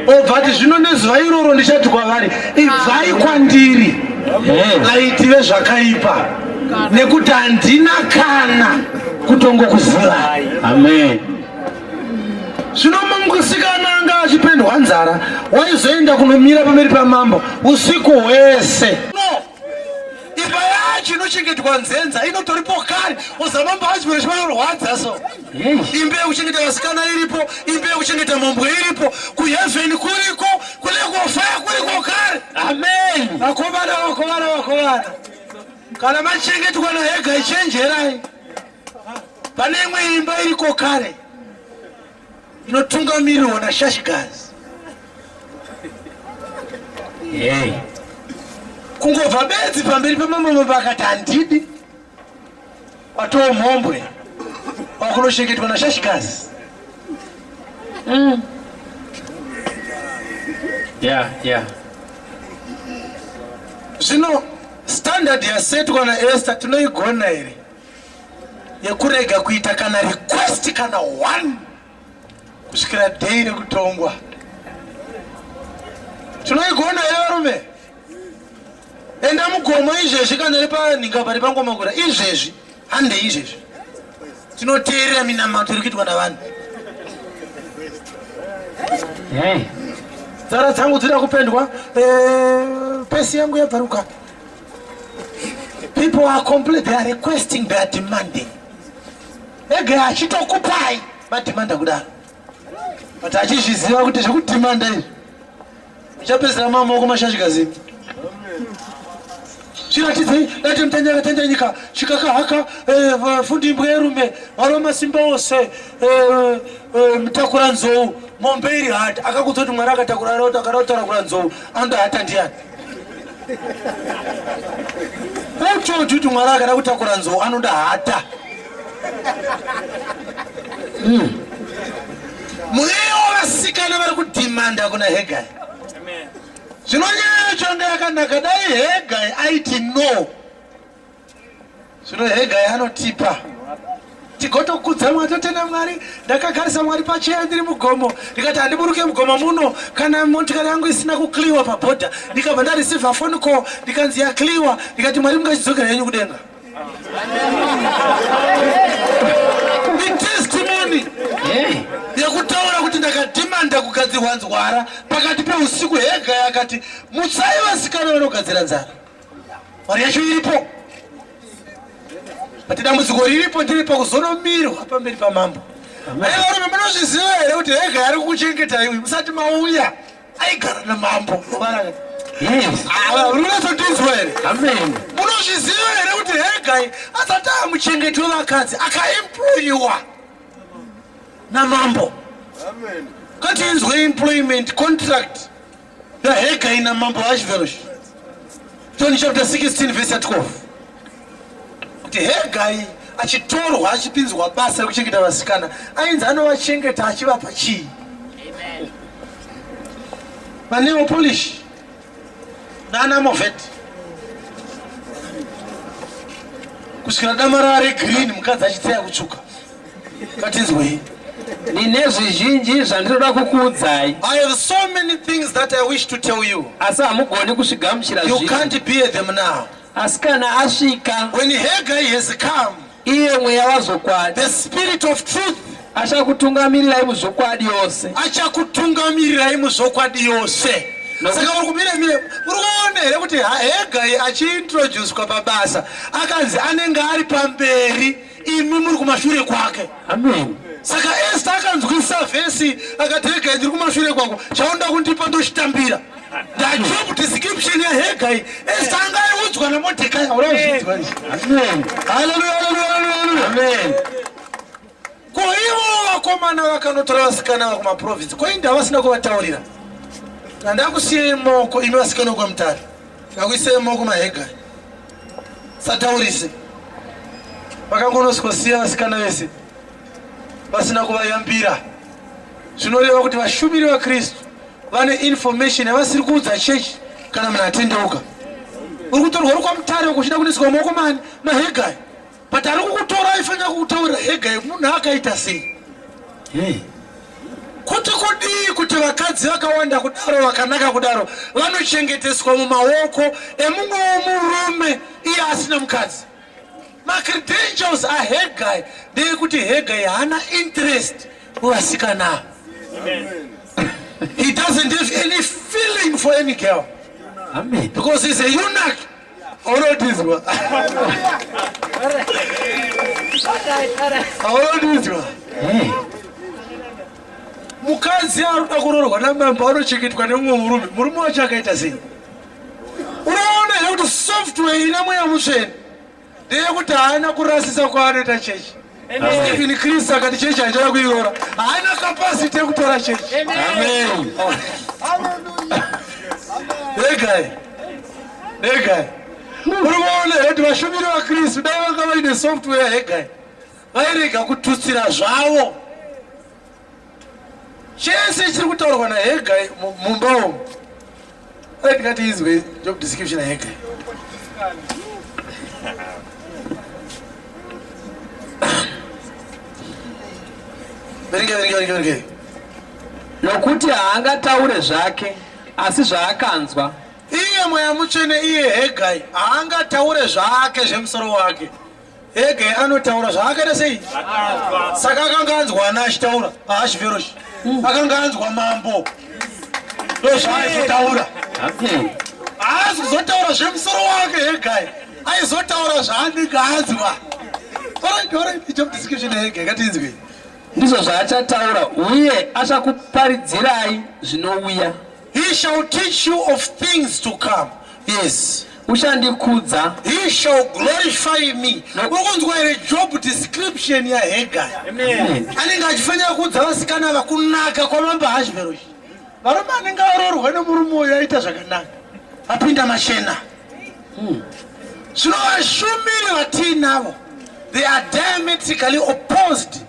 Obva ati zvino nezuva iroro ndichati kwavari, ibvai kwandiri vaiti vezvakaipa, nekuti handina kana kutongokuzivai. Amen. Zvino musikana anga achipendwa nzara waizoenda kunomira pamberi pamambo usiku hwese. No. Imba yacho inochengetwa nzenza inotoripo kare uzamambo achibere chivanorwadza so. Imba yekuchengeta vasikana iripo, imba yekuchengeta mhombwe iripo, kuheaven kuriko, kulekofaya kuriko kare. Amen. Vakomana, vakomana, vakomana. Kana machengetwa naHegai chenjerai. Pane imwe imba iriko kare inotungamirirwa naShashigazi. Hey. Kungobva bedzi pamberi pamambo akati handidi, watoo mhombwe, wakunochengetwa naShashikazi. Zvino standard yasetwa naEsther tinoigona here, yekurega kuita kana request kana one kusvikira day rekutongwa? Tinoigona here, varume? Enda mugomo izvezvi, kana repanhinga pari pangomakura izvezvi, handei izvezvi, tinoteerera minamato iri kuitwa navanhu. Hey. Nzara dzangu dzida kupendwa, pesi yangu yabvaruka. People are complete, they are requesting, they are demanding. Ege achitokupai madhimanda kudaro, but achizviziva kuti zvekudhimanda izvi muchapedzisira mamaoko mashashikazimi. Zviratidzei dati mutanyakatanja nyika chikakahaka fundimbwa yerume vari masimba ose, mutakura nzou mombe iri hata. Akakudza kuti Mwari akatakura akataura nzou, anoda hata ndiani? Who told you kuti Mwari akada kutakura nzou anoda hata? Mweya wavasikana vari kudhimanda kuna Hegai. Zvino nyaya yacho yanga yakanaka dai Hegai aiti no. Zvino Hegai anotipa tigotokudza Mwari, totenda Mwari. Ndakagarisa Mwari pacheya ndiri mugomo, ndikati handiburuke mugomo muno kana motikari yangu isina kuclearwa pabhodha. Ndikabva ndareceiva phone call, ndikanzi yaclearwa. Ndikati, "Mwari, mungachidzokera henyu kudenga." Itestimony yekutaura kuti ndakadhimanda kugadzirwa nzwara pakati peusiku. Hegai akati, "Mutsai vasikana vanogadzira nzara." Mari yacho iripo, but dambudziko riripo ndiri pakuzonomirwa pamberi pamambo. Ai varume, munozviziva here kuti Hegai ari kukuchengetai uyu? Musati mauya aigara namambo. Yes. Runatsotinzwa here? Amen. Munozviziva here kuti Hegai asati amuchengeti wevakadzi akaemployiwa namambo? Ngatinzwe employment contract yaHegai namambo Ahasuerus, John chapter 16 verse 12, kuti Hegai achitorwa achipinzwa basa rekuchengeta vasikana, ainzi anovachengeta achivapa chii? Manail polish nanamovet kusvikira dama rare green, mukadzi achitseya kutsvuka. Ngatinzwei. Ndine zvizhinji zvandinoda kukuudzai, I have so many things that I wish to tell you. asi hamugoni kuzvigamuchira You zvino. can't bear them now. Asi kana asvika, When Haggai has come, iye mweya wazvokwadi, the spirit of truth, achakutungamirirai muzvokwadi yose. Achakutungamirirai muzvokwadi yose. Saka uri kumire mire, uri kuona here kuti Hegai achiintroducwa pabasa akanzi anenge ari pamberi, imi muri kumashure kwake? Amen. Saka Esta akanzwisa vhesi akati, "Hegai, ndiri kumashure kwako, chaunda kundipa ndochitambira." Ndajob description yaHegai Esta anga aiudzwa naModhekai. Aurazvinzwa izvi? Amen. Haleluya, haleluya, haleluya! Amen. Ko ivo vakomana vakanotora vasikana vakumaprovinsi, ko inda vasina kuvataurira? Handakusiyei maoko imi vasikana kwamutare, ndakuisei maoko maHegai, sataurise. Vakangonosvikosiya vasikana vese vasina kuvayambira. Zvinoreva kuti vashumiri vaKristu vane information yavasiri kuudza chechi. Kana munhu atendeuka, uri kutorwa uri kwamutare uko uchida kuniswa maoko mani? MaHegai. But ari kukutora aifanira kukutaurira Hegai munhu akaita sei. Hey. Kuti kudii kuti vakadzi vakawanda kudaro, vakanaka kudaro, vanochengeteswa mumaoko emumwewo murume iye asina mukadzi? Macredentials aHegai ndeyekuti Hegai haana interest muvasikana. He doesn't have any feeling for any girl Amen. because he's a eunuch. Aunotizwa, aunotizwa? Hey. Mukadzi ari kuda kuroorwa namambo anochengetwa nemumwe murume. Murume wacho akaita sei? Unoona here kuti software ina Mweya Mutsvene ndeyekuti haana kurasisa kwaanoita chechi? Stephen Chris akati chechi haichada kuiroora, haana capacity yekutora chechi. Amen. Regai, regai, uri kuona here kuti vashumiri vaKristu dai vanga vaine software Hegai, vairega kututsira zvavo chese chiri kutaurwa naHegai mumba umu. Ai, ndingati izwe job description yaHegai. Verenge, verenge, verenge, verenge. Nokuti haangataure zvake, asi zvaakanzwa. Iye Mweya Mutsvene, iye Hegai, haangataure zvake zvemusoro wake. Hegai anotaura zvaakaita sei? Saka akanga anzwa ana achitaura Ahashveroshi, akanga anzwa mambo, ndo zvaaizotaura. Amen. Haazi kuzotaura zvemusoro wake Hegai, aizotaura zvaanenge anzwa. Alright, alright, job description yaHegai ngatinzwe. Ndizvo zvaachataura, uye achakuparidzirai zvinouya. He shall teach you of things to come, yes. Uchandikudza. He shall glorify me. Uri kunzwa here job description yaHegai? Anenge achifanira kuudza vasikana ava kunaka kwamambo Ahashveroshi. Varume anenge aroorwa nemurume uyu aita zvakanaka, apinda machena. Zvino vashumiri vatiinavo, they are diametrically opposed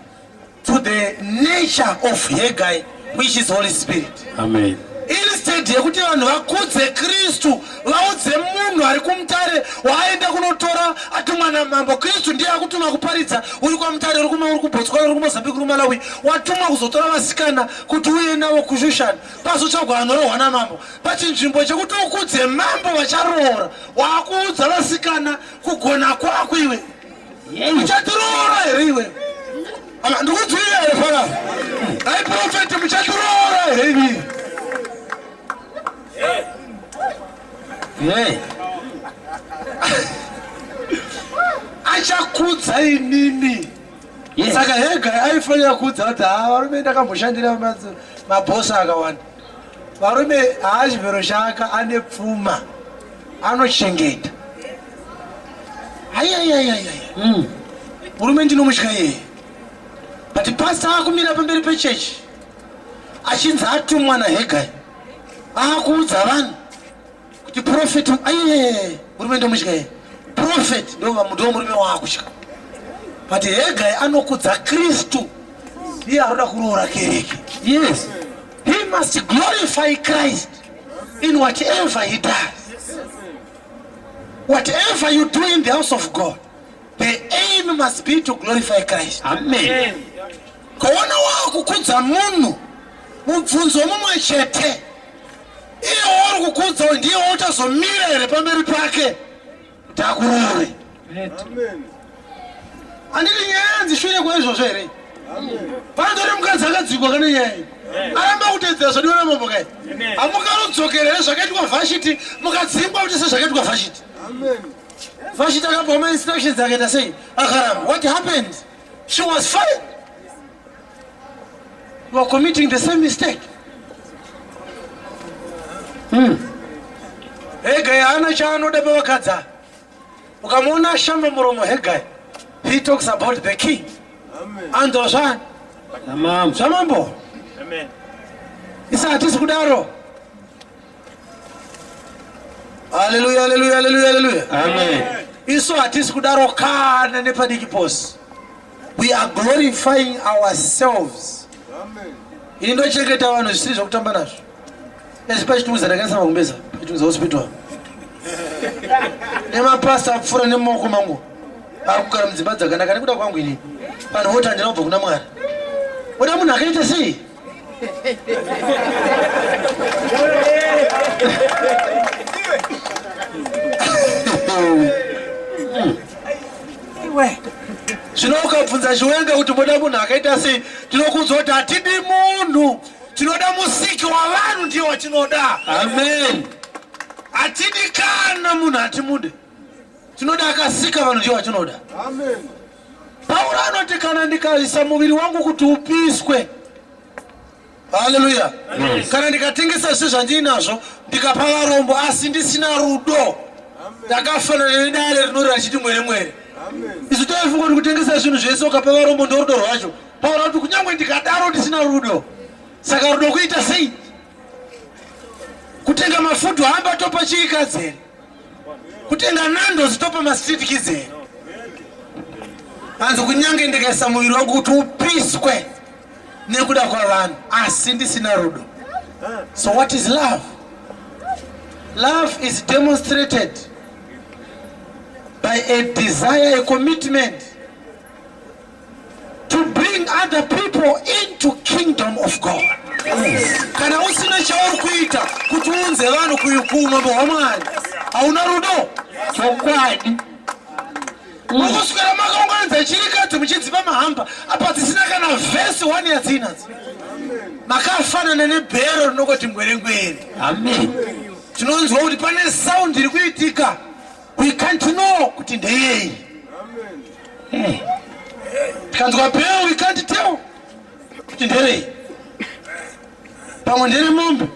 to the nature of Hegai, which is Holy Spirit. Amen. Instead yekuti vanhu vakudze Kristu, vaudze munhu ari kuMutare waaenda kunotora atumwa namambo. Kristu ndiye akutuma kuparidza. Uri kwaMutare, uri kuma, uri kuBotswana, uri kuMozambique, uri kuMalawi, watumwa kuzotora vasikana kuti uye navo kuShushani, pazotsvagwa anorohwa namambo. Pachinzvimbo chekuti ukudze mambo vacharoora, waakuudza vasikana kugona kwako. Iwe muchatiroora here? Iwe ndikudzwira here panapa? Dai prophet, muchatiroora here iviri? Hey. Achakudza inini. Saka Hegai aifanira kuudza kuti, ha, varume, ndakamboshandira mabhosi akawanda. Varume, Ahashveroshi ane pfuma, anochengeta. Aiaiaiai, murume ndinomutya iyeye. But pastor akumira pamberi pechechi achinzi atumwa naHegai, aakuudza vanhu kuti prophet, aiye, murume ndomutya iyeye. Prophet ndo murume waakutya. But Hegai anokudza Kristu, iye aroda kuroora kereke. He must glorify Christ in whatever he does. Whatever you do in the house of God, the aim must be to glorify Christ. Amen. Kuona waakukudza munhu, mubvunzo mumwe chete: iye wauri kukudza ndiye wauchazomira here pamberi pake kuti akuroore? Handiti nyaya yanzi shure kwaizvozvo here? Panotore mukadzi akadzikwa kane nyaya iyi, aramba kutedzera zvadiwa namambo kai. Hamungarodzokera here zvakaitwa Vhashiti, mukadzingwa kuti sezvakaitwa Vhashiti? Vhashiti akapiwa mainstructions, akaita sei? Akaramba. What happened? She was fired. You are committing the same mistake. Hegai haana chaanoda pavakadzi ava. Ukamuona ashamba muromo Hegai, he talks about the king. Anzwa zvani? Namambo. Zvamambo. Isa hatisi kudaro. Haleluya, haleluya, haleluya, haleluya. Amen. Isu hatisi kudaro kana nepadiki pose. We are glorifying ourselves. Ini ndochengeta vanhu zvisiri zvokutamba nazvo. Ezi paChitungwiza ndakaisa magumbeza, paChitungwiza Hospital, nemapasta apfuura nemumaoko mangu ari kugara mudzimba dzakanaka nekuda kwangu inini. Vanhu voti handina kubva kuna Mwari. Oda munhu akaita sei? Zvino ukabvunza Chiwenga kuti moda munhu akaita sei, tinokunzwa kuti hatidi munhu, tinoda Musiki wavanhu, ndiye watinoda. Amen. Hatidi kana munhu, hatimude, tinoda akasika vanhu, ndiye watinoda. Pauro anoti, kana ndikaisa muviri wangu kuti upiswe, haleluya, kana ndikatengesa zvise zvandinazvo ndikapa varombo, asi ndisina rudo, ndakafanana nedare rinorira richiti mwere mwere. Isu Vaifunga kuti kutengesa zvinhu zvese ukapa varombo ndorudo rwacho. Pauro kuti kunyange ndikadaro ndisina rudo. Saka rudo kuita sei? Kutenga mafudu hamba topa chirikadzi here? Kutenga Nando's topa mastreet kids here? Hanzi kunyange ndikaisa muviri wangu kuti upiswe nekuda kwavanhu, asi ndisina rudo. So what is love? Love is demonstrated by a desire, a commitment to bring other people into kingdom of God. Kana usina chauri kuita kuti uunze vanhu kuumambo hwaMwari, hauna rudo. Chokwadi. Mukuswera makaunganidza chirikadzi muchidzipa mahamba apa dzisina kana vhesi 1 yadzinadzo. Makafanana nebhero rinongoti ngwerengwere. Amen. Tinonzwa kuti pane sound iri kuitika, we can't know kuti ndeyei. Tikanzwa bhero, we can't tell kuti nderei. Pamwe ndere mombe,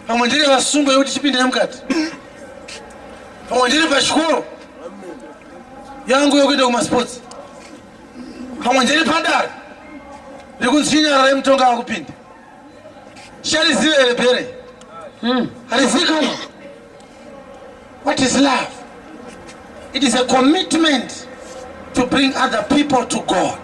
pamwe ndere vasungwa yekuti chipinde mukati, pamwe ndere pachikoro yangu yokuenda kumasports, pamwe ndere padare rekunzi chinyarara mutonga akupinda. Chariziva here bhere? Harizikanwa. What is love? It is a commitment to bring other people to God.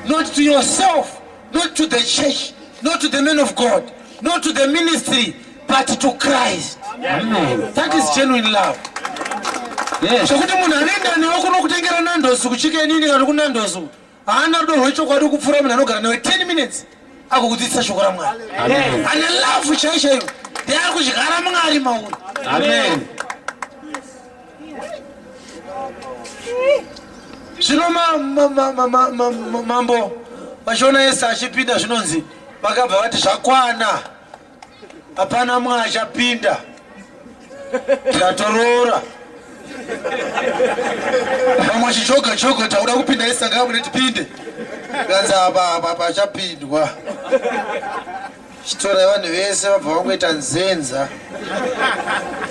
Not to yourself, not to the church, not to the men of God, not to the ministry, but to Christ. Amen. That is genuine love. Zvokuti munhu anoenda newe kunokutengera Nando's kuChicken Inn kana kuNando's haana rudo rwechokwadi kupfuura munhu anogara newe 10 minutes agokudzidzisa shoko raMwari. Amen. Ane love chaiyo chaiyo ndeari kudyara Mwari mauri. Amen. Zvino mambo vachiona Yesu achipinda, zvinonzi vakabva vati zvakwana, hapana mumwe achapinda, tikatoroora. Vamwe vachijoga joga, tauda kupinda isanga mune tipinde, kanzi apa apa pachapindwa. Chitorai vanhu vese vabva vangoita nzenza.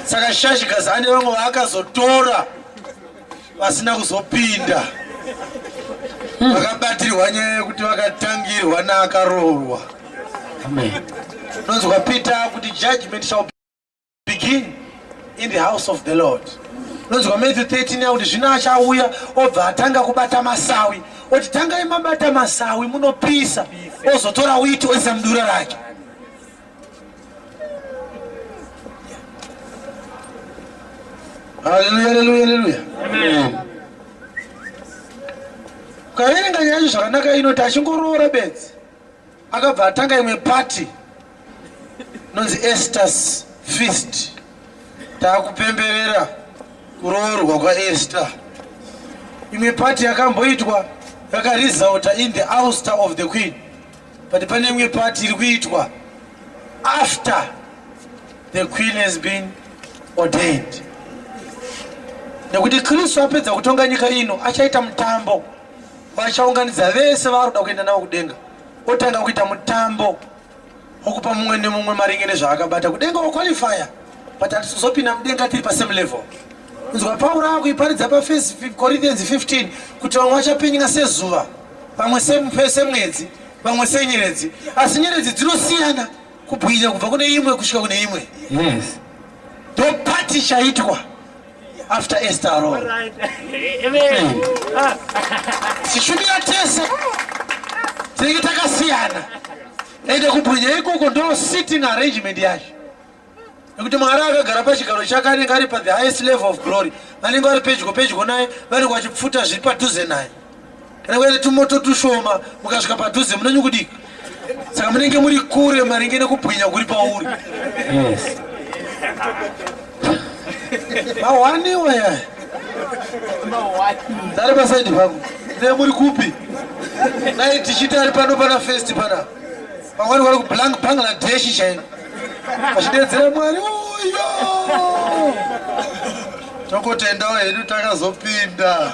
Saka Shashikazi ane vamwe vaakazotora vasina kuzopinda, vakabatirwa nyaya yekuti vakatangirwa naakaroorwa. Amen. Nonzwa Peter kuti judgment shall begin in the house of the Lord. Nonzwa Matthew 13 yakuti zvino achauya obva atanga kubata masawi, oti tangai mabata masawi munopisa, ozotora wheat oisa mudura rake. Haleluya, haleluya, haleluya! Amen. Ukaverenga nyaya yacho zvakanaka, inoti achingoroora bedzi akabva atanga imwe party inonzi Esther's Feast. Taakupemberera kuroorwa kwaEsther. Imwe party yakamboitwa yakaresulta in the ouster of the queen, but pane imwe party iri kuitwa after the queen has been ordained, nekuti Kristu apedza kutonga nyika ino achaita mutambo vachaunganidza vese vaari kuda kuenda navo kudenga, otanga kuita mutambo wokupa mumwe nemumwe maringe nezvaakabata kudenga. Waqualifya, but hatisizopinda mudenga tiri pasame level. Nzwa Pauro akuiparidza pa1 Corinthians 15 kuti vamwe vachapenyeka sezuva, vamwe semwedzi, vamwe senyeredzi, asi nyeredzi dzinosiyana kubwinya kubva kune imwe kusvika kune imwe. Ndo party chaitwa after Esther aroora. Tichishumira tese tinenge takasiyana, ende kubwinya ikoko ndo sitting arrangement yacho, nekuti Mwari akagara pachigaro chake anenge ari pathe highest level of glory. Vanenge vari pedyo pedyo naye vanenge vachipfuta zviri padhuze naye. Kana kuine tumoto tushoma, mukasvika padhuze munonyukudika, saka munenge muri kure maringe nekubwinya kuri pauri. Mawaniwa ya dari paside pako ne muri kupi? Dai tichiti ari pano pana first pana pamweni vari kuBangladesh chaino vachidedzera Mwari uyo. Tokotendawo hedu takazopinda.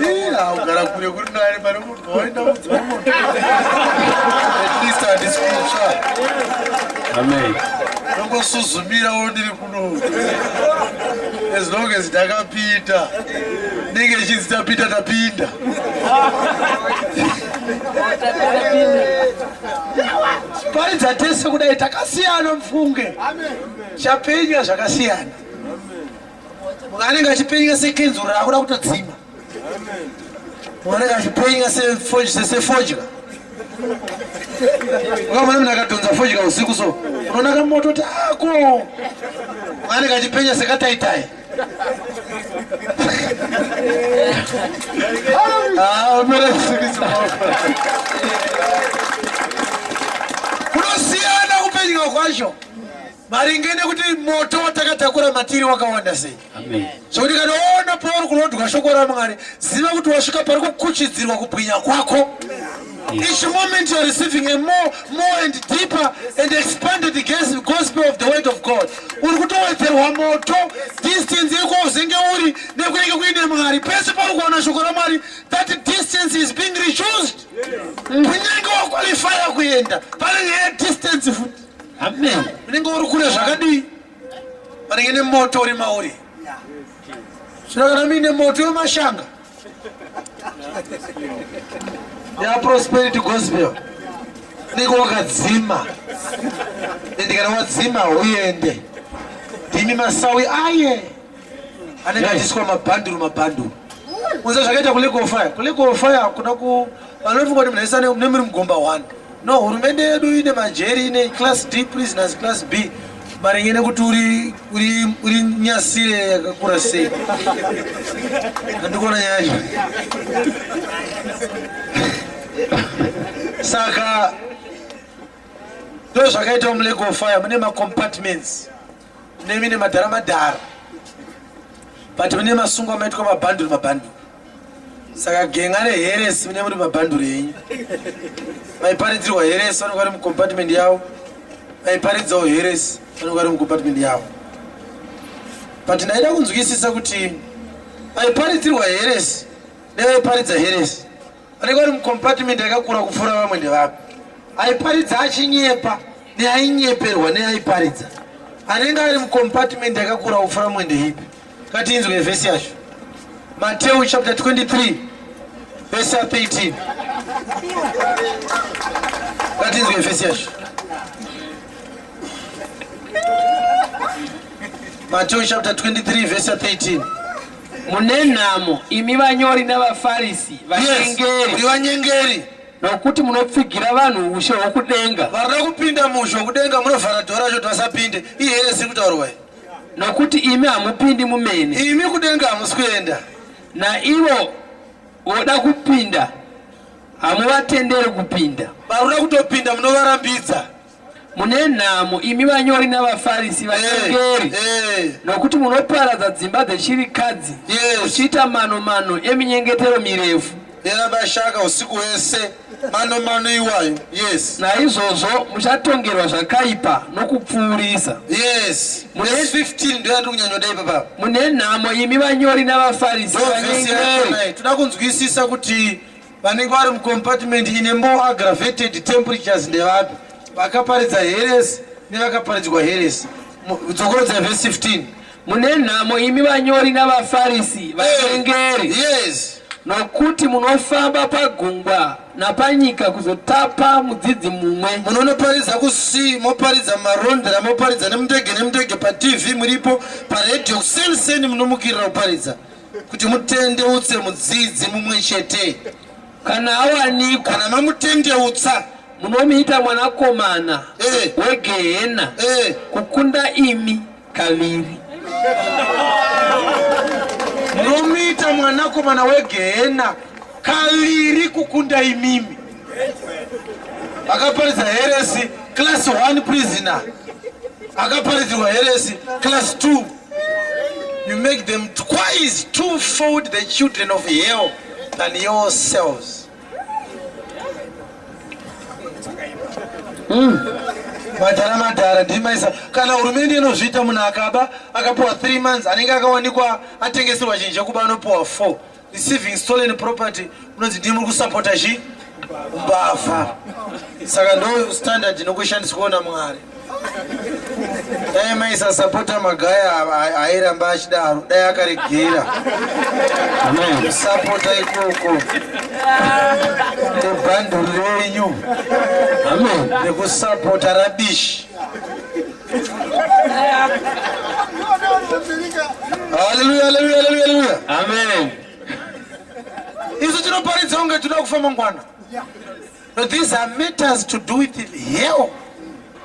Ira kugara kure kuri nani pane kubva waenda kudzima moto. At least handisi kutsva. Amen. Ndongosuzumirawo ndiri kuno. As long as ndakapinda. Ndinge chinzi tapinda tapinda. Paridza tese kudai takasiyana mufunge. Chapenya zvakasiyana. Mumwe anenge achipenya sekenzuru rakuda kutodzima. Mumwe anenge achipenya sefodya. Ukamona munhu akadhonza fodya usiku so unoona kamoto kuti ako. Mumwe anenge achipenya sekataitai. Ah, kunosiyana kupenya kwacho maringe nekuti moto watakatakura matiri wakawanda sei. Zvokuti kana waona pauri kunodwa shoko raMwari, ziva kuti wasvika pari kukuchidzirwa kubwinya kwako. Each moment you are receiving a more and deeper and expanded gospel of the word of God. Uri kutowedzerwa moto, distance yeko uzenge uri nekunenge kuine Mwari. Pese pauri kuona shoko raMwari, that distance is being reduced. Kunyange wakwalifya kuenda, pane nyaya yedistance futi. Amen. Unenge uri kure zvakadii? Panenge nemoto uri mauri. Zvino kana muine moto wemashanga yaprosperity gospel unenge wakadzima, ende kana wadzima uende ndimi masawi aye anenge achiiswa mabhanduru mabhanduru. Unza zvakaita kuLake of Fire. KuLake of Fire kuna ku vanofunga kuti munhu wese nemuri mugomba 1. No, hurumende yedu ine majeri, ine class D prisoners, class B, maringe nekuti uri nyasire yakakura sei. Handikuona nyaya yacho. Saka ndo zvakaita muLake of Fire, mune macompartments, mune mine madhara madhara, but mune masungo amaitwa mabhanduru mabhanduru. Saka genga reheresi mune muri mabhanduru enyu. Vaiparidzirwa heresi vanenge vari mucompartment yavo, vaiparidzawo heresi vanenge vari mucompartment yavo. But ndaida kunzwisisa kuti vaiparidzirwa heresi nevaiparidza heresi vanenge vari mucompartment yakakura kupfuura vamwe ndevapi. Aiparidza achinyepa neainyeperwa neaiparidza anenge ari mucompartment yakakura kupfuura mumwe ndeipi. Ngatinzwe vhesi yacho. Matthew chapter 23 verse 13. Ngatinzwe vhesi yacho. Matthew chapter 23 verse 13. Mune nhamo imi vanyori navaFarisi, vanyengeri, Muri vanyengeri, nokuti munopfigira vanhu ushe hwokudenga. Varida kupinda mushe wekudenga munovhara dhora racho kuti vasapinde. Ihere siri kutaurwa iyi. Nokuti imi hamupindi mumene, Imi kudenga hamusi kuenda, naivo voda kupinda hamuvatenderi kupinda. Varikuda kutopinda munovarambidza. Mune nhamo imi vanyori navaFarisi, vanyengeri, nokuti munoparadza dzimba dzechirikadzi, muchiita mano mano eminyengetero mirefu. Yerabashaka usiku hwese, mano mano iwayo. Yes. Naizvozvo muchatongerwa zvakaipa nokupfuurisa. Yes. Verse 15 ndo yandiri kunyanyoda ipapa. Mune nhamo imi vanyori navaFarisi, Ndo vhesi vanyengeri, yachona iyi. Toda kunzwisisa kuti vanenge vari mucompartment ine more aggravated temperatures ndevapi, vakaparidza heresi nevakaparidzwa heresi. Dzokorodza verse 15. Mune nhamo imi vanyori navaFarisi, vanyengeri, nokuti munofamba pagungwa napanyika kuzotapa mudzidzi mumwe. Munonoparidza kusea, moparidza marondera, moparidza nemundege nemundege, paTV muripo, paredhiyo, kuseni munomukirira kuparidza kuti mutendeutse mudzidzi mumwe chete. Kana awanikwa, Kana mamutendeutsa, munomuita mwanakomana wegehena kukunda imi kaviri. Munomuita mwanakomana wegehena kaviri kukunda imimi. Akaparidza heresi class 1 prisoner, akaparidzirwa heresi class 2. You make them twice twofold the children of hell than yourselves. Madhara madhara ndimaisa. Kana hurumende inozviita, munhu akaba akapiwa 3 months, anenge akawanikwa atengeserwa chinhu chekuba anopiwa 4. Receiving stolen property unonzi ndimi muri kusapota chi mbavha. Saka ndo standard inokushandiswawo naMwari. maisasapota magaya airamba achidaro, dai akaregera kusapota ikoko nebhanduru renyu nekusapota rabishi. Haleluya, haleluya, haleluya, haleluya. Amen. Isu tinoparidza kunge toda kufa mangwana. But these are matters to do with hell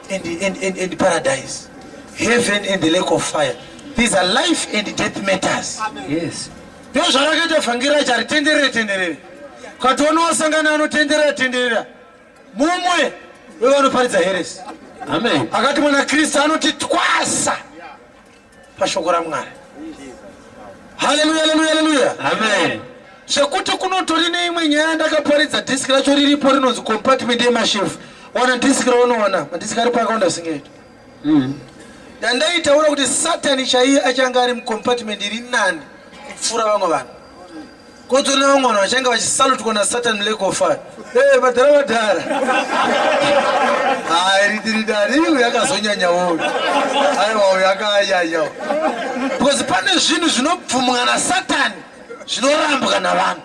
and paradise, heaven and the lake of fire. These are life and death matters. Yes. Ndo zvarakaita vhangeri racho, haritenderere tenderere. Ukatoona wasangana anotenderera tenderera, mumwe wevanoparidza heresy. Amen. Akati mwana Kristu anoti twasa pashoko raMwari. Haleluya, haleluya, haleluya. Amen. Zvekuti kunotori neimwe nyaya ndakaparidza, dhiski racho riripo, rinonzi compartment yemashefu. Wana dhiski raunowana, madhiski aripo akawanda zvisingaiti. Ndandaitaura kuti Satani chaiye achange ari mucompartment iri nani kupfuura vamwe vanhu. Kotori nevamwe vanhu vachange vachisalutwa naSatani lake of fire. E madhara, madhara, hai, ritiridari iwe yakazonyanyawo. Aiwa, uyu akanyanyawo because pane zvinhu zvinobvumwa naSatani zvinorambwa navanhu.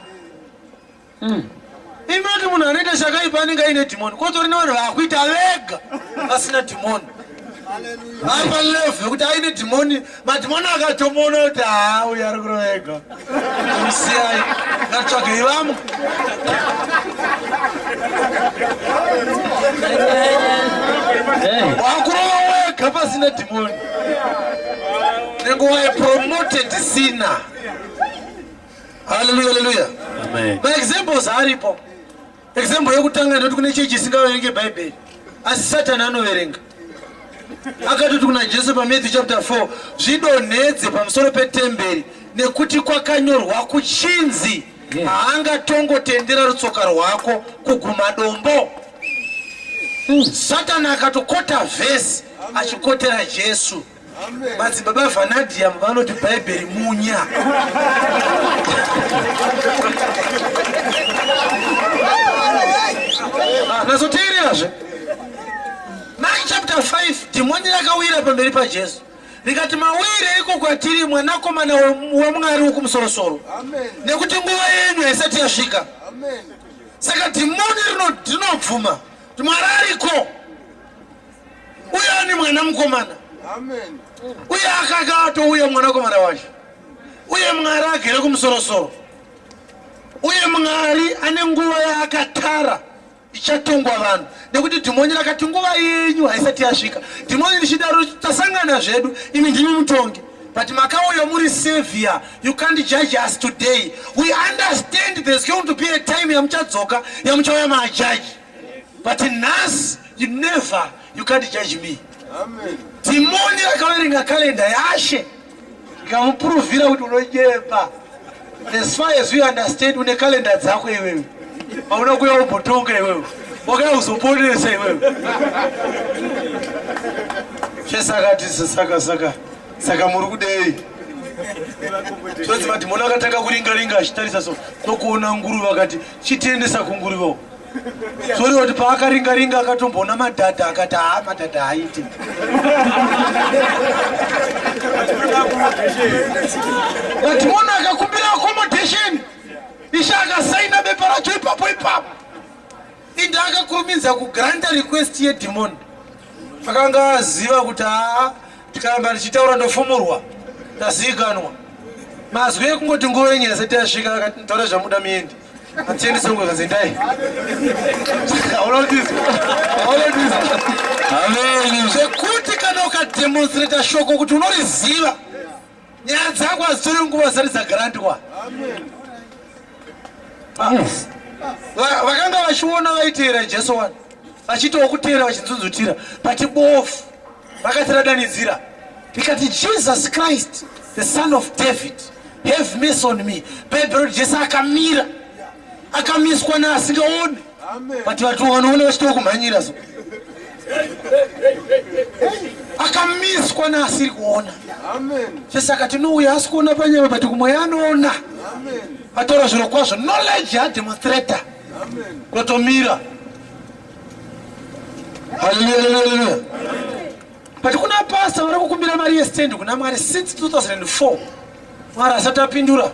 Imati munhu anoita chakaipa anenge aine dhimoni, kotori nevanhu vakuita vega vasina dhimoni. Apa level yekuti aine dhimoni, madhimoni akatomuona kuti haa, uyu ari kurovega, musiyai, ngatsvagei vamwe. Wakurova wega pasina dhimoni nenguva yepromoted sinner. Haleluya, haleluya. Amen. Maexamples aripo. Example yekutanga ndoti kune chechi isingaverenge Bhaibheri, asi Satani anoverenga. Akatoti kuna Jesu paMatthew chapter 4, "Zvidonhedze pamusoro petemberi, nekuti kwakanyorwa kuchinzi, haangatongotendera rutsoka rwako kuguma dombo." Satani akatokota vhesi achikotera Jesu. Madzibaba Vanadium vanoti Bhaibheri munya. Ah, nazoteererazve Mark chapter 5, dhimoni rakawira pamberi paJesu rikati, "Mawireiko kwatiri, mwanakomana waMwari wokumusorosoro? Nekuti nguva yenyu haisati yasvika." Saka dhimoni rinobvuma kuti Mwari ariko, uye ani mwana mukomana, uye akanga atouya mwanakomana wacho, uye Mwari agere kumusorosoro, uye Mwari ane nguva yaakatara ichatongwa vanhu, nekuti dhimoni rakati, "Nguva yenyu haisati yasvika." Dhimoni richidaro, tasangana zvedu, imi ndimi mutongi, but makauya muri savior. You can't judge us today. We understand there's going to be a time yamuchadzoka, yamuchauya majaji, but nhasi you never, you can't judge me. Dhimoni rakaverenga kalenda yashe, rikamupuruvhira kuti unonyepa. As far as we understand, une kalenda dzako iwewe, hauna kuya umbotonga iwewe, wakaya kuzoponesa iwewe. Jesu akati, Saka muri kudei?" Zvonzi madhimoni akatanga kuringa-ringa achitarisa so nokuona nguruve, akati, "Chitiendesa kunguruvewo." Zvoreva kuti paakaringa-ringa akatomboona madhadha, akati, "Haa, madhadha haaiti." Madhimoni akakumbira accommodation, Ishe akasaina bepa racho ipapo ipapo. Inde akakurumidza kugranta request yedhimoni. Akanga aziva kuti haa, tikaramba ndichitaura ndofumurwa, ndazivikanwa. Mazwi ekungoti nguva yenyu yasati yasvika, akati, "Taura zvamuda, muende, atiendese nguva zendai." Haunotizwa? Amen. Zvekuti kana ukademonstrata shoko kuti unoriziva, nyaya dzako hadzitori nguva zisati dzagrantwa. Yes. Vakanga vachiona vaiteera Jesu wani, vachiitawo kuteera vachinzunzutira, but bofu vakati radanidzira rikati, "Jesus Christ, the Son of David, have mercy on me." Bhaibheri roti Jesu akamira, akamiswa naasingaoni, but vatu vanoona vachitawo kumhanyira so. Akamiswa naasiri kuona. Jesu akati, "No, uyo asi kuona panyama, but kumweya anoona." Ataura zviro kwazvo, knowledge yademonstrata kutomira. Haleluya, haleluya. But kuna pastor vari kukumbira mari yestand kuna Mwari since 2004. Mwari asati apindura.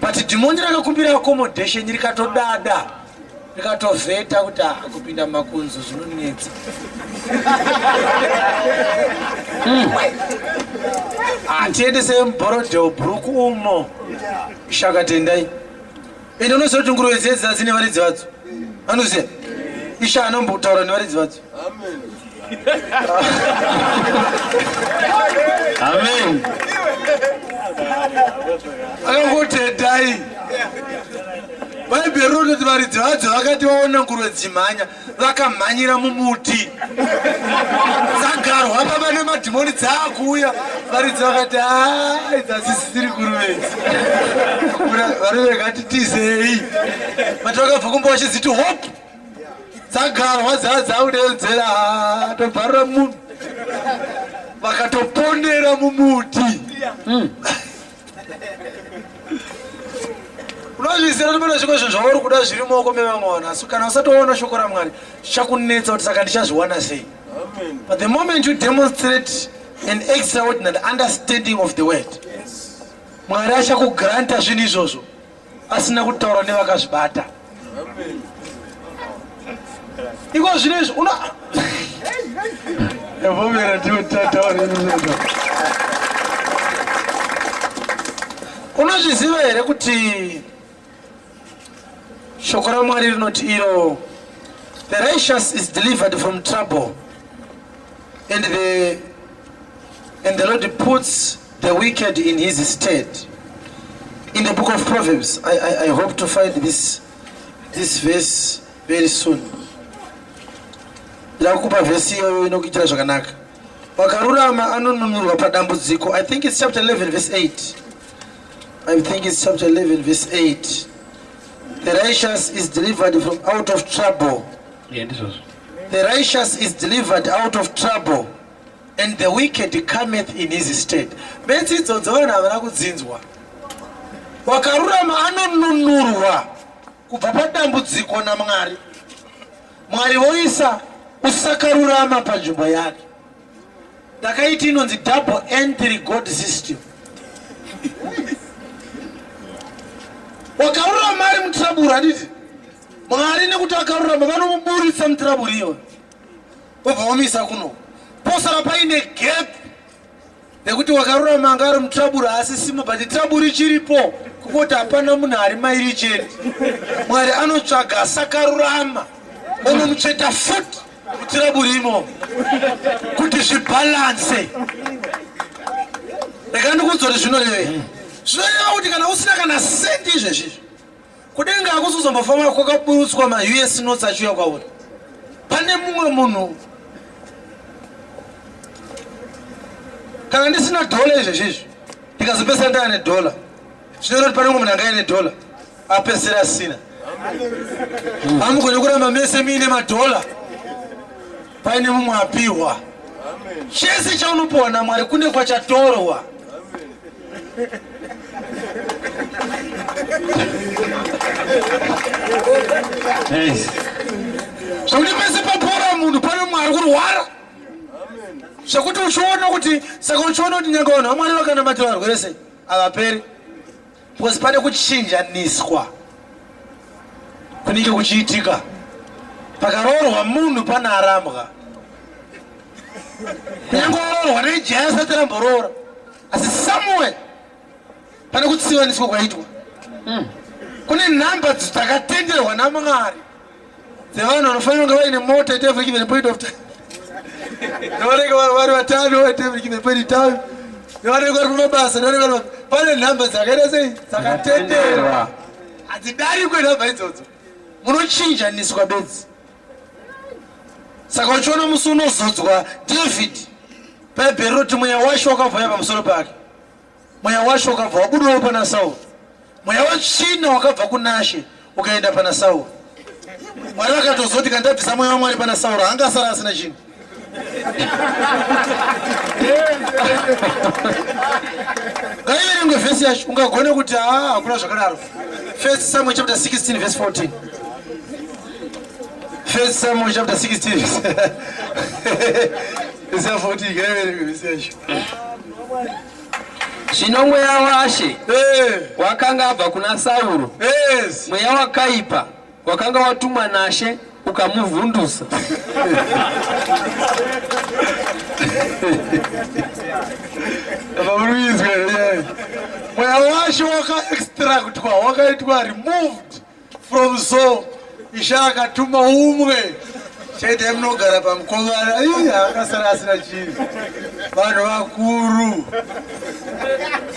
But dhimoni rakakumbira accommodation rikatodada. Rikatovheta kuti ah, kupinda mumakunzo zvinonetsa. Atiendese muBorodale Brook umo. Shakatendai. Ende unoziva kuti nguruve dzedzi dzine varidzi vadzo. Anoziva. Isha anombotaura nevaridzi vadzo. Amen. Akangotendai. Bhaibheri rinoti varidzi vadzo vakati vaona nguruve dzimhanya vakamhanyira mumuti. Dzagarwa baba nemadhimoni dzaakuuya. Varidzi vakati haa idzi hadzisisiri nguruve idzi. Varume ngatitizei. But vakabva kumba vachiziti hope. Dzagarwa dzaa dzakudeedzera tobvarura munhu. Vakatoponera mumuti. Unozviziva kuti pane zvimwe zvinhu zvauri kuda zviri mumaoko mevamwe vanhu, asi kana usati waona shoko raMwari zvichakunetsa kuti saka ndichazviwana sei. But the moment you demonstrate an extraordinary understanding of the word, Mwari achakugranta zvinhu izvozvo asina kutaura nevakazvibata. Iko zvino izvi uno Yavomera tiotataura Unozviziva here kuti shoko raMwari rinoti iro the righteous is delivered from trouble and the Lord puts the wicked in his stead. In the book of Proverbs, I hope to find this verse very soon. Ndakupa verse iyoyo inokuitira zvakanaka. Wakarurama anonunurwa padambudziko. I think it's chapter 11 verse 8. I think it's chapter 11 verse 8. The righteous is delivered from out of trouble. The righteous is delivered out of trouble, and the wicked cometh in his stead. Metsi idzodzo vanhu havana kudzinzwa. Wakarurama anonunurwa kubva padambudziko naMwari. Mwari voisa usakarurama panzvimbo yake. Ndakaiti inonzi double entry God system. Wakarurama ari mutraburu, handiti? Mwari nekuti akarurama vanomuburitsa mutraburu iyoyo, vobva vomisa kuno. Posara paine gap nekuti wakarurama anga ari mutraburu haasisimo, but traburu ichiripo kungoti hapana munhu ari mairi chete. Mwari anotsvaga asakarurama onomutsveta futi mutraburu imomo kuti zvibhalanse. Rega ndikuudze kuti zvinorevei. Zvinoreva kuti kana usina kana sendi izvezvizvi, kudenga hakusi kuzombofamba kwakaburutswa maUS notes achiuya kwauri. Pane mumwe munhu, kana ndisina dhola izvezvizvi, ndikazopesera ndaane dhola, zvinoreva kuti pane mumwe munhu anga aine dhola apesera asina. Hamugoni kuramba mese muine madhola paine mumwe apihwa. Chese chaunopiwa naMwari kune kwachatorwa. Zvekuti pese papora munhu pane mumwe ari kurwara. Zvekuti uchiona kuti saka uchiona kuti nyange vanhu vaMwari vakanamatira varwere sei havaperi, because pane kuchinjaniswa kunenge kuchiitika. Pakaroorwa munhu pane arambwa, kunyange waroorwa nejaya asati ramboroora, asi somewhere pane kutsivaniswa kwaitwa. Kune nhamba dzakatenderwa naMwari dzevanhu vanofanira kunge vaine mota at every given point of time. Nevanenge vari vatano at every given point in time, nevanenge vari kumabasa, nevanenge vari pane nhamba dzakaita sei dzakatenderwa, hadzidarikwe nhamba idzodzo, munochinjaniswa bedzi. Saka uchiona musi unozodzwa David, Bhaibheri rinoti mweya waShe wakabva pamusoro pake, mweya waShe wakabva wabudawo pana Sauro, mweya wetsvina wakabva kunaShe ukaenda pana Sauro. Mwari vakatozoti kana ndabvisa mweya waMwari pana Sauro haangasara asina chinhu. Ngaiverengwe vhesi yacho, ungagone kuti haa hakuna zvakadaro. First Samuel chapter 16 verse 14. First Samuel chapter 16. Isaya 40 ngaiverengwe vhesi yacho. Zvino mweya waShe wakanga abva kuna Sauro. Mweya wakaipa wakanga watumwa naShe ukamuvhundusa. Apa muri kuinzwa here nyaya? Mweya waShe wakaextractwa, wakaitwa removed from Saul. Ishe akatuma umwe chete munogara pamukomana. Iye akasara asina chinhu. Vanhu vakuru.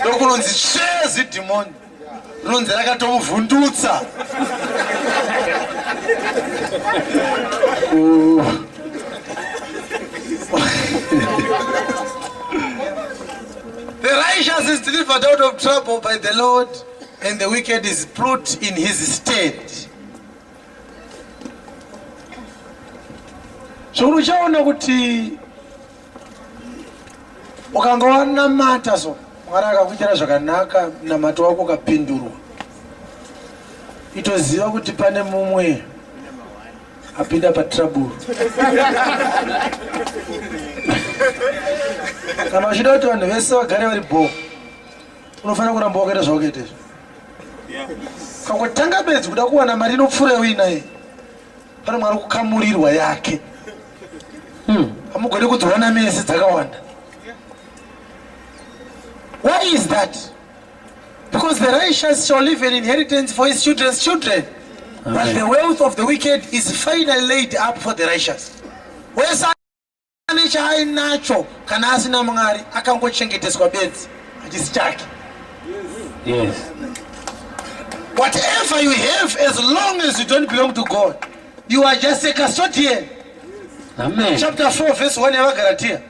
Ndokunonzi tsvee zidhimoni. Rinonzi rakatomuvhundutsa. The righteous is delivered out of trouble by the Lord, and the wicked is put in his stead. Zvokuti uchaona kuti ukanga wanamata so Mwari akakuitira zvakanaka, munamato wako ukapindurwa, itoziva kuti pane mumwe apinda patrouble. Kana uchida kuti vanhu vese vagare vari bho, unofanira kuramba wakaita zvawakaita izvo. Ukangotanga bedzi kuda kuwana mari inopfuura yauinaye, pane mwari kukamurirwa yake. Hamugoni kudziwana mese dzakawanda. Why is that? Because the righteous shall leave an inheritance for his children's children. But the wealth of the wicked is finally laid up for the righteous. Wese ane chaainacho kana asina Mwari akangochengeteswa bedzi, hachisi chake. Whatever you have, as long as you don't belong to God, you are just a custodian. Amen. Chapter 4 verse 1 yaVaGalatia.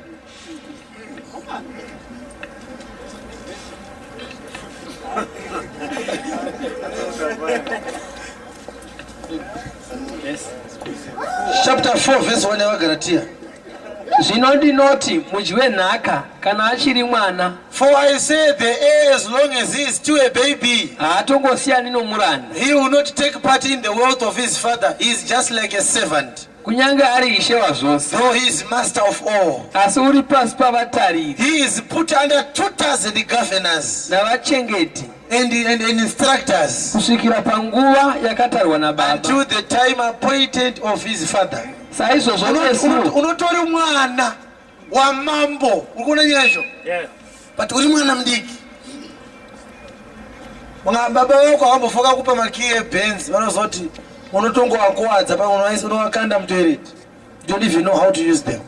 Chapter 4 verse 1 yaVaGalatia. Zvino ndinoti mudyi wenhaka kana achiri mwana, For I say the heir, as long as he is still a baby, haatongosiyani nomuranda, he will not take part in the wealth of his father. He is just like a servant, kunyange ari ishe wazvose, though he is master of all. Asi uri pasi pavatariri He is put under tutors and governors navachengeti and instructors kusvikira panguva yakatarwa nababa. Until the time appointed of his father. Saizvozvo nesuwo Unotori mwana wamambo, uri kuona nyaya yacho, but uri mwana mudiki. Baba vako havambofoka kupa makiyi eBenz, vanozoti unotongovakuwadza pamwe unovakanda mutoilet. You don't even know how to use them.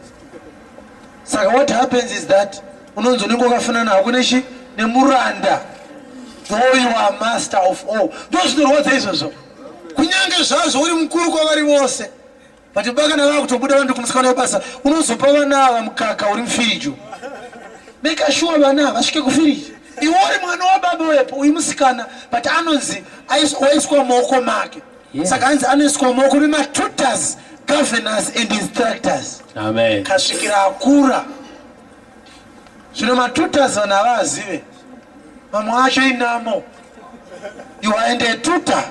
Saka what happens is that unonzi unenge wakafanana hako nechi nemuranda, though you are master of all. Ndo zvinorwadza izvozvo, kunyange zvazvo uri mukuru kwavari vose, but baba kana vava kutobuda vanhu kumusikana webasa, unozopa vana ava mukaka uri mufiriji. Make sure vana vasvike kufiriji. Iwe uri mwana wababa wepo, uyu musikana, but anonzi waiswa mumaoko make. Saka anzi anoiswa mumaoko nematutors, governors and instructors Amen. kasvikira akura. Zvino matutors vanhu havazive, mamwe acho inamo. You are and a tutor.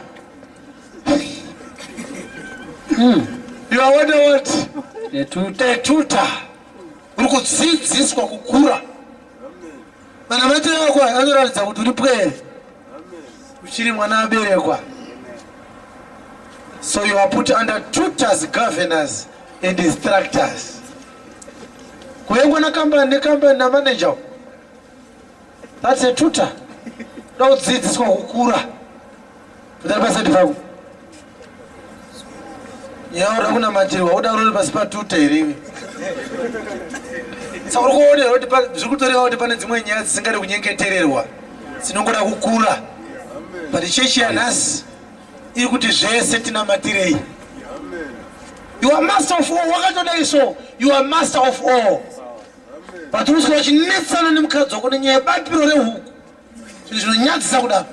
You are what? What? Netuta. A tutor. Uri kudzidziswa kukura. Manamatiro ako anoratidza kuti uri pwere, uchiri mwana aberekwa. So you are put under tutors, governors and instructors. Kuvengwa nakambani nekambani namanager, that's a tutor. Uda kudzidziswa kukura kutari pasati pako. Nyaya uda kunamatirwa, uda uri pasi patutor here iwe? Saka uri kuonera kuti zviri kutoreva kuti pane dzimwe nyaya dzisingadi kunyengetererwa, dzinongoda kukura. But chechi yanhasi iri kuti zvese tinamatirei. You are master of all. Wakatodai so you are master of all, but usika uchinetsana nemukadzi wako nenyaya yebapiro rehuku, zvinhu zvinonyadzisa kudaro.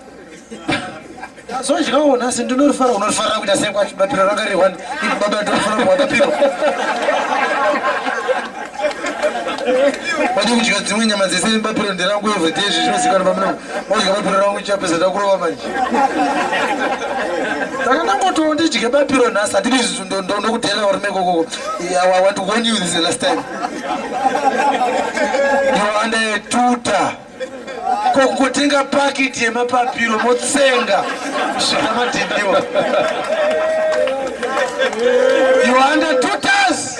Zodyawo nhasi ndinorifara. Unorifarira kuita sei kwacho? Bapiro ranga riri one, baba ndorifarira kuwa bapiro. Wadi kudya dzimwe nyama dzese, bapiro nderangu everyday. Izvi zvinozikanwa pamuno. Wadya bapiro rangu, chapesa ndakurova manje. Saka ndangotiwo ndidye bapiro nhasi, handidi ndokudhera varume ikokoko. I want to warn you, this is the last time. You are under a tutor. Ko kungotenga pakiti yemapapiro motsenga kusvika madhindiwa. You are under tutors,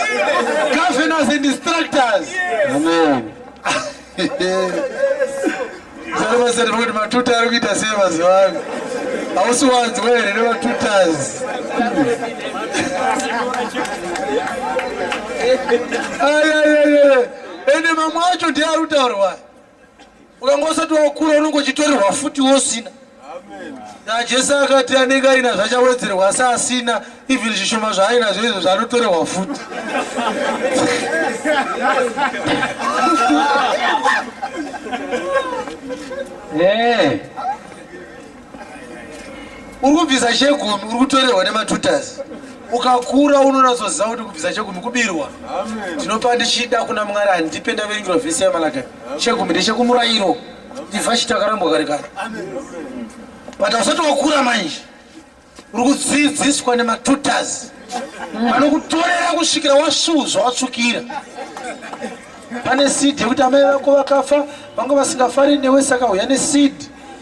governors and instructors. Amen. Zari kuti matuta ari kuita sei mazuva ano? Hausi wanzwa here nematutas? Ayayaya. Ende mamwe acho ndiye ari kutaurwa. Ukanga usati wakura unenge uchitorerwa futi wosina. NaJesu akati anenge aina zvachawedzerwa asi asina even zvishoma zvaainazvo izvo zvanotorerwa futi. Eh. Uri kubvisa chegumi uri kutorerwa nematutas. Ukakura unonatsoziva kuti kubvisa chegumi kubirwa. Ndinopa ndichida kuna Mwari handipe ndaverengerwa vhesi yaMalaki. Chegumi ndechekumurayiro. Ndivhachiti akarambwa kare kare. But usati wakura manje uri kudzidziswa nematutas vanokutorera kusvikira wasvuzva watsvukira. Pane seed yekuti amai vako vakafa vanga vasingafari newe saka uya neseed.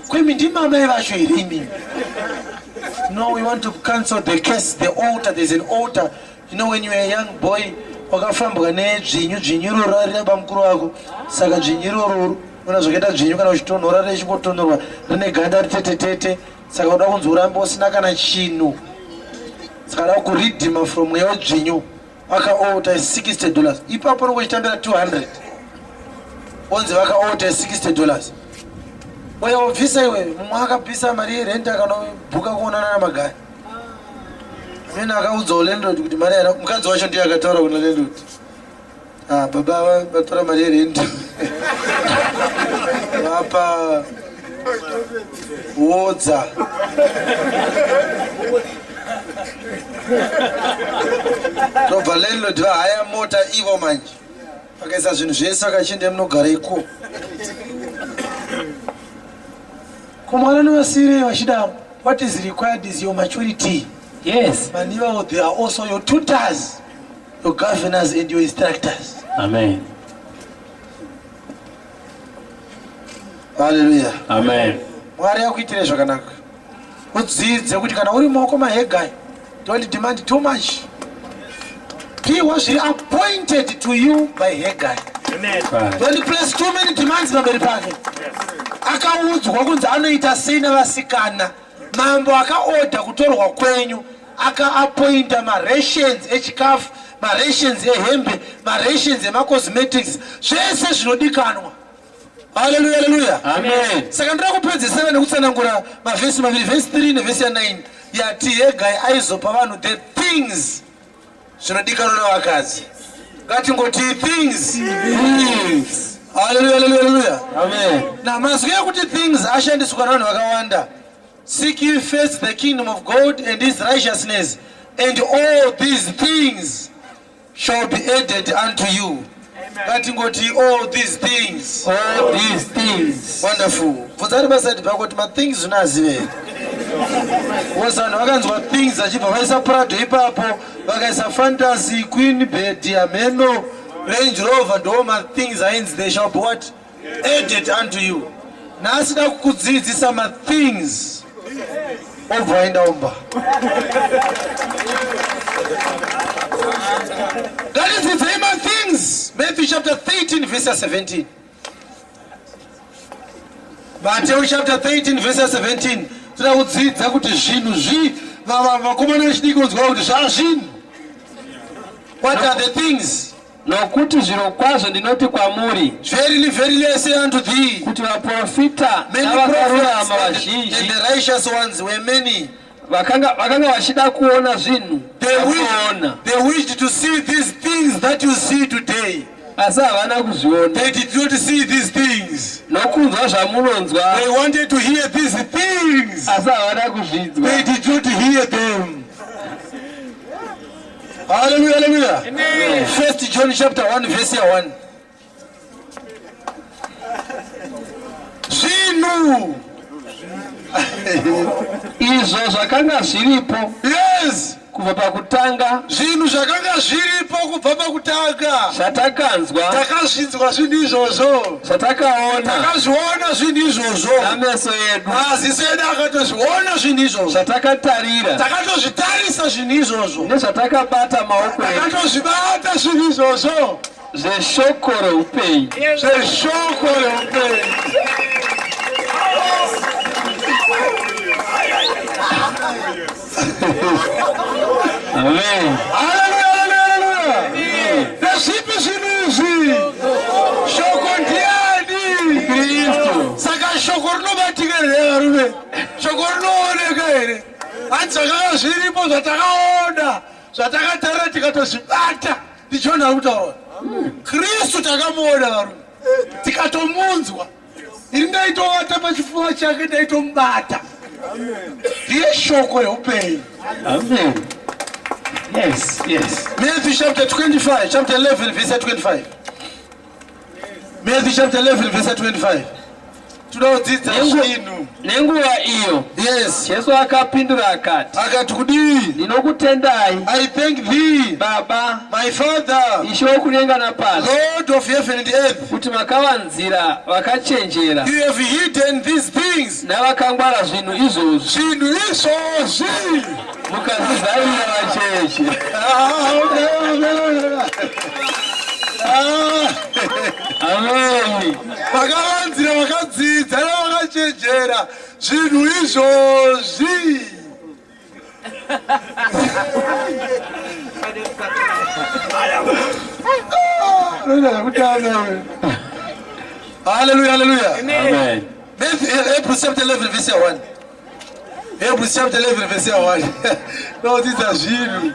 Kwemi ndimi amai vacho here imimi? No, we want to cancel the case, the altar. There's an altar. You know when you were a young boy, wakafambwa nedzvinyu, dzvinyu iroro rari bamukuru vako. Saka dzvinyu iroro una zvakaita dzvinyu kana uchitonhora richingotonhorwa rine ganda ritetetete. Saka uda kunzi urambe usina kana chinhu. Saka da kuredeema from mweya wedzvinyu. Vakaota $60. Ipapo unenge uchitambira 200. Onzi vakaota $60. Oya wobvisa iwe, mumwe akabvisa mari yerent akanobhuka kuonana namagaya. Amene akaudzawo landlord kuti mari yana mukadzi wacho ndiye akataura kuna landlord. Ah, baba vatora mari yerent. Vapa wodza. Tobva landlord vahaya mota ivo manje. Vakaisa zvinhu zvese vakachinda munogara iko. Kumwana nevasiri vachidaro. What is required is your maturity. Yes. Maniva, they are also your tutors, your governors and your instructors. Amen. Hallelujah. Amen. Mwari akuitire zvakanaka. Udzidze kuti kana uri mumaoko maHegai, don't demand too much. Piwa zviri appointed to you by Hegai. Amen. Right. Don't place too many demands pamberi pake. Akaudzwa kunzi anoita sei nevasikana. Mambo akaodha kutorwa kwenyu, akaapointa marations echikafu, marations ehembe, marations emacosmetics, zvese zvinodikanwa. Haleluya, haleluya. Amen. Saka ndoda kupedzisira nekutsanangura mavhesi maviri, vhesi 3 nevhesi ya9 yati Hegai aizopa vanhu the things zvinodikanwa navakadzi. Ngatingoti things. Things. Haleluya, haleluya, haleluya. Amen. Na mazwi ekuti things ashandiswa navanhu vakawanda. Seek ye first the kingdom of God and his righteousness, and all these things shall be added unto you. Ngatingoti all these things. All these things. Wonderful. Bvunza ari paside pako kuti mathings unoaziva here? Because vanhu vakanzwa things vachibva vaisa Prado ipapo, vakaisa Fantasy, Queen Bed, Ameno, Range Rover, ndo mathings ainzi they shall be what? Added unto you. Nhasi da kukudzidzisa mathings obva waenda umba. Ngatidzidzei mathings. Matthew chapter 13 verse 17. Matthew chapter 13 verse 17. Toda kudzidza kuti zvinhu zvi vakomana vechidiki kunzwa kuti zvazvinhu. What are the things? Nokuti zvirokwazvo ndinoti kwamuri, Verily, verily, I say unto thee, kuti vaprofita many navakarurama prophets and vazhinji the righteous ones were many. vakanga vachida kuona zvinhu They vakuona, wished, they wished to see these things that you see today. asi havana kuzviona. They did not see these things. Nokunzwa zvamunonzwa, They wanted to hear these things. asi havana kuzvinzwa. They did not hear them. Hallelujah, hallelujah. Amen. First John chapter 1 verse 1. Zvinhu. Izvo zvakanga zviripo Yes. kubva pakutanga, Zvinhu zvakanga zviripo kubva pakutanga. Zvatakanzwa. Takazvinzwa zvinhu izvozvo. Zvatakaona. Takazviona zvinhu izvozvo. Nameso edu. Maziso edu akatozviona zvinhu izvozvo. Zvatakatarira. Takatozvitarisa zvinhu izvozvo. Nezvatakabata maoko edu. Takatozvibata zvinhu izvozvo. Zveshoko reupenyu. Zveshoko reupenyu. Amen. Haleluya, haleluya, haleluya. Ndezvipi zvinhu izvi? Shoko ndiani? Kristu. Saka shoko rinobatika here varume? Shoko rinooneka here? Hanzi zvakanga zviripo zvatakaona, zvatakatarira tikatozvibata. Ndichona ari kutaura. Kristu takamuona varume. Tikatomunzwa. Ini ndaitovata pachifuva chake ndaitomubata. Ndiye shoko reupenyu. Amen. Yes, yes. Matthew chapter 25, chapter 11, verse 25. Matthew chapter 11, verse 25. Toda kudzidza zvinhu. Nenguva iyo. Yes. Jesu akapindura akati. Akati kudii? Ndinokutendai. I thank thee. Baba. My father. Ishe wokudenga napasi. Lord of heaven and earth. Kuti makavanzira vakachenjera. You have hidden these things. Navakangwara zvinhu izvozvi. Zvinhu izvozvi. Mukazvizarurira vacheche. Amen. Vakavanzira vakadzidza navakachenjera zvinhu izvozvi. Hallelujah, hallelujah. Amen. Hebrews chapter 11 verse 1. Hebrews chapter 11 verse 1. Nodzidza zvinhu.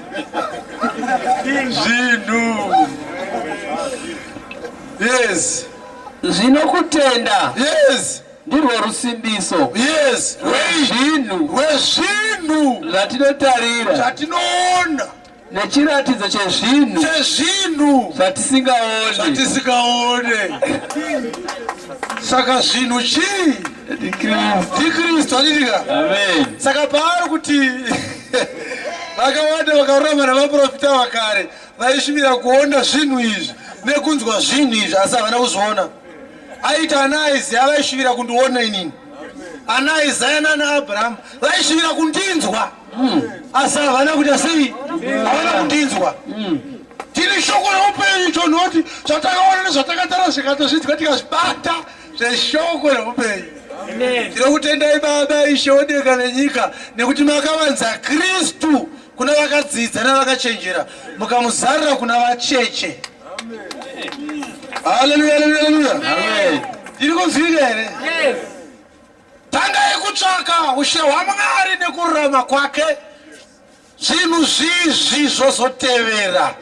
Zvinhu. Yes. Zvinokutenda. Yes. Ndirwo rusimbiso. Yes. Rwezvinhu. Rwezvinhu. Zvatinotarira. Zvatinoona. Nechiratidzo chezvinhu. Chezvinhu. Zvatisingaone. Zvatisingaone. Saka zvinhu chii? NdiKristu. Handitika? Amen. Saka paari kuti vakawanda vakarurama navaprofita vakare vaishuvira kuona zvinhu izvi nekunzwa zvinhu izvi asi havana kuzviona. Aiti ana Isaya vaishuvira kundiona inini. Ana Isaya nana Abrahamu vaishuvira kundinzwa asi havana kuita sei? Havana kundinzwa. Tiri shoko reupenyu tonoti zvatakaona nezvatakatara zvikatozvinzwa tikazvibata zveshoko reupenyu. Tinokutendai Baba Ishe wedenga nenyika nekuti makavanza Kristu kuna vakadzidza navakachenjera mukamuzarura kuna vacheche. Haleluya, haleluya, haleluya. Amen. Tiri kunzwika here? Tangai kutsvaka ushe hwaMwari nekururama kwake, zvinhu zvizvi zvozotevera.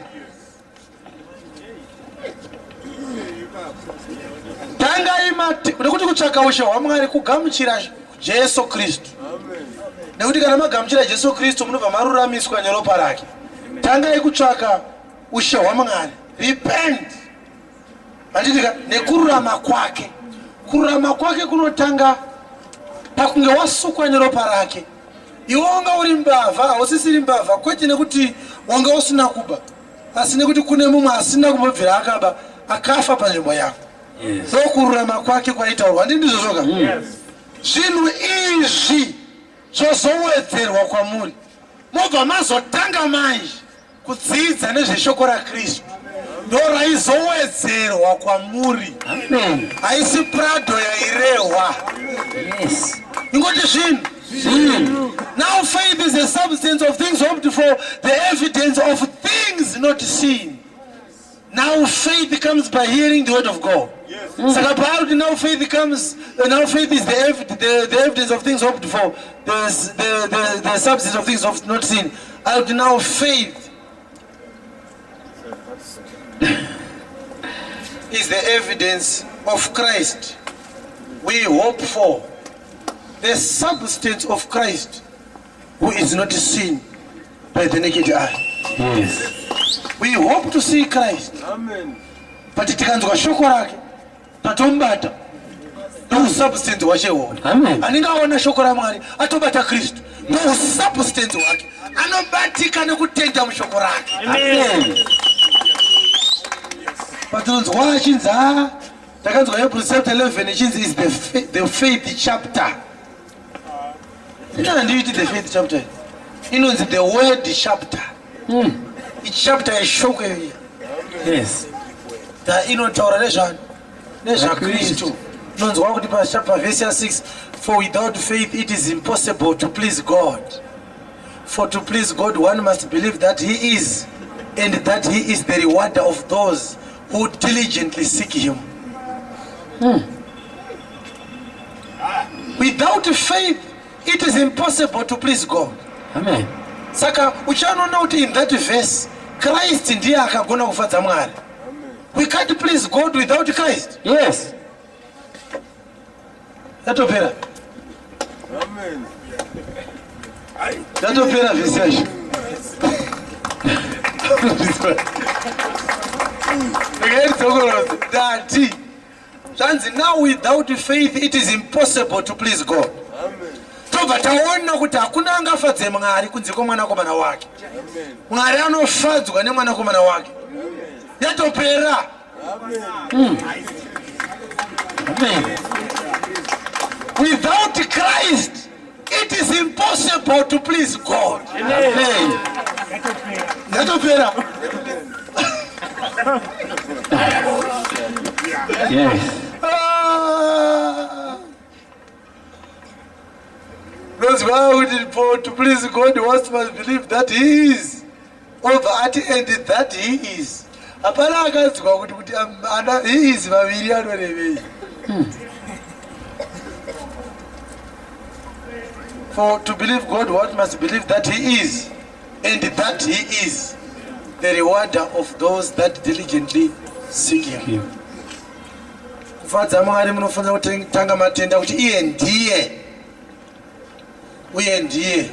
Tangai mati nekuti kutsvaka ushe hwaMwari kugamuchira Jesu Kristu. Nekuti kana magamuchira Jesu Kristu munobva maruramiswa neropa rake. Tangai kutsvaka ushe hwaMwari. Repent. Handitika nekururama kwake. Kururama kwake kunotanga pakunge wasukwa neropa rake. Iwe wanga uri mbavha, hausisiri mbavha kwete nekuti wanga usina kuba, asi nekuti kune mumwe asina kumbobvira akaba akafa panzvimbo yako. Ndokururama kwake kwaitaurwa. Handiti ndizvozvoka? Zvinhu izvi zvozowedzerwa kwamuri. Mobva mazotanga manje kudzidza nezveshoko raKristu. Ndoraizowedzerwa kwamuri. Amen. Haisi Prado yairehwa. Yes. Ingoti zvinhu. Zvinhu. Now faith is the substance of things hoped for, the evidence of things not seen. Now faith comes by hearing the word of God. Saka paari kuti now faith comes, now faith is the evidence of things hoped for, the substance of things of not seen. Ari kuti now faith is the evidence of Christ we hope for, the substance of Christ who is not seen by the naked eye. Yes. We hope to see Christ. Amen. But tikanzwa shoko rake tatomubata ndousubstance hwache hona. Amen. Anenge aona shoko raMwari atobata Kristu ndousubstance hwake, anobatika nekutenda mushoko rake. Amen. Patinonzwa achinzi a ndakanzwa Hebrews chapter 11 ichinzi is the faith chapter. Ina handiiti the faith chapter. Inonzi the word chapter. Ichapter yeshoko iyo. Yes. Da inotaura nezvani? NezvaKristu. Inonzwa kuti pavhesi ya 6, for without faith it is impossible to please God. For to please God one must believe that he is, and that he is the rewarder of those who diligently seek him. Without faith it is impossible to please God. Amen. Saka uchanoona kuti in that verse Christ ndiye akagona kufadza Mwari. We can't please God without Christ. Yes. Yatopera. Amen. Yatopera vhesi yacho. Ndikaidzokorodza ndati zvanzi now without faith it is impossible to please God. Tobva taona kuti hakuna angafadze Mwari kunze kwemwanakomana wake. Mwari anofadzwa nemwanakomana wake. Yatopera. Amen. Without Christ it is impossible to please God. Amen. Yatopera. Yes. Ah. Nonzwa kuti for to please God one must believe that he is over ati and that he is. Hapana akanzwa kuti ana he is vaviri anorevei. For to believe God one must believe that he is, and that he is the rewarder of those that diligently seek him. Kufadza Mwari munofanira kutanga matenda kuti iye ndiye, uye ndiye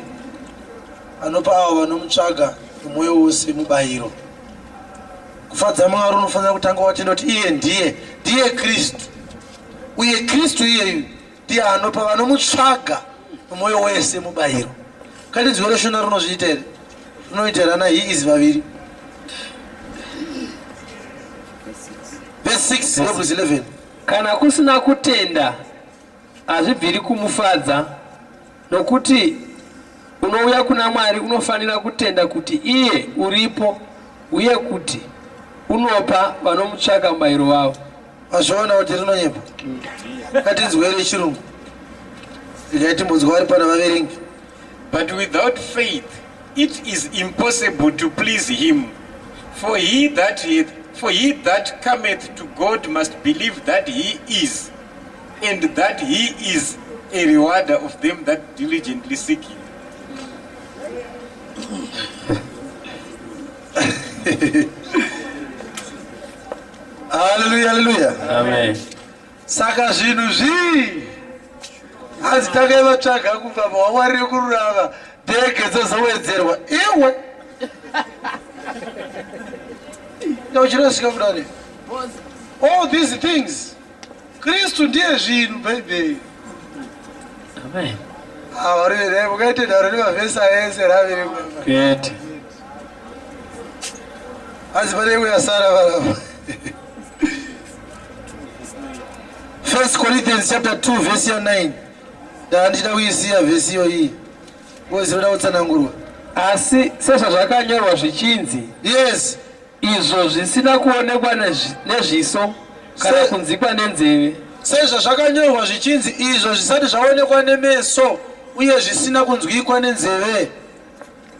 anopa avo vanomutsvaga nomwoyo wose mubayiro. Kufadza Mwari unofanira kutanga watenda kuti iye ndiye, ndiye Kristu, uye Kristu iyeyu ndiye anopa vanomutsvaga nomwoyo wese mubayiro. Kandinzwe reshona rinozviita here? Rinoita here ana he is vaviri? Verse 6, Hebrews 11. Kana kusina kutenda hazvibviri kumufadza, nokuti unouya kuna Mwari unofanira kutenda kuti iye uripo, uye kuti unopa vanomutsvaka mubayiro wavo. Mazviona kuti rinonyepa? Ngatinzwe rechirungu. Regai timbonzwa vari pana vaverengi. But without faith it is impossible to please him. For he that cometh to God must believe that he is, and that he is a rewarder of them that diligently seek him. Hallelujah, hallelujah. Amen. Saka zvinhu zvii hanzi takaivatsvaga kubva mawawariri kururama ndege dzozowedzerwa iwe uchirasvika kudari. All these things Kristu ndiye zvinhu bhaibheri. Amen. Avarere mukaite nharo nemavhesi ese raviri. Kwete. Hanzi pane imwe yasara varapa. 1 Corinthians chapter 2 verse 9. Ndandida kuisiya vhesi iyo iyi. Ngozi inoda kutsanangurwa. Asi sezvazvakanyorwa zvichinzi, Yes. izvo zvisina kuonekwa nezviso kana kunzwikwa nenzeve. Sezvazvakanyorwa zvichinzi, izvo zvisati zvaonekwa nemeso uye zvisina kunzwikwa nenzeve,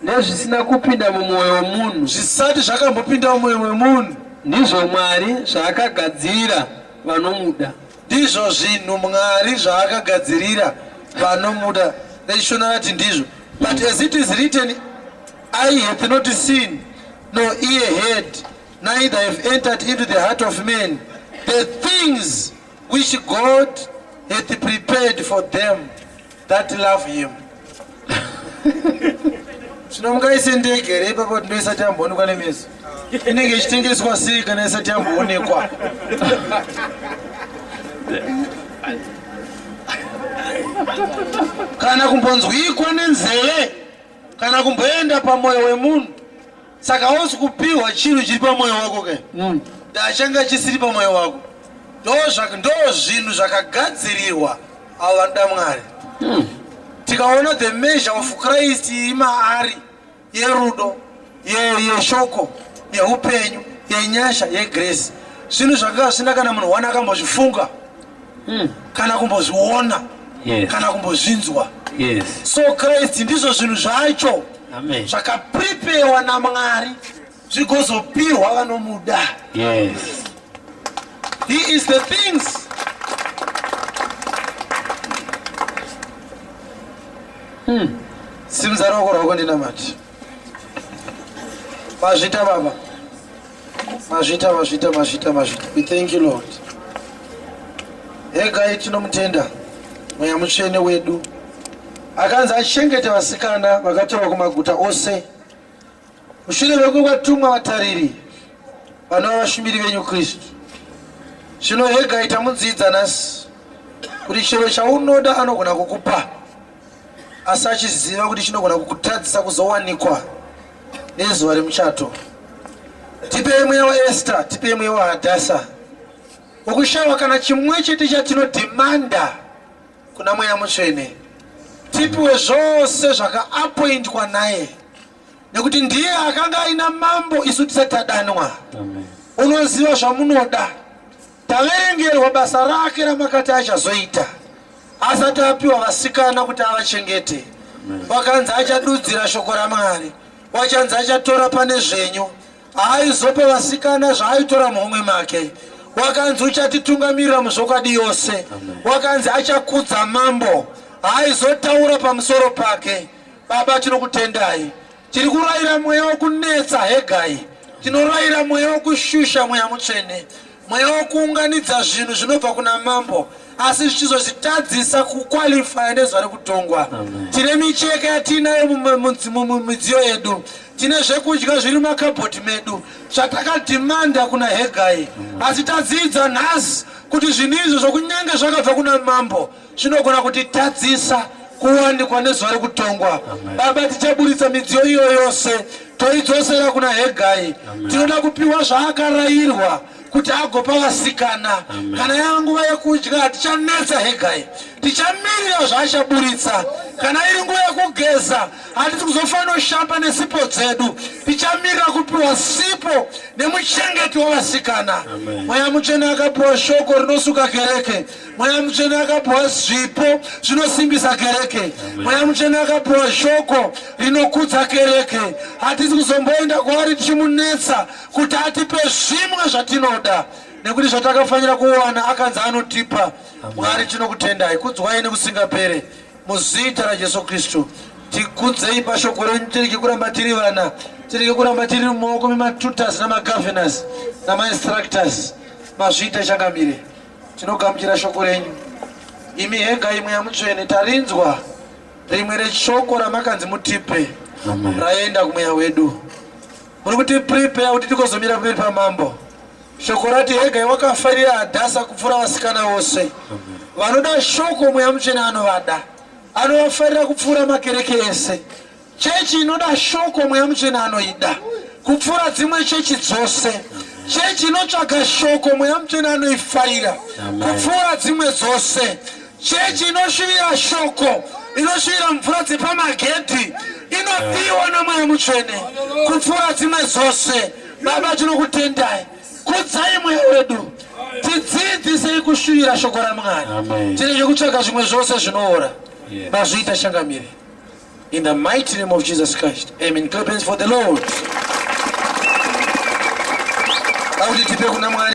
nezvisina kupinda mumwoyo womunhu, zvisati zvakambopinda mumwoyo wemunhu, ndizvo Mwari zvaakagadzirira vanomuda. Ndizvo zvinhu Mwari zvaakagadzirira vanomuda. Rechishona rati ndizvo. But as it is written, eye hath not seen, nor ear heard, neither have entered into the heart of man the things which God hath prepared for them that love him. Zvino mungaise ndege here ipapo kuti ndoisati yamboonekwa nemeso? Inenge ichitengeswa sei kana isati yamboonekwa? Kana kumbonzwikwa nenzeve, kana kumboenda pamwoyo wemunhu. Saka hausi kupiwa chinhu chiri pamwoyo wako ke. Ndachanga chisiri pamwoyo wako. Ndo zvinhu zvakagadzirirwa avo vanoda Mwari. Tikaona the measure of Christ iri maari, yerudo, yeshoko, yeupenyu, yenyasha, yegrace, zvinhu zvakanga zvisina kana munhu wana akambozvifunga kana kumbozviona kana kumbozvinzwa. So Christ ndizvo zvinhu zvacho zvakapreparewa naMwari zvigozopiwa vanomuda. He is the things. Simudza ruoko rwako ndinamati. Mazvita baba, mazvita, mazvita, mazvita, mazvita. We thank you, Lord. Hegai tinomutenda Mweya Mutsvene wedu akanzi achengete vasikana vakatorwa kumaguta ose mushure mekunge kwatumwa vatariri vanova vashumiri venyu Kristu. Zvino Hegai tamudzidza nhasi kuti chero chaunoda anogona kukupa, asi achiziva kuti chinogona kukutadzisa kuzowanikwa nezuva remuchato. Tipei mweya waEsta, tipei mweya waHadhasa wokushayiwa kana chimwe chete chatinodhimanda kuna Mweya Mutsvene. Tipiwe zvose zvakaapointwa naye, nekuti ndiye akanga aina mambo isu tisati tadanwa. Unoziva zvamunoda. Taverengerwa basa rake ramakati achazoita asati apiwa vasikana kuti avachengete. Wakanzi achadudzira shoko raMwari, wachanzi achatora pane zvenyu, haaizopa vasikana zvaaitora muhomwe make. Wakanzi uchatitungamirira muzvokwadi yose. Wakanzi achakudza mambo, haaizotaura pamusoro pake. Baba, tinokutendai. Tiri kurayira mweya wokunetsa Hegai, tinorayira mweya wokushusha Mweya Mutsvene, mweya wokuunganidza zvinhu zvinobva kuna mambo asi zvichizozvitadzisa kuqualifya nezuva rekutongwa. Tine micheka yatiinayo mumidziyo yedu, tine zvekudya zviri mumakabhoti medu zvatakadhimanda kuna Hegai, asi tadzidza nhasi kuti zvinhu izvo zvokunyange zvakabva kuna mambo zvinogona kutitadzisa kuwanikwa nezuva rekutongwa. Baba, tichaburitsa midziyo iyo yose toidzosera kuna Hegai. Tinoda kupiwa zvaakarayirwa kuti agopa vasikana. Kana yava nguva yekudya, hatichanetsa Hegai, tichamirira zvaachaburitsa. Kana iri nguva yekugeza, hatisi kuzofanira kushamba nesipo dzedu, tichamirira kupiwa sipo nemuchengeti wavasikana. Mweya Mutsvene akapiwa shoko rinosuka kereke. Mweya Mutsvene akapiwa zvipo zvinosimbisa kereke. Mweya Mutsvene akapiwa shoko rinokudza kereke. Hatisi kuzomboenda kwaari tichimunetsa kuti atipe zvimwe zvatinoda, nekuti zvatakafanira kuwana akanzi anotipa. Mwari, tinokutendai. Kudzwai nekusingapere muzita raJesu Kristu. Tikudzei pashoko renyu, tirege kuramba tiri vana, tirege kuramba tiri mumaoko mematutors namagovernors namainstructors. Mazviita changamire. Tinogamuchira shoko renyu imi Hegai Mweya Mutsvene. Tarinzwa rimwe reshoko ramakanzi mutipe, raenda kumweya wedu. Muri kuti prepare kuti tikozomira pamberi pamambo. Shoko rati Hegai wakafarira Hadhasa kupfuura vasikana vose. Vanoda shoko Mweya Mutsvene anovada, anovafarira kupfuura makereke ese. Chechi inoda shoko Mweya Mutsvene anoida kupfuura dzimwe chechi dzose. Chechi inotsvaga shoko Mweya Mutsvene anoifarira kupfuura dzimwe dzose. Chechi inoshuvira shoko, inoshuvira mvura dzepamagedhi, inodiwa naMweya Mutsvene kupfuura dzimwe dzose. Baba, tinokutendai. Kudzai mweya wedu, tidzidzisei kushuvira shoko raMwari, tirege kutsvaga zvimwe zvose zvinoora. Mazviita changamire. In the mighty name of Jesus Christ, amen. Clap hands for the Lord. Akuti tipe kuna Mwari.